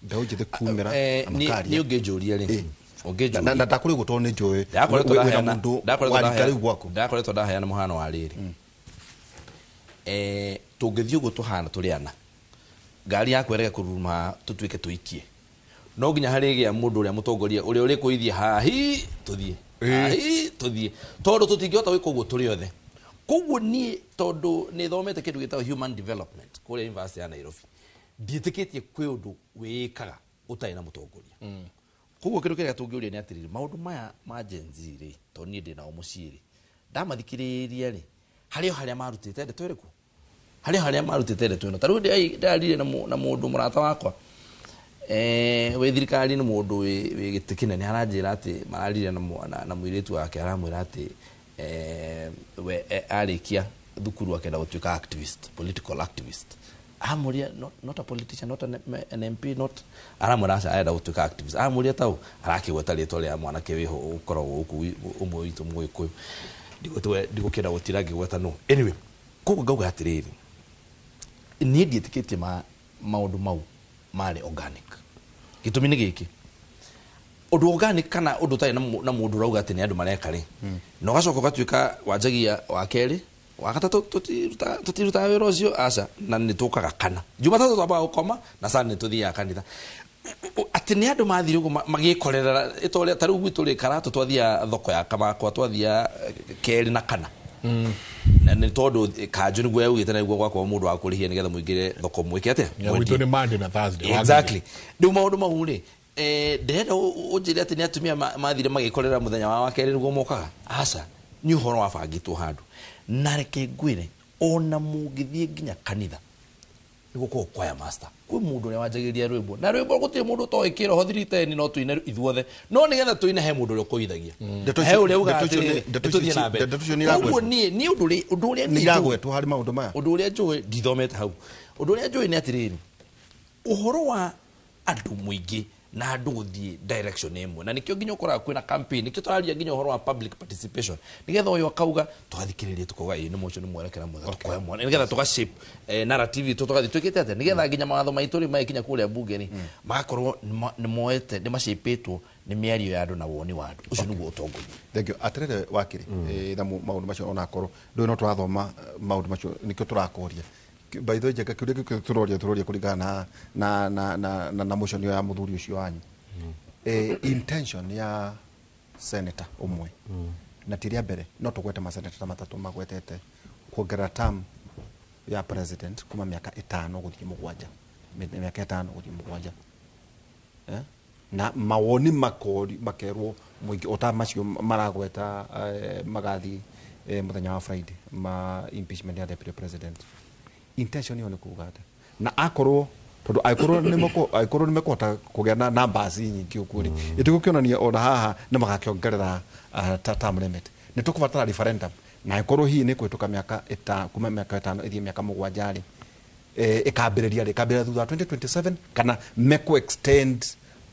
Speaker 2: mbeũ njĩthĩ kumĩra na makaria?
Speaker 3: Niĩ ũngĩnjũria rĩ, ũngĩnjũria.
Speaker 2: Na ndakũrĩ ũguo tondũ nĩ njũĩ
Speaker 3: Ndakoretwo
Speaker 2: wĩna
Speaker 3: ndaheana
Speaker 2: mũndũ
Speaker 3: ndakoretwo
Speaker 2: wa rika
Speaker 3: ndaheana
Speaker 2: rĩu gwaku.
Speaker 3: Ndakoretwo ndaheana mũhano wa rĩrĩ, tũngĩthiĩ ũguo tũhana tũrĩ ana, ngari yaku ĩrege kũruruma tũtuĩke tũikie, no nginya harĩgĩa mũndũ ũrĩa mũtongoria ũrĩa ũrĩkũithia hahi tũthiĩ hahi tũthiĩ, tondũ tũtingĩhota gwĩka ũguo tũrĩ othe. Koguo niĩ tondũ nĩ thomete kĩndũ gĩtagwo human development kũrĩa University ya Nairobi, ndiĩtĩkĩtie kwĩ ũndũ wĩĩkaga ũtarĩ na mũtongoria. Koguo kĩndũ kĩrĩa tũngĩũria nĩ atĩrĩrĩ, maũndũ maya ma Gen Z rĩ, tondũ niĩ ndĩ nao mũciĩ rĩ, ndamathikĩrĩria rĩ, harĩ o harĩa marutĩte ndeto ĩrĩkũ, harĩ o harĩa marutĩte ndeto ĩno. Ta rĩu ndĩraririe na mũndũ mũrata wakwa wĩ thirikari-inĩ, mũndũ wĩ gĩtĩ kĩnene, aranjĩra atĩ mararirie na mũirĩtu wake, aramwĩra atĩ we arĩkia thukuru akenda gũtuĩka activist, political activist. Amuria not a politician, not an MP, not aramwĩra aca arenda gũtuĩka activist. Amuria tau arakĩgweta rĩtwa rĩa mwanake wĩho ũkoragwo gũkũ ũmwe witũ Mũgĩkũyũ, ndigũkĩenda gũtira ngĩgweta no. Anyway, koguo ngauga atĩrĩrĩ, niĩ ndiĩtĩkĩtie maũndũ mau marĩ organic. Gĩtũmi nĩ gĩkĩ, ũndũ organic kana ũndũ ũtarĩ na mũndũ ũrauga atĩ nĩ andũ mareka rĩ, na ũgacoka ũgatuĩka wanjagia wa kerĩ wa gatatũ, tũtirutaga wĩra ũcio aca, na nĩ tũkaga kana Jumatatũ twambaga gũkoma na Sunday tũthiaga kanitha. Atĩ nĩ andũ mathire ũguo magĩkorerera ĩtorĩa ta rĩu gwitũ rĩ Karatũ twathiaga thoko ya Kamakwa, twathiaga kerĩ na kana, na nĩ tondũ kanjũ nĩguo yaugĩte na nĩguo gwakorwo mũndũ wa kũrĩhia nĩgetha mũingĩre thoko mwĩke atĩa.
Speaker 1: Gwitũ nĩ Monday na Thursday.
Speaker 3: Exactly. Rĩu maũndũ mau rĩ, ndĩrenda ũnjĩre atĩ nĩ atumia mathire magĩkorera mũthenya wa wakerĩ nĩguo mokaga? Aca, nĩ ũhoro wabangĩtwo handũ. Na reke ngwĩre, ona mũngĩthiĩ nginya kanitha nĩ gũkorwo choir master, kwĩ mũndũ ũrĩa wanjagĩrĩria rwĩmbo, na rwĩmbo gũtirĩ mũndũ ũtoĩ kĩroho 310 no tũine ithuothe, no nĩgetha tũine he mũndũ ũrĩa ũkũithagia, he ũrĩa ugaga atĩrĩrĩ, tũthiĩ na mbere.
Speaker 2: Ndeto icio nĩ
Speaker 3: Koguo niĩ ũndũ ũrĩa
Speaker 2: nĩ
Speaker 3: niĩ njũĩ
Speaker 2: iragwetwo harĩ maũndũ maya.
Speaker 3: Ũndũ ũrĩa njũĩ, ndithomete hau, ũndũ ũrĩa njũĩ nĩ atĩrĩrĩ, ũhoro wa andũ mũingĩ na andũ gũthiĩ direction ĩmwe, na nĩkĩo nginya ũkoraga kwĩna campaign, nĩkĩo tũraria nginya ũhoro wa public participation, nĩgetha ũyũ akauga tũgathikĩrĩria, tukauga ĩĩ nĩ ũcio nĩ mwerekera mwega, tukoya mwana nĩgetha tũga shape narrative itũ, tũgathiĩ twĩkĩte atĩa nĩgetha nginya mawatho maitũ rĩ magĩkinya kũrĩa bunge rĩ magakorwo nĩ moete nĩ macĩpĩtwo nĩ mĩario ya andũ na woni wa andũ. Ũcio nĩguo ũtongoria.
Speaker 2: Thank you. Atĩrĩrĩ wakiri, na maũndũ macio onakorwo ndũĩ no tũrathoma, maũndũ macio nĩkĩo tũrakũria. By the way, Njenga, kĩũria gĩkĩ tũroria kũringana na motion ĩyo ya mũthuri ũcio wanyu. Intention ya senator ũmwe, na ti rĩa mbere, no tũgwete maseneta ta matatũ magwetete kuongerera term ya president kuma mĩaka 5 gũthiĩ 7, mĩaka 5 gũthiĩ 7. Eh? Na mawoni makori makerwo mũingĩ ota macio maragweta, magathi mũthenya wa Friday ma impeachment ya deputy president. Intention ĩyo nĩ kuga atĩa? Na akorwo tondũ angĩkorwo nĩ mekũhota kũgĩa na numbers nyingĩ ũguo rĩ, ĩtigũkĩonania ona haha nĩ magakĩongerera term limit, nĩ tũkũbatara referendum? Na angĩkorwo hihi nĩ kũhĩtũka kuma mĩaka 5 ĩthiĩ mĩaka 7 rĩ, ĩkambĩrĩria rĩ? Ĩkambĩrĩria thutha wa 2027 kana mekũ extend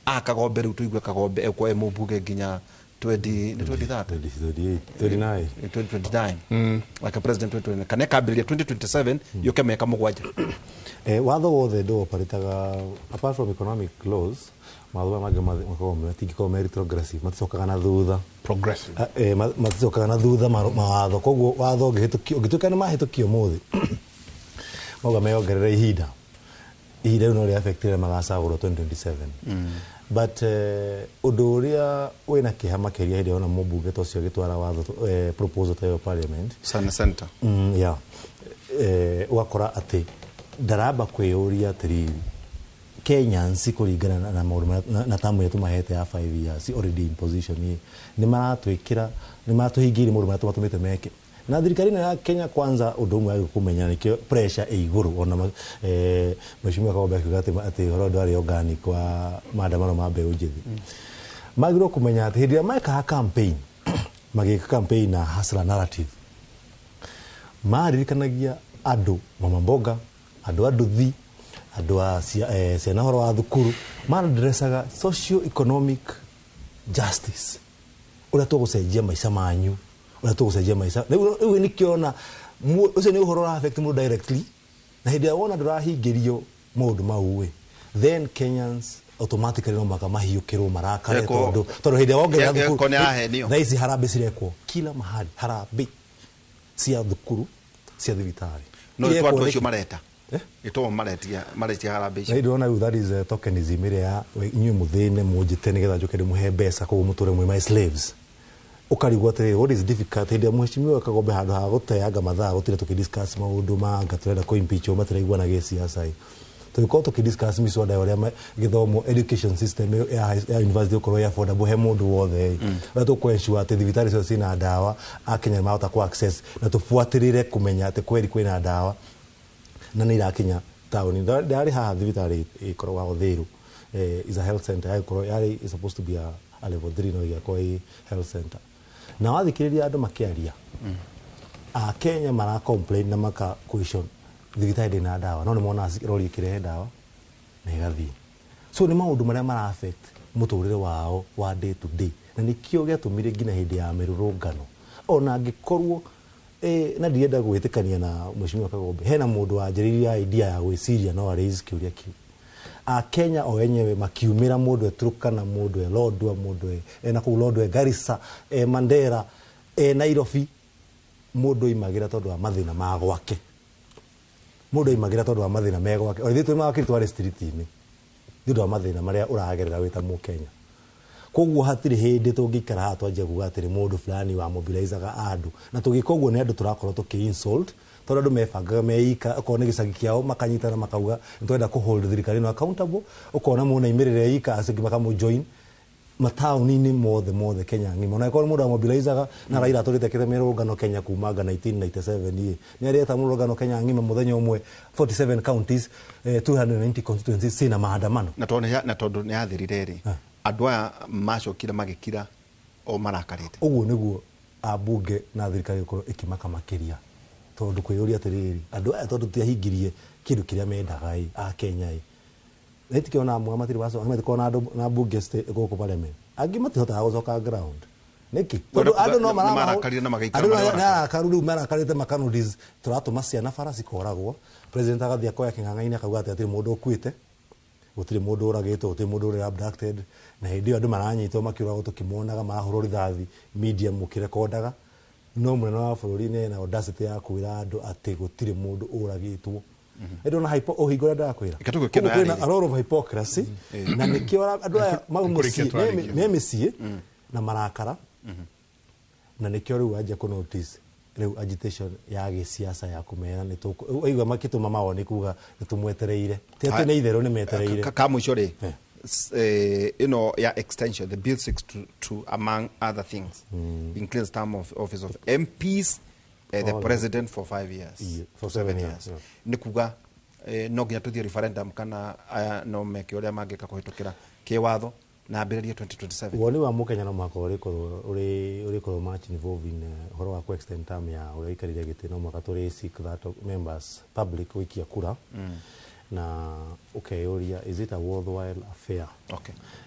Speaker 2: a Kagombe rĩu tũigue Kagombe ekwo e mũmbunge nginya 20 nĩ 2030?
Speaker 4: 28, 39.
Speaker 2: 2029, like a president 2029, kana ĩkambĩrĩria 2027 yũke mĩaka 7?
Speaker 4: Watho wothe ndũoparĩtaga apart from economic laws. Mawatho maya mangĩ makoragwo matingĩkorwo me retrogressive, maticokaga na thutha.
Speaker 1: Progressive.
Speaker 4: Maticokaga na thutha mawatho. Koguo watho ũngĩhĩtũkio, ũngĩtuĩka nĩ mahĩtũkio mũthĩ, mauga meyongerere ihinda, ihinda rĩu no rĩ affect rĩrĩa magacagũrwo 2027. But ũndũ ũrĩa wĩna kĩeha makĩria, hĩndĩ ĩrĩa wona mũmbunge ta ũcio agĩtwara watho, proposal ta ĩyo parliament,
Speaker 2: Sana center.
Speaker 4: Yeah. Ũgakora atĩ ndaramba kwĩyũria atĩrĩrĩ, Kenyans kũringana na maũndũ na tamu ĩrĩa tũmahete ya 5 years already in position ĩ, nĩ maratwĩkĩra, nĩ maratũhingĩirie maũndũ marĩa tũmatũmĩte meke na thirikari ĩno ya Kenya Kwanza. Ũndũ ũmwe wagĩrĩirwo kũmenya, nĩkĩo pressure ĩ igũrũ, ona mheshimiwa Kagombe akiuga atĩ ũhoro ndwarĩ organic wa maandamano ma mbeũ njĩthĩ, magĩrĩirwo kũmenya atĩ hĩndĩ ĩrĩa mekaga campaign, magĩka campaign na hustler narrative, maririkanagia andũ mama mboga, andũ a nduthi, andũ a ciana, ũhoro wa thukuru, maradressaga socio economic justice, ũrĩa tũgũcenjia maica manyu, ũrĩa tũgũcenjia maica. Rĩu nĩkĩona ũcio nĩ ũhoro ũra affect mũndũ directly, na hĩndĩ ĩrĩa wona ndũrahingĩrio maũndũ mau ĩ, then Kenyans automatically no maka mahiũkĩrwo, marakare, tondũ hĩndĩ ĩrĩa wongerera
Speaker 2: Eko
Speaker 4: thukuru
Speaker 2: nĩ arahenio.
Speaker 4: Thaa ici harambĩ cirekwo kila mahali, harambĩ cia thukuru, cia thibitarĩ.
Speaker 2: No
Speaker 4: Irekwo
Speaker 2: ĩtũ andũ acio
Speaker 4: nĩkĩ?
Speaker 2: mareta.
Speaker 4: Eh?
Speaker 2: Ĩtũ maretia harambĩ icio.
Speaker 4: Na ndĩrona rĩu that is tokenism ĩrĩa ya inyuĩ mũthĩne mũnjĩte nĩgetha njũke ndĩmũhe mbeca, koguo mũtũre mwĩ my slaves. Ũkarigwo atĩrĩrĩ, what is difficult? Hĩndĩ ĩrĩa mheshimiwa Kagombe handũ ha gũteanga mathaa gũtinda tũkĩdiscuss maũndũ manga tũrenda kũ-impeach matiraiguana gĩsiasa ĩ, tũgĩkorwo tũkĩdiscuss mĩswada ya ũrĩa gĩthomo, education system ya university gũkorwo ĩ affordable he mũndũ wothe ĩ, ũrĩa tũkũ ensure atĩ thibitarĩ ciothe ciĩna ndawa, akenya nĩ marahota kũ access, na tũbuatĩrĩre kũmenya atĩ kweri kwĩna ndawa na nĩ irakinya taũni. Ndarĩ haha thibitarĩ ĩkoragwo Uthiru, is a health center yagĩkorwo yarĩ is supposed to be a level 3, no ĩgĩakwo ĩ health center. Na wathikĩrĩria andũ makĩaria, Akenya mara complain na maka question Thibitarĩ ndĩ na ndawa, no nĩ monaga rori ĩkĩrehe ndawa na ĩgathiĩ. So nĩ maũndũ marĩa mara affect mũtũrĩre wao wa day to day, na nĩkĩo gĩatũmire nginya hĩndĩ ya mĩrũrũngano, ona angĩkorwo na ndirenda gwĩtĩkania na Mheshimiwa Kagombe, hena mũndũ wanjĩrĩirie idea ya gwĩciria no araise kĩũria kĩu. Akenya o enyewe makiumĩra, mũndũ e Turkana, mũndũ e Lodwar, mũndũ e na kũu Lodwar, e Garissa, e Mandera, e Nairobi, mũndũ oimagĩra tondũ wa mathĩna ma gwake, mũndũ oimagĩra tondũ wa mathĩna me gwake. O ithuĩ twĩ mawakiri twarĩ street-inĩ nĩ ũndũ wa mathĩna marĩa ũragerera wĩ ta Mũkenya. Koguo hatirĩ hĩndĩ tũngĩikara haha twanjia kuga atĩrĩ mũndũ fulani wa mobilizaga andũ, na tũgĩka ũguo nĩ andũ tũrakorwo tũkĩ insult, tondũ andũ mebangaga meika, okorwo nĩ gĩcagi kĩao makanyitana makauga nĩ twenda kũ hold thirikari ĩno accountable. Ũkona mũndũ aimĩrĩra ika, acio angĩ makamũ-join mataũni-inĩ mothe mothe Kenya ng'ima. Ona angĩkorwo nĩ mũndũ amobilizaga na Raila atũrĩte akĩte mĩrũrũngano Kenya kuma anga 1997 ĩ, nĩ arĩeta mũrũrũngano Kenya ng'ima mũthenya ũmwe, 47 counties, 290 constituencies ciĩna maandamano.
Speaker 2: Na tondũ nĩ yathirire rĩ, andũ aya macokire magĩkira o marakarĩte.
Speaker 4: Ũguo nĩguo ambunge na thirikari gũkorwo ĩkĩmaka makĩria, tondũ kwĩyũria atĩrĩrĩ, andũ aya tondũ tiahingirie kĩndũ kĩrĩa mendaga ĩ, a Kenya ĩ, nĩtikĩona amwe matirĩ bacoka, angĩ na andũ na mbunge gũkũ parliament, angĩ matihotaga gũcoka ground. Nĩkĩ? Tondũ andũ no
Speaker 2: marakarire na magaikara
Speaker 4: andũ
Speaker 2: marĩ
Speaker 4: nĩ arakaru rĩu, marakarĩte makanotice tũratũma ciana bara cikoragwo. President agathiĩ akoya kĩng'ang'a-inĩ akauga atĩ hatirĩ mũndũ ũkuĩte, gũtirĩ mũndũ ũragĩtwo, gũtirĩ mũndũ ũrĩ abducted, na hĩndĩ ĩyo andũ maranyitwo makĩũragwo tũkĩmonaga, marahũrwo rithathi, media mũkĩrekondaga, no mũnene wa bũrũri nĩ ena audacity ya kwĩra andũ atĩ gũtirĩ mũndũ ũragĩtwo. Ĩndĩ ona ũhingo ũrĩa ndĩrakwĩra.
Speaker 2: Reke tũgũkĩona
Speaker 4: Koguo kwĩna
Speaker 2: yarĩria.
Speaker 4: a lot of hypocrisy, na nĩkĩo andũ aya mau
Speaker 1: Nĩkũrĩkia
Speaker 4: mũciĩ,
Speaker 1: tũrarĩkia.
Speaker 4: me mĩciĩ na marakara, na nĩkĩo rĩu anjia kũ notice rĩu agitation ya gĩsiasa ya kũmera nĩ tũkũ waigua makĩtũma mawoni kuga nĩ tũmwetereire, ti atĩ nĩ itherũ, nĩ metereire.
Speaker 2: Ka mũico rĩ, ĩno ya extension, the bill seeks to among other things increase term of office of MPs, the
Speaker 4: All
Speaker 2: president for 5 years.
Speaker 4: Yeah, for 7 years, yeah.
Speaker 2: Nĩ kuga no nginya tũthiĩ referendum kana aya no meke ũrĩa mangĩka kũhĩtũkĩra kĩwatho na ambĩrĩrie 2027?
Speaker 4: Woni wa Mũkenya no mũhaka ũrĩkorwo ũrĩkorwo much involved in ũhoro wa ku extend term ya ũrĩa ũikarĩire gĩtĩ. No mũhaka tũrĩ seek that members public gũikia kura na ũkeyũria, is it a worthwhile affair?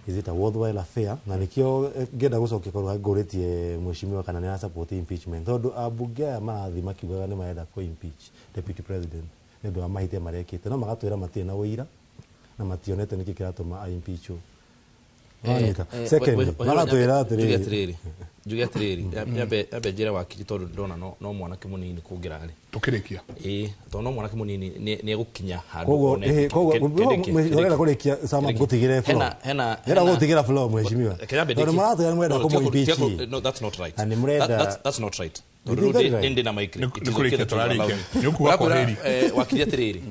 Speaker 4: Is it a worthwhile affair? Na nĩkĩo ngĩenda gũcokia korwo ngũrĩtie mheshimiwa kana nĩ support impeachment, tondũ ambunge aya marathiĩ makiugaga nĩ marenda kũ impeach deputy president nĩ ũndũ wa mahĩtia marekĩte, no magatwĩra matirĩ na ũira na mationete nĩkĩ kĩratũma a impeachwo. Wanyita. Secondly, magatwĩra
Speaker 3: Njuge
Speaker 4: atĩrĩrĩ,
Speaker 3: atĩrĩrĩ, njuge atĩrĩrĩ, nyambe njĩre wakiri, tondũ ndona no mwanake mũnini kũngĩra rĩ.
Speaker 1: Tũkĩrĩkia.
Speaker 3: Ĩĩ, tondũ no mwanake mũnini nĩ egũkinya handũ
Speaker 4: Koguo
Speaker 3: one.
Speaker 4: koguo
Speaker 3: Kĩndĩkie,
Speaker 4: ũrenda
Speaker 3: kĩndĩkie.
Speaker 4: kũrĩkia sama
Speaker 3: Kĩndĩkie.
Speaker 4: ngũtigĩre floor.
Speaker 3: Hena
Speaker 4: Ndĩrenda gũtigĩra floor, mheshimiwa.
Speaker 3: Reke nyambe
Speaker 4: Tondũ
Speaker 3: ndĩkie.
Speaker 4: maratwĩra nĩ mwenda
Speaker 3: No, tiga
Speaker 4: kũmũ-impeach.
Speaker 3: no, that's not right.
Speaker 4: Na nĩ mũrenda-
Speaker 3: That's not right.
Speaker 4: It
Speaker 3: Tondũ
Speaker 4: is very
Speaker 3: rĩu
Speaker 4: right.
Speaker 3: ndĩ na mic.
Speaker 1: Nĩ
Speaker 3: It is
Speaker 1: kũrĩkia
Speaker 3: okay that you
Speaker 1: tũrarĩkia.
Speaker 3: allow me.
Speaker 1: Nĩ ũkuga
Speaker 3: Ũrakwĩra,
Speaker 1: kwaheri.
Speaker 3: Wakiri atĩrĩrĩ,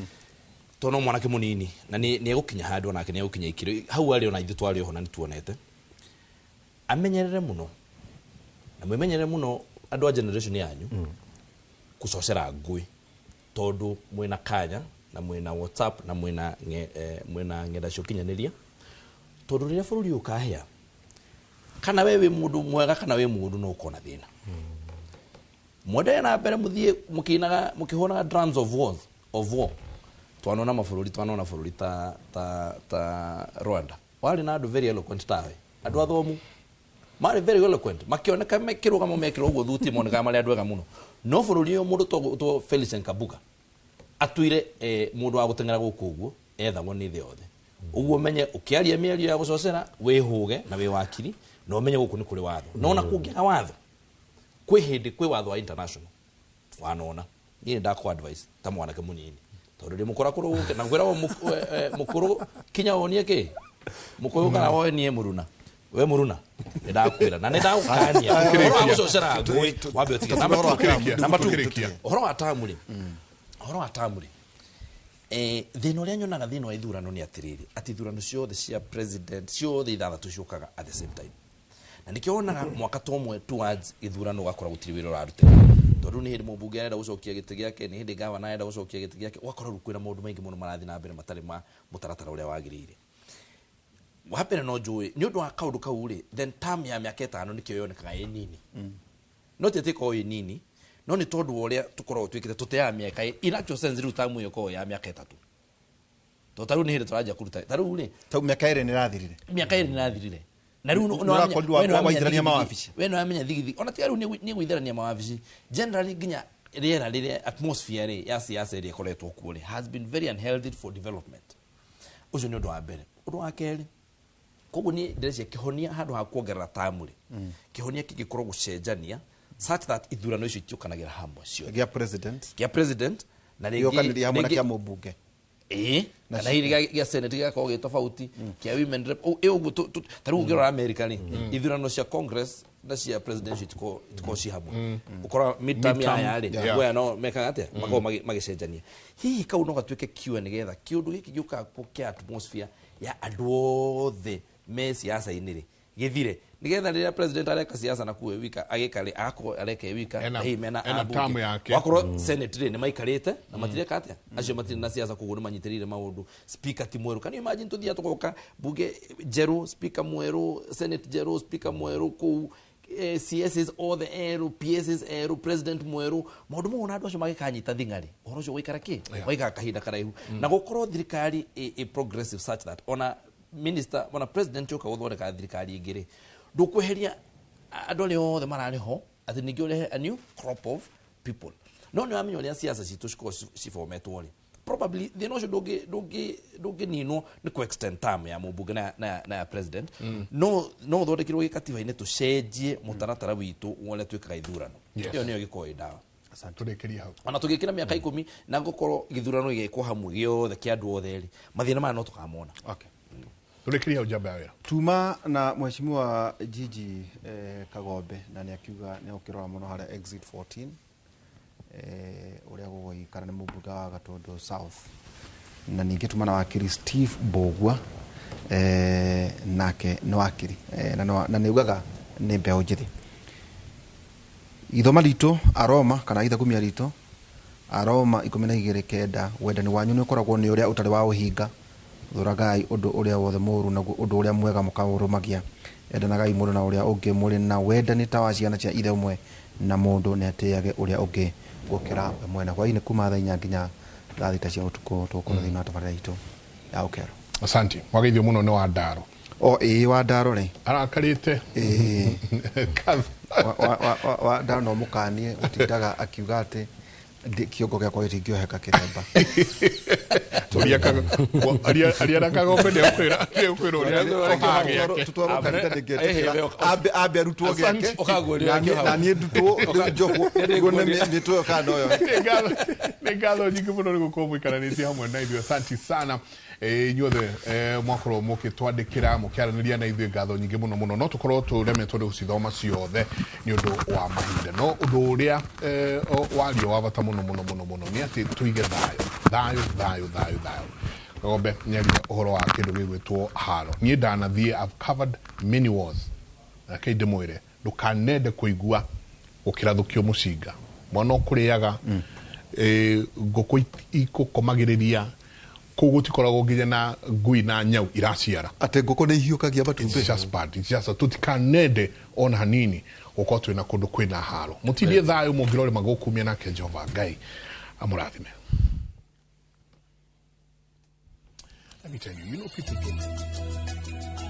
Speaker 3: tondũ no mwanake mũnini na nĩ egũkinya handũ onake nĩ egũkinya ikĩro hau arĩ, ona ithuĩ twarĩ oho na nĩ tuonete. Amenyerere mũno na mwĩmenyerere mũno andũ a generation yanyu kũcocera ngũĩ, tondũ mwĩna kanya na mwĩna WhatsApp na mwĩna ng'enda cia ũkinyanĩria, tondũ rĩrĩa bũrũri ũyũ ũkahĩa, kana we wĩ mũndũ mwega kana wĩ mũndũ no ũkona thĩna. Mwendelee na mbere mũthiĩ mũkĩinaga mũkĩhũraga drums of war. Twanona mabũrũri, twanona bũrũri ta Rwanda warĩ na andũ very eloquent tawe, andũ athomu marĩ very eloquent, makĩoneka mekĩrũgamo mekĩrwo ũguo thuti monekaga marĩ andũ ega mũno, no bũrũri ũyũ mũndũ to Felicien Kabuga atuire mũndũ wa gũteng'era gũkũ ũguo ethagwo nĩ thĩ yothe. Ũguo menye ũkĩaria mĩario ya gũcocera wĩhũge na wĩ wakiri, na ũmenye gũkũ nĩ kũrĩ watho, no ona kũngĩaga watho kwĩ hĩndĩ kwĩ watho wa international wanona. Niĩ ndakũ advice ta mwanake mũnini, tondũ ndĩ mũkũrakũrũ gũkĩ na ngwĩragwo mũkũrũ kinya wonie kĩ mũkũyũ kana wonie mũruna, we mũruna nĩ ndakwĩra na nĩ ndagũkania ũhoro wa gũcocera ngũĩ wambe ũtige. Number two,
Speaker 1: Tũkĩrĩkia.
Speaker 3: number two,
Speaker 1: Tũkĩrĩkia.
Speaker 3: ũhoro wa tamu rĩ, ũhoro wa tamu rĩ, thĩna ũrĩa nyonaga thĩna wa ithurano nĩ atĩrĩrĩ, atĩ ithurano ciothe cia president ciothe ithathatũ ciũkaga at the same time, na nĩkĩo wonaga mwaka ta ũmwe towards ithurano ũgakora gũtirĩ wĩra ũrarutĩka, tondũ nĩ hĩndĩ mũmbunge arenda gũcokia gĩtĩ gĩake, nĩ hĩndĩ gavana arenda gũcokia gĩtĩ gĩake, ũgakora rĩu kwĩna maũndũ maingĩ mũno marathiĩ na mbere matarĩ ma mũtaratara ũrĩa wagĩrĩire. Wa mbere no njũĩ nĩ ũndũ wa kaũndũ kau rĩ, then term ya mĩaka 5 nĩkĩo yonekaga ĩ nini, no ti atĩ ĩkorwo ĩ nini, No nĩ tondũ wa ũrĩa tũkoragwo twĩkĩte tũteaga mĩaka in actual sense rĩu tamu ĩyo ĩkoragwo ya mĩaka 3. Tondũ ta rĩu nĩ hĩndĩ tũranjia kũruta ta rĩu rĩ
Speaker 2: Tau mĩaka 2 nĩ ĩrathirire.
Speaker 3: Mĩaka 2 nĩ ĩrathirire. Na rĩu
Speaker 2: Nĩ ũrakorirwo waithĩrania mawabici.
Speaker 3: We nĩ wamenya thigithigi ona tiga rĩu nĩ gũithĩrania mawabici generally nginya rĩera rĩrĩa atmosphere rĩ ya siasa ĩrĩa ĩkoretwo kuo rĩ has been very unhealthy for development. Ũcio nĩ ũndũ wa mbere. Ũndũ wa kerĩ, koguo niĩ ndĩreciria kĩhonia handũ ha kuongerera tamu rĩ, kĩhonia kĩngĩkorwo gũcenjania such that ithurano icio itiũkanagĩra hamwe ciothe.
Speaker 2: Gĩa president.
Speaker 3: Kĩa president na rĩngĩ
Speaker 2: Gĩokanĩria hamwe na kĩa mũmbunge.
Speaker 3: Ĩĩ, kana hihi gĩa senate gĩgakorwo gĩ tofauti, kĩa women rep ĩ ũguo ta rĩu ũngĩrora America rĩ, ithurano cia congress na cia presidential itikoragwo ci hamwe. Ũkora midterm
Speaker 1: Midterm,
Speaker 3: ya rĩ, guoya no mekaga atĩa, makoragwo magĩcenjania. Hihi kau no gatuĩke cure nĩgetha kĩũndũ gĩkĩ gĩũkaga kuo kĩa atmosphere ya andũ othe me siasa-inĩ rĩ gĩthire, nĩgetha rĩrĩa president areka siasa na kuo wika agĩka rĩ, agakorwo areka e wika, hihi mena
Speaker 1: Ena
Speaker 3: ambunge.
Speaker 1: term yake.
Speaker 3: Wakorwo senate rĩ nĩ maikarĩte na matireka atĩa, acio matirĩ na siasa koguo nĩ manyitĩrĩire maũndũ. Speaker ti mwerũ. Can you imagine tũthiaga tũgoka bunge njerũ, speaker mwerũ, senate njerũ, speaker mwerũ kũu, CSs othe erũ, PSs erũ, president mwerũ, maũndũ mau ona andũ acio magĩkanyita thing'a rĩ, ũhoro ũcio gũikara kĩ waikara kahinda karaihu, na gũkorwo thirikari ĩ progressive such that ona minister ona president yoka gũthondeka thirikari ĩngĩ rĩ, ndũkweheria andũ arĩa othe mararĩ ho atĩ ningĩ ũrehe a new crop of people. No nĩ wamenya ũrĩa siasa citũ cikoragwo cibometwo rĩ, probably thĩna ũcio ndũngĩninwo nĩ kũ extend term ya mũmbunge na ya president. No ũthondekirwo gĩkatiba-inĩ tũcenjie mũtaratara witũ wa ũrĩa twĩkaga ithurano. Ĩyo nĩyo ĩgĩkorwo ĩ ndawa.
Speaker 1: Tũrĩkĩrie hau.
Speaker 3: Ona tũgĩkĩra mĩaka 10 na ngũkorwo gĩthurano gĩgĩkwo hamwe gĩothe kĩa andũ othe rĩ, mathĩna maya no tũkamona.
Speaker 2: Okay.
Speaker 1: Tũrĩkĩrie hau njamba ya wĩra.
Speaker 2: Tuma na mheshimiwa Gigi Kagombe, na nĩ akiuga nĩ ũkĩrora mũno harĩa exit 14 ũrĩa gũgũikara nĩ mũmbunge wa Gatundu South, na ningĩ tuma na wakiri Steve Mbugua, nake nĩ wakiri, na nĩ ugaga nĩ mbeũ njĩthĩ. Ithoma ritũ Aroma kana ithagumia ritũ Aroma 12:9, wendani wanyu nĩ ũkoragwo nĩ ũrĩa ũtarĩ wa ũhinga, thũragai ũndũ ũrĩa wothe mũũru naguo ũndũ ũrĩa mwega mũkaũrũmagia, endanagai mũndũ na ũrĩa ũngĩ mũrĩ na wendani ta wa ciana cia ithe ũmwe, na mũndũ nĩ atĩage ũrĩa ũngĩ gũkĩra we mwene. Hwaĩ-inĩ kuma thaa 4 nginya thaa 6 cia ũtukũ tũgũkorwo thĩinĩ wa tabarĩra itũ ya Ũkero.
Speaker 1: Asante. Mwageithio mũno nĩ wa Ndaro.
Speaker 2: O ĩĩ wa Ndaro rĩ.
Speaker 1: Arakarĩte.
Speaker 2: Ĩĩ. Wa Ndaro no mũkanie gũtindaga akiuga atĩ kĩongo gĩakwa gĩtingĩoheka kĩremba.
Speaker 1: Aria na Kagombe nĩekwĩra ũrĩa ohaga gĩake.
Speaker 2: Tũtwarwo kanitha ndĩngĩtĩkĩra. Ambe arutwo gĩake.
Speaker 3: Ũkaguũria
Speaker 2: Na niĩ ndutwo, rĩu njohwo, nĩguo nĩtũyo kana no yohe.
Speaker 1: Nĩ ngatho nyingĩ mũno nĩ gũkorwo mũikaranĩtie hamwe na ithuĩ. Asante sana. Inyuothe mwakorwo mũgĩtwandĩkĩra mũkĩaranĩria na ithuĩ, ngatho nyingĩ mũno mũno. No tũkorwo tũremetwo nĩ gũcithoma ciothe nĩ ũndũ wa mahinda, no ũndũ ũrĩa wario wa bata mũno mũno mũno mũno nĩ atĩ tũige thayũ thayũ thayũ thayũ thayũ. Kagombe nĩaria ũhoro wa kĩndũ gĩgwĩtwo haro. Niĩ ndanathiĩ, I've covered many wars, reke ndĩmwĩre ndũkanende kũigua gũkĩrathũkio mũcinga, mwana ũkũrĩaga ngũkũ ikũkomagĩrĩria kũu gũtikoragwo nginya na ngui na nyau iraciara.
Speaker 2: Atĩ ngũkũ nĩ ihiũkagia matumbĩ.
Speaker 1: It's just bad. It's just tũtikanende ona hanini gũkorwo twĩna kũndũ kwĩna haro. Mũtindie thayũ mũngĩrorĩma gũkumia nake Jehova Ngai amũrathime. Let me tell you, you know people don't.